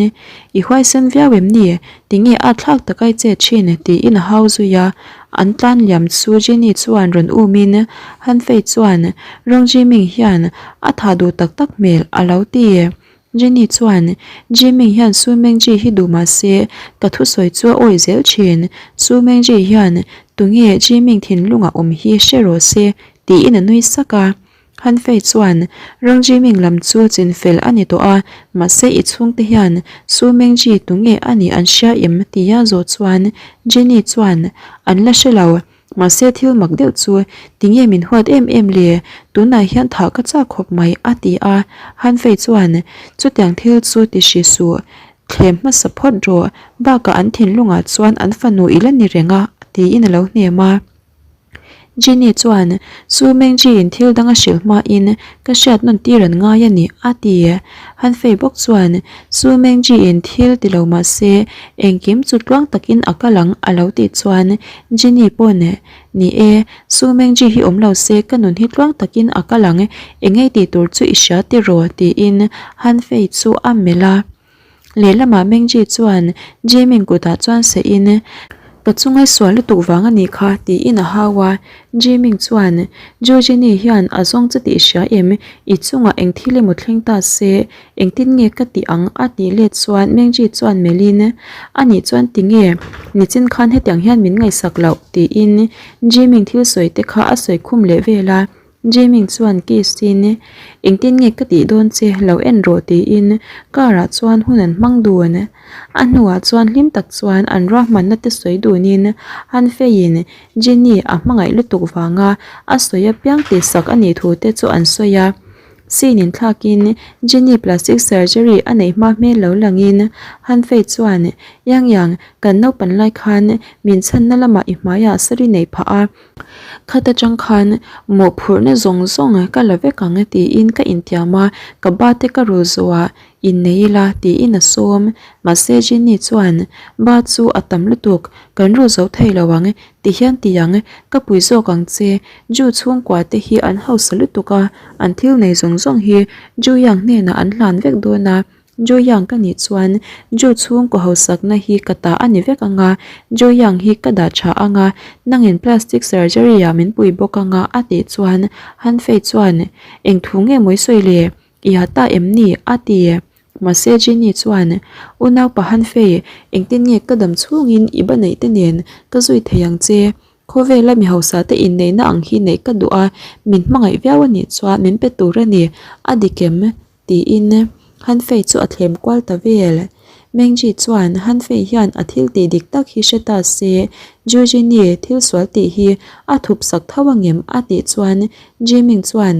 I huaisen viau em ni? Tinge a thlak tak ai che thin? tiin a hau zui a. An tlan liam chu Jenny chuan rawn umin Hanfei chuan Rong Jiming hian a tha duh tak tak hmel a lo ti. Jenny chuan Jiming hian Su Mengji hi duh mah se ka thusawi chu a awih zel thin. Su Mengji hian tunge Jiming thinlungah awm hi hre rawh se tiin a nui sak a. Hanfei chuan, Rang Jiming lam chu chinfel a ni tawh a, mahse i chhungte hian Su Mengji tunge a nih an hria em? tia zawh chuan Jenny chuan, An la hre lo, mahse thil mak deuh chu tinge min huat em em le, tunah hian thah ka chak khawp mai a ti a. Hanfei chuan, Chutiang thil chu ti hri suh, thlem hmasa phawt rawh, bakah an thinlungah chuan an fanu i la ni reng a tiin a lo hnem a. Jenny chuan, Su Mengji-in thil dang a hrilh hmain ka hriat nawn tir an ngai a ni, a ti. Han Fei bawk chuan, Su Mengji-in thil ti lo mah se, engkim chu tluang takin a kal ang, a lo tih chuan Jenny pawn, Ni e, Su Mengji hi awm lo se ka nun hi tluang takin a kal ang, engei tih tur chu i hria tiraw, tiin Han Fei chu a melh a. Lehlamah Mengji chuan Jimin kutah chuan seh in, Ka chungai sual lutuk vang a nih kha, tiin a hau a. Jimin chuan, Jujini hian a zawng che tih hria em? I chungah eng thil emaw thleng ta se, engtin nge ka tih ang? a tih let chuan Mengji chuan melh in, A nih chuan tinge? Nichin khan hetiang hian min ngaihsak loh, tiin Jimin thil sawi te kha a sawi khum leh vel a. Jiming chuan kiss in, Engtin nge ka tih dawn che, lo en rawh tiin car ah chuan hun an hmang dun. A hnuah chuan hlim tak chuan an ruahmanna te sawi dunin Han Feiin Jenny a hmangaih lutuk vanga a sawi apiang tihsak a nih thu te chu an sawi a. Scene in thlakin Jenny plastic surgery a neih hma hmel lo langin Han Fei chuan, Yang Yang, kan naupan lai khan min chhanna lamah i hmaiah sari neih phah a, Khat atang khan mawhphurhna zawng zawng ka la vek ang tiin ka intiam a, ka ba te ka rul zawhah innei ila tiin a sawm. Mahse Jenny chuan ba chu a tam lutuk, kan rul zo thei lo ang ti hian ti ang, ka pui zawk ang che, Ju chhungkua te hi an hausa lutuk a, an thil nei zawng zawng hi Ju Yang hnenah an hlan vek dawn a, Joyang ka nih chuan Jo chhungkaw hausakna hi ka ta a ni vek ang a, Joyang hi ka dah tha ang a, nangin plastic surgery ah min pui bawk ang a a tih chuan Han Fei chuan Eng thu nge mawi sawi le? I ha ta em ni? a ti. Mahse Jenny chuan Unaupa Han Fei, engtin nge ka dam chhungin i ba neih te nen ka zui thei ang che? Khawvela mi hausa te inneihna ang hi neih ka duh a, min hmangaih viau a nih chuan min pe tur a ni, a dik em? Tiin Han Fei chu a thlem kual ta vel. Mengji chuan Han Fei hian a thil tih dik tak hi hre ta se, Jujini thil sual tih hi a thup sak tho angem a tih chuan Jiming chuan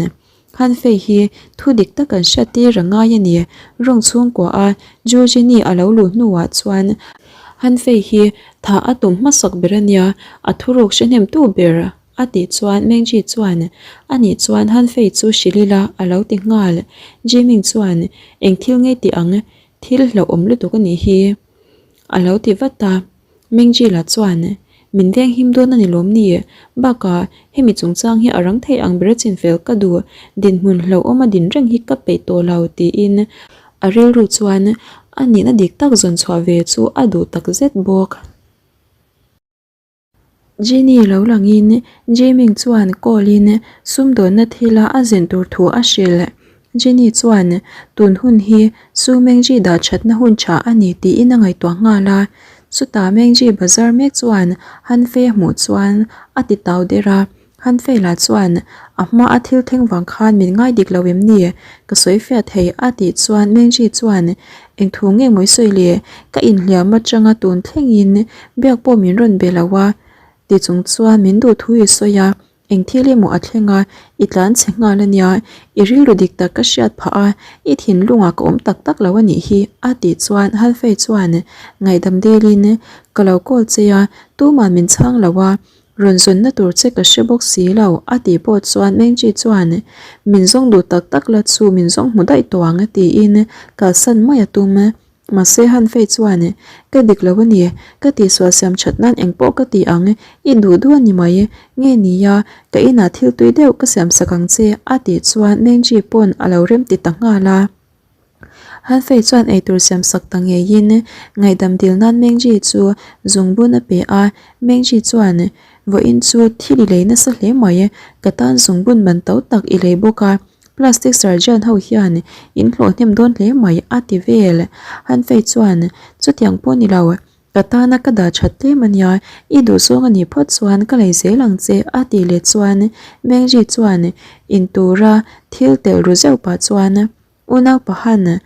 Han Fei hi thu dik tak an hriat tir a ngai a ni. Rawng chhungkua a Jujini a lo luh hnuah chuan Han Fei hi thah a tum hmasak ber a nia, a thuruk hre hnemtu ber. A tih chuan Mengji chuan, A nih chuan Han Fei chu hrilh ila a lo ti nghal. Jiming chuan, Eng thil ngei tih ang, thil hlauhawm lutuk a nih hi a lo ti vat a. Mengji lah chuan, Min veng him dawn a ni lawm ni? Bakah, hemi chungchang hi a rang thei ang ber a chinfel ka duh, dinhmun hlauhawm a din reng hi ka peih tawh lo tiin a rilru chuan a nihna dik tak zawn chhuah ve chu a duh takzet bawk. Jenny lo langin Jiming chuan call in sumdawnna thila a zin tur thu a hrilh. Jenny chuan tun hun hi Su Mengji dah thatna hun tha a ni tiin a ngaihtuah nghal a. Chutah Mengji bazar mek chuan Han Fei a hmuh chuan a ti tau der a. Han Fei lah chuan a hma a thil thleng vang khan min ngai dik lo em ni? Ka sawi fiah thei a tih chuan Mengji chuan Eng thu nge mawi sawi le? Ka inhliam atanga tun thlengin biak pawh min rawn be lo a ti chung chuan min duh thu i sawi a, eng thil emaw a thleng a, i tlan chhe nghal a nia, i rilru dik tak ka hriat phah a, i thinlungah ka awm tak tak lo a nih hi a tih chuan Han Fei chuan ngaihdam dilin. Ka lo call che a, tumah min chhang lo a, rawn zawnna tur che ka hre bawk si lo a tih pawh chuan Mengji chuan Min zawng duh tak tak la chu min zawng hmu daih tawh ang tiin kalsan mai a tum. Mahse Hanfei chuan Ka dik lo a ni, ka tihsual siam that nan engpawh ka ti ang, i duh duh a ni mai, nge nia ka inah thil tui deuh ka siam sak ang che a tih chuan Mengji pawn a lo remti ta nghal a. Hanfei chuan eitur siam sak ta ngeiin ngaihdam dil nan Mengji chu zungbun a pe a, Mengji chuan vawiin chu thil i lei nasa hle mai, ka tan zungbun man to tak i lei bawk a, plastic surgeon ho hian in hlawh hnem dawn hle mai a ti vel. Hanfei chuan chutiang pawh ni lo, Ka tana ka dah that tlem a nia, i duhzawng a nih phawt chuan ka lei zel ang che a tih leh chuan Mengji chuan in tura thil telh ru zeuh pah chuan Unau Pahan,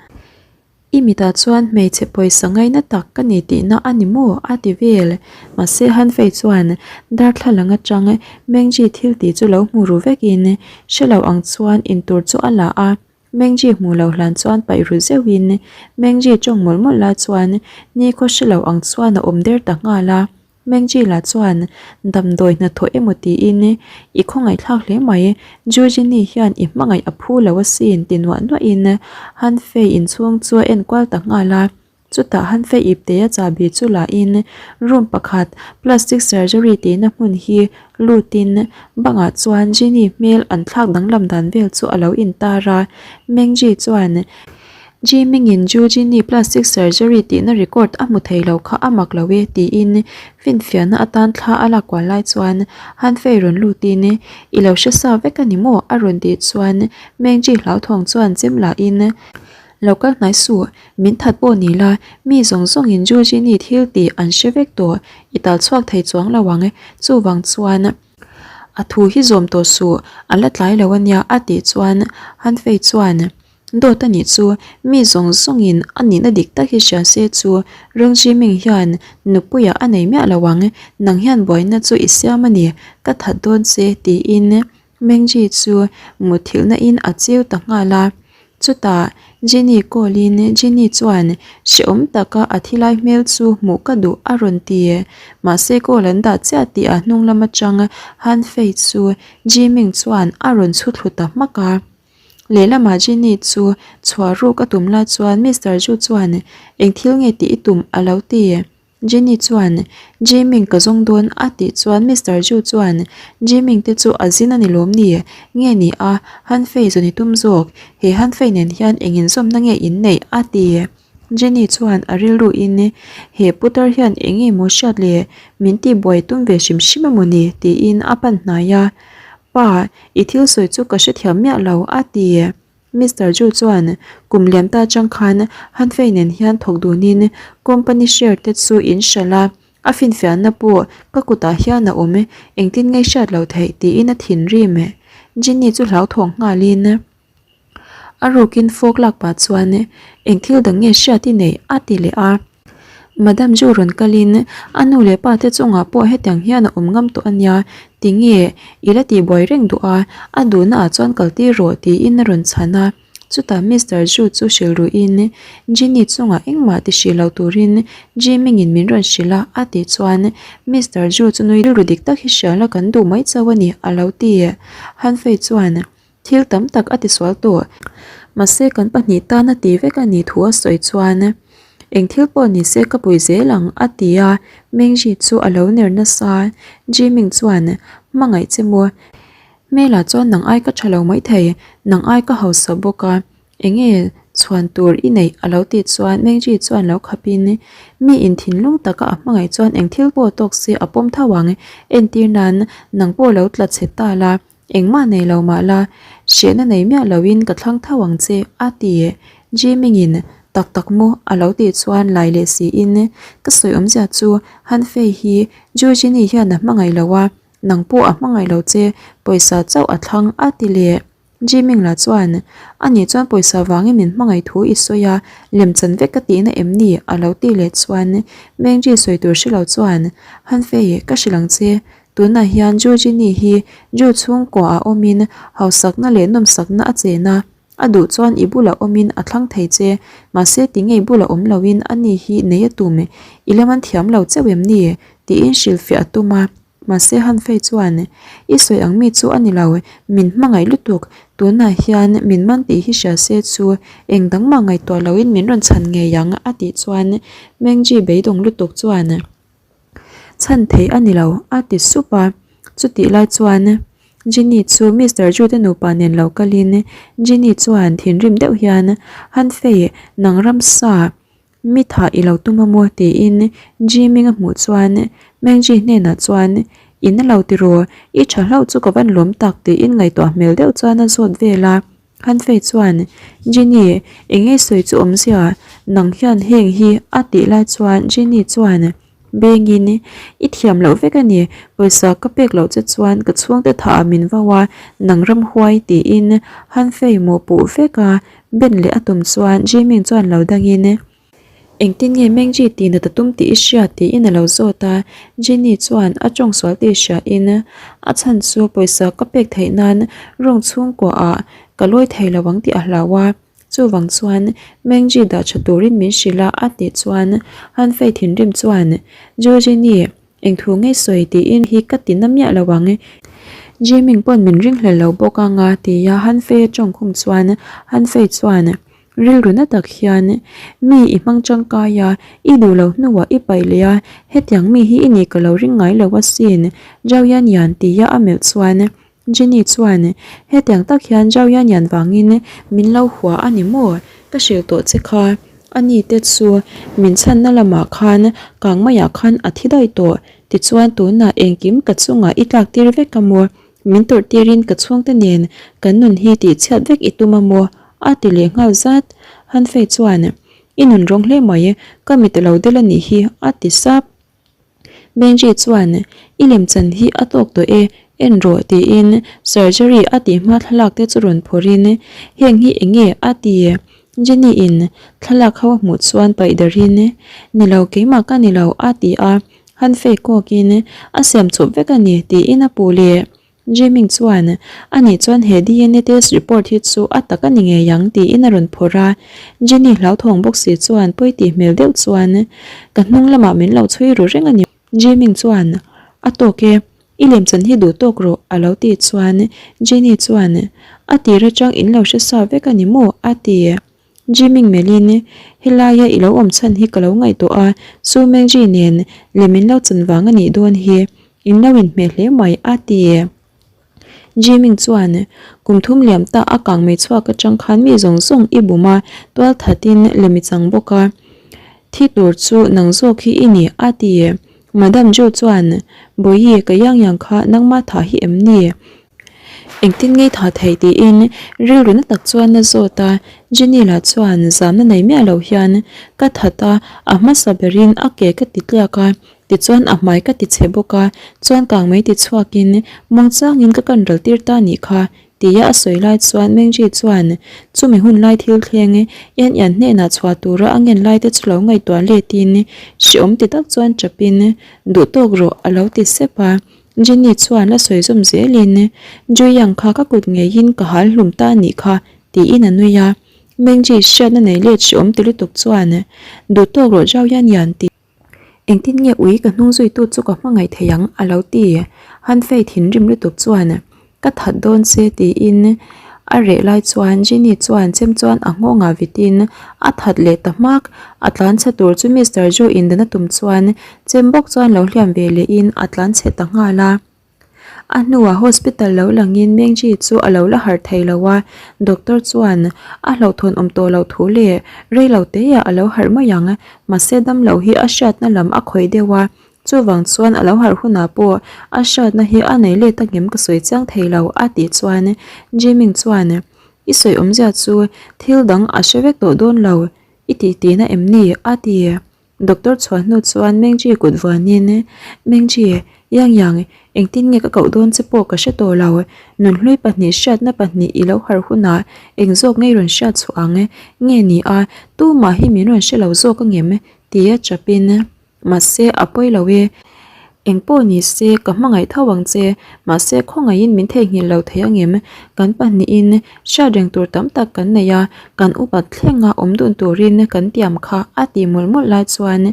i mitah chuan hmeichhe pawisa ngaina tak ka ni tihna a ni maw? a ti vel. Mahse Hanfei chuan darthlalang atang Mengji thil tih chu lo hmu ru vekin hre lo ang chuan in tur chu a la a. Mengji hmuh loh hlan chuan paih ru zeuhin Mengji tawng mawlh mawlh lai chuan nikhaw hre lo ang chuan a awm der ta nghal a. Mengji lah chuan damdawi hnathawh emaw tiin i khawngaihthlak hle mai, Jujini hian i hmangaih a phu lo asin ti nuah nuahin Hanfei inchhung chu a enkual ta nghal a. Chutah Hanfei iptea chahbi chu la in room pakhat plastic surgery tihna hmun hi lutin bangah chuan Jenny hmel an thlak danglam dan vel chu a lo intar a. Mengji chuan Jimingin Ju Jenny plastic surgery tihna record a hmu thei lo kha a mak lo e tiin finfiahna atan thla a lak kual lai chuan Hanfei rawn lutin I lo hre sa vek a ni maw? a rawn tih chuan Mengji hlauthawng chuan chem la in Lo kal hnai suh, min that pawh ni la, mi zawng zawngin Georgini thil tih an hre vek tawh, i tal chhuak thei chuang lo ang, chuvang chuan a thu hi zawm tawh suh, a la tlai lo ania a tih chuan Hanfei chuan dawt a nih chu, mi zawng zawngin a nihna dik tak hi hria se chu Rong Jiming hian nupuiah a nei miah lo ang, nang hian buaina chu i siam a ni, ka that dawn che tiin Mengji chu muthilhna in a chiu ta nghal a, chutah Jenny call in Jenny chuan hrehawm taka a thilai hmel chu hmuh ka duh a rawn ti. Mahse call an dah chiah tih a hnung lam atang Han Fei chu Jiming chuan a rawn chhu thlu ta hmak a. Lehlamah Jenny chu chhuah ruk a tum lai chuan Mister Ju chuan eng thil nge tih i tum a lo ti. Jenny chuan, Jiming ka zawng dawn a tih chuan Mister Ju chuan, Jiming te chu a zin a ni lawm ni? Nge ni a, Hanfei zawn i tum zawk, he Hanfei nen hian eng inzawmna nge in neih? a ti. Jenny chuan a rilru in, He putar hian eng nge maw hriat le, min tihbuai tum ve hrim hrim a maw ni? tiin a pan hnai a, Pa, i thil sawi chu ka hrethiam miah lo a ti. Mister Ju chuan kum liam ta atang khan Hanfei nen hian thawk dunin company share te chu in hralh a, a finfiahna pawh ka kutah hian a awm, engtin nge hriat loh theih tiin a thinrim. Jenny chu hlauthawng nghalin a rukin fawk lak pah chuan eng thil dang nge hriat i neih a ti leh a. Madam Ju rawn kalin a nu leh pa te chungah pawh hetiang hian a awm ngam tawh a nia, tinge i la tihbuai reng duh a, a duhna ah chuan kal tir rawh tiin a rawn chhan a, chutah Mister Ju chu hrilh ruihin Jenny chungah engmah ti hrih lo turin Jiming-in min rawn hrilh a a tih chuan Mister Ju chu nui rilru dik tak hi hrial a kan duh mai chauh a ni a lo ti. Hanfei chuan Thil tam tak a tisual tawh. Mahse kan pahnih tan a ti vek a nih thu a sawi chuan eng thil pawh ni se ka pui zel ang a ti a, Mengji chu a lo ner nasa. Jiming chuan hmangaih che maw? Hmelah chuan nang ai ka tha lo maithei, nang ai ka hausa bawk a, Enge chhuan tur i neih a lo tih chuan Mengji chuan lo khap in mi in thinlung taka a hmangaih chuan eng thil pawh tawk se a pawm tho ang, entir nan nang pawh lo tla chhe ta la, engmah nei lo mah la, hrehna nei miah lo in ka thlang tho ang che a ti. Jiming in tak tak maw a lo tih chuan lai leh si in ka sawi awmzia chu Han Fei hi Jujini hian a hmangaih lo a, nang pawh a hmangaih lo che, pawisa chauh a thlang a ti leh. Jiming lah chuan, Ani chuan pawisa vangin min hmangaih thu i sawi a, lemchan vek ka tihna em ni? a lo ti leh chuan Mengji sawi tur hre lo chuan, Hanfei, ka hrilh ang che, tunah hian Ju Jini hi Ju chhungkua ah awmin hausakna leh nawmsakna a chen a. A duh chuan i bulah awmin a thlang thei che, mahse tinge i bulah awm loin ani hi nei a tum, i la man thiam lo chauh em ni? tiin hrilhfiah a tum a. Mahse Hanfei chuan, I sawi ang mi chu a ni lo, min hmangaih lutuk, tunah hian min man tih hi hria se chu eng dang mah ngaihtuah loin min rawn chhan ngei ang a tih chuan Mengji beidawng lutuk chuan, Chhan theih a ni lo a ti sup a, chutih lai chuan Jenny chu Mister Jude nupa nen lo kalin Jenny chuan thinrim deuh hian, Hanfei, nang ramsa Mi thah i lo tum a maw? tiin Jiming a hmuh chuan Mengji hnenah chuan, In a lo ti rawh, i tha hlauh chu ka van lawm tak tiin ngaihtuah hmel deuh chuan a zawt vel a. Hanfei chuan, Jenny, eng nge sawi chu awmzia, nang hian heng hi a tih lai chuan Jenny chuan, Bengin, i thiam loh vek a ni, pawisa ka pek loh che chuan ka chhungte thah ah min vau a, nang ramhuai tiin Hanfei mawhpuh vek a, Ben leh a tum chuan Jiming chuan lo dangin, Engtin nge Mengji tih nat a tum tih i hria? tiin a lo zawt a, Jenny chuan a tawng sual tih hriain, A chhan chu pawisa ka pek theih nan rawng chhungkua ah ka lawi thei lo ang tih a hlau a, chuvang chuan Mengji dah tha turin min hrilh a a tih chuan Hanfei thinrim chuan, Jo Jenny, Eng thu ngei sawi tiin hi ka ti na miah lo ang. Jiming pawn min ringhlel lo bawk anga tia Hanfei a tawng khum chuan Hanfei chuan rilru na tak hian mi i hmang tangkai a, i duh lo hnuah i paih leh a, hetiang mi hi i nih ka lo ring ngai lo asin Zhao Yan Yan tia a melh chuan Jenny chuan, Hetiang tak hian Zhao Yan Yan vangin min lo hua a ni maw? Ka hrilh tawh che kha. A ni te chu min chhanna lamah khan kang maiah khan a thi daih tawh. Tichuan tunah engkim ka chungah i tlak tir vek a maw? Min tawrh tirin ka chhungte nen kan nun hi tihchhiat vek i tum a maw? A ti leh nghal zat. Han Fei chuan, I nun rawng hle mai, ka mit a lo del a nih hi, a ti sap. Benji chuan, I lemchan hi a tawk tawh e, en rawh tiin surgery a tih hma thlalak te chu rawn phawrhin, Heng hi eng nge? a ti. Jenny in thlalak ho a hmuh chuan paih darin, Ni lo, keimah ka ni lo a ti a, han fake kawkin, A siam chawp vek a ni tiin a puh leh. Jiming chuan, Ani chuan he DNA test report hi chu a tak a ni ngei ang tiin a rawn phawrh a. Jenny hlauthawng bawk si chuan pawi tih hmel deuh chuan, Ka hnung lamah min lo chhui ru reng a ni. Jiming chuan, A tawk e, i lemchan hi duh tawk rawh a lo tih chuan Jenny chuan, A tir atang in lo hre sa vek a ni maw? a ti. Jiming melhin, Helaia i lo awm chhan hi ka lo ngaihtuah a, Su Mengji nen lem in lo chan vang a nih dawn hi, in lo inhmeh hle mai, a ti. Jiming chuan, Kum thum liam ta a kang mei chhuak atang khan mi zawng zawng i bum a, tual thatin lem i chang bawk a, thi tur chu nang zawk hi i ni, a ti. Madam Zhou chuan, Bawihi, ka yang yang kha nangmah thah hi em ni? Engtin ngei tha thei tiin rilru na tak chuan a zawt a, Jenny lah chuan zamna nei miah lo hian ka that a, a hmasa berin a ke ka ti tliak a, tichuan a hmai ka ti chhe bawk a, chuan kang mai ti chhuakin muangchangin ka kan ral tir ta nih kha tia a sawi lai chuan Mengji chuan chumi hun lai thil thleng Ian Ian hnenah chhuah tura a ngen lai te chu lo ngaihtuah letin hreawm ti tak chuan chapin duh tawk rawh a lo ti sep a. Jenny chuan la sawi zawm zelin, Juyang kha ka kut ngeiin ka hal hlum ta anih kha, tiin a nui a. Mengji hriatna nei let hreawm ti lutuk chuan, Duh tawk rawh Zhao Yan Yan ti. Engtin nge ui ka hnung zuitu chu ka hmangaih thei ang a lo ti. Han Fei thinrim lutuk chuan, Ka that dawn che tiin a reh lai chuan Jenny chuan chem chuan a nghawngah vitin a that leh ta hmak. A tlan chhe tur chu Mister Joe in dan a tum chuan chem bawk chuan lo hliam ve lehin a tlan chhe ta nghal a. A hnuah hospital lo langin Mengji chu a lo la harh thei lo a, doctor chuan a hlauhthawn awm tawh loh thu leh rei lo teiah a lo harh mai ang, mahse damlo hi a hriatna lam a khawih deuh a, Chuvang chuan a lo harh hunah pawh a hriatna hi a nei let angem ka sawi chiang thei lo a tih chuan Jiming chuan I sawi awmzia chu thil dang a hre vek tawh dawn lo i tih tihna em ni? a ti. Doctor chhuah hnu chuan Mengji kut vuanin Mengji, Yang Yang, engtin nge ka koh dawn che pawh ka hre tawh lo, nunhlui pahnih hriatna pahnih i lo harh hunah eng zawk ngei rawn hriat chhuah ang nge ni a, tumah hi min rawn hre lo zawk angem? tia chapin Mahse, a pawi lo e. Engpawh ni se ka hmangaih tho ang che, mahse khawngaihin min theihnghilh lo thei angem? Kan pahnihin hriat reng tur tam tak kan nei a, kan upat thlenga awm dun turin kan tiam kha a ti mawlh mawlh lai chuan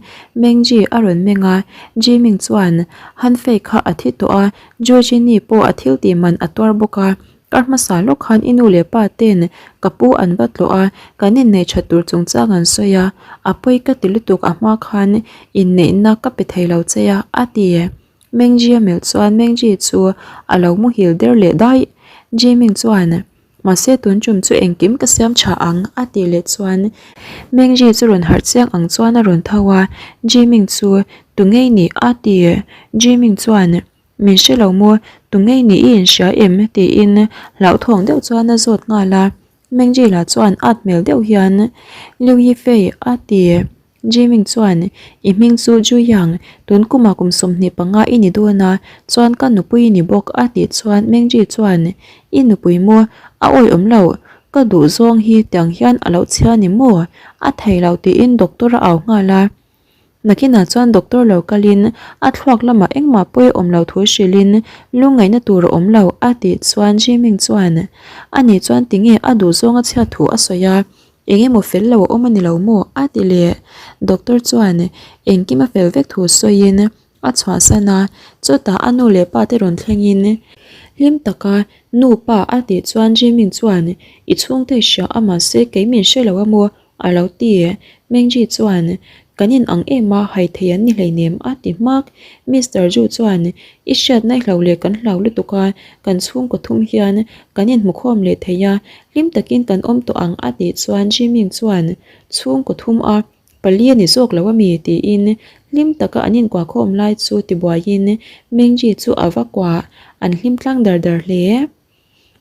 Mengji a rawn meng a, Jiming chuan Han Fei kha a thi tawh a, Georgini pawh a thil tih man a tuar bawk a, Kar hmasa lawk khan i nu leh pa ten ka pu an va tlawh a, kan inneih that tur chungchang an sawi a, a pawi ka ti lutuk a hma khan inneihna ka pe thei lo che a, a ti. Mengji a melh chuan Mengji chu a lo muhil der leh daih. Jiming chuan, Mahse tun tum chu engkim ka siam tha ang, a tih leh chuan Mengji chu rawn harh chiang ang chuan a rawn tho a, Jiming chu tu ngei ni? a ti. Jiming chuan, Min hre lo maw? Tu ngei ni i inhria em? tiin hlauhthawng deuh chuan a zawt nghal a. Mengji lah chuan at hmel deuh hian, Liu Yifei a ti. Jiming chuan, I hming chu Ju Yang, tun kumah kum 25 i ni dawn a, chuan ka nupui i ni bawk a tih chuan Mengji chuan, I nupui maw? A awih awm lo, ka duh zawng hi tiang hian a lo chhia ni maw? A thei lo tiin doctor a au nghal a. Nakinah chuan doctor lo kalin a thluak lamah engmah pawi a awm lo thu hrilhin lungngaihna tur a awm lo a tih chuan Jiming chuan ani chuan tinge a duhzawng a chhiat thu a sawi a, eng emaw fel lo a awm a ni lo maw a ti leh. Doctor chuan engkim a fel vek thu sawiin a chhuahsan a, chutah a nu leh pa te rawn thlengin hlim taka nu pa a tih chuan Jiming chuan i chhungte i hria a mahse kei min hre lo a maw A lo ti. Mengji chuan, Kan in ang em a, hai thei an ni hleinem a ti hmak. Mister Ju chuan, I hriatna i hlau leh kan hlau lutuk a, kan chhungkaw thum hian kan inhmukhawm leh thei a, hlim takin kan awm tawh ang a tih chuan Jiming chuan, Chhungkaw thum a, pali a ni zawk lo a mi? tiin hlim taka an inkuahkhawm lai chu tibuaiin Mengji chu a va kuah, an hlim tlang dar dar hle.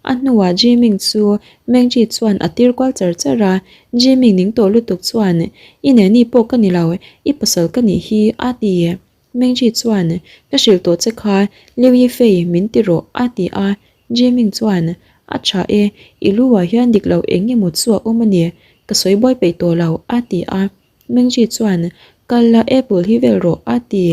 A hnuah Jiming chu Mengji chuan a tir kual char char a, Jiming ning tawh lutuk chuan, I neni pawh ka ni lo, i pasal ka nih hi, a ti. Mengji chuan, Ka hrilh tawh che kha, Liu Yifei min ti rawh, a ti a. Jiming chuan, A tha e, i lu ah hian dik lo eng emaw chu a awm a ni, ka sawi buai peih tawh lo, a ti a. Mengji chuan, Kal la, apple hi vel rawh, a ti.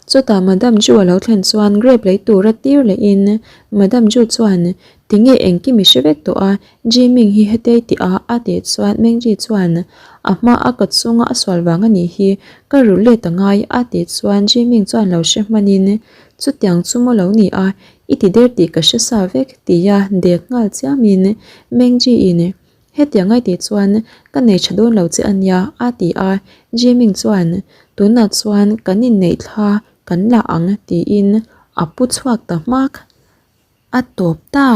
Chutah Madam Ju a lo thlen chuan grape lei tura tir lehin Madam Ju chuan, Tinge engkim i hre vek tawh a, Jiming hi hetei tih a, a tih chuan Mengji chuan, A hma a ka chunga a sual vang a nih hi, ka rulh let a ngai, a tih chuan Jiming chuan lo hre hmanin, Chutiang chu maw lo ni a, i ti der tih ka hre sa vek, tia dek nghal chiamin Mengji in, Hetiang ai tih chuan ka nei tha dawn lo che a nia, a ti a. Jiming chuan, Tunah chuan kan inneih thla kan la ang, tiin a pu chhuak ta hmak. A tawp ta.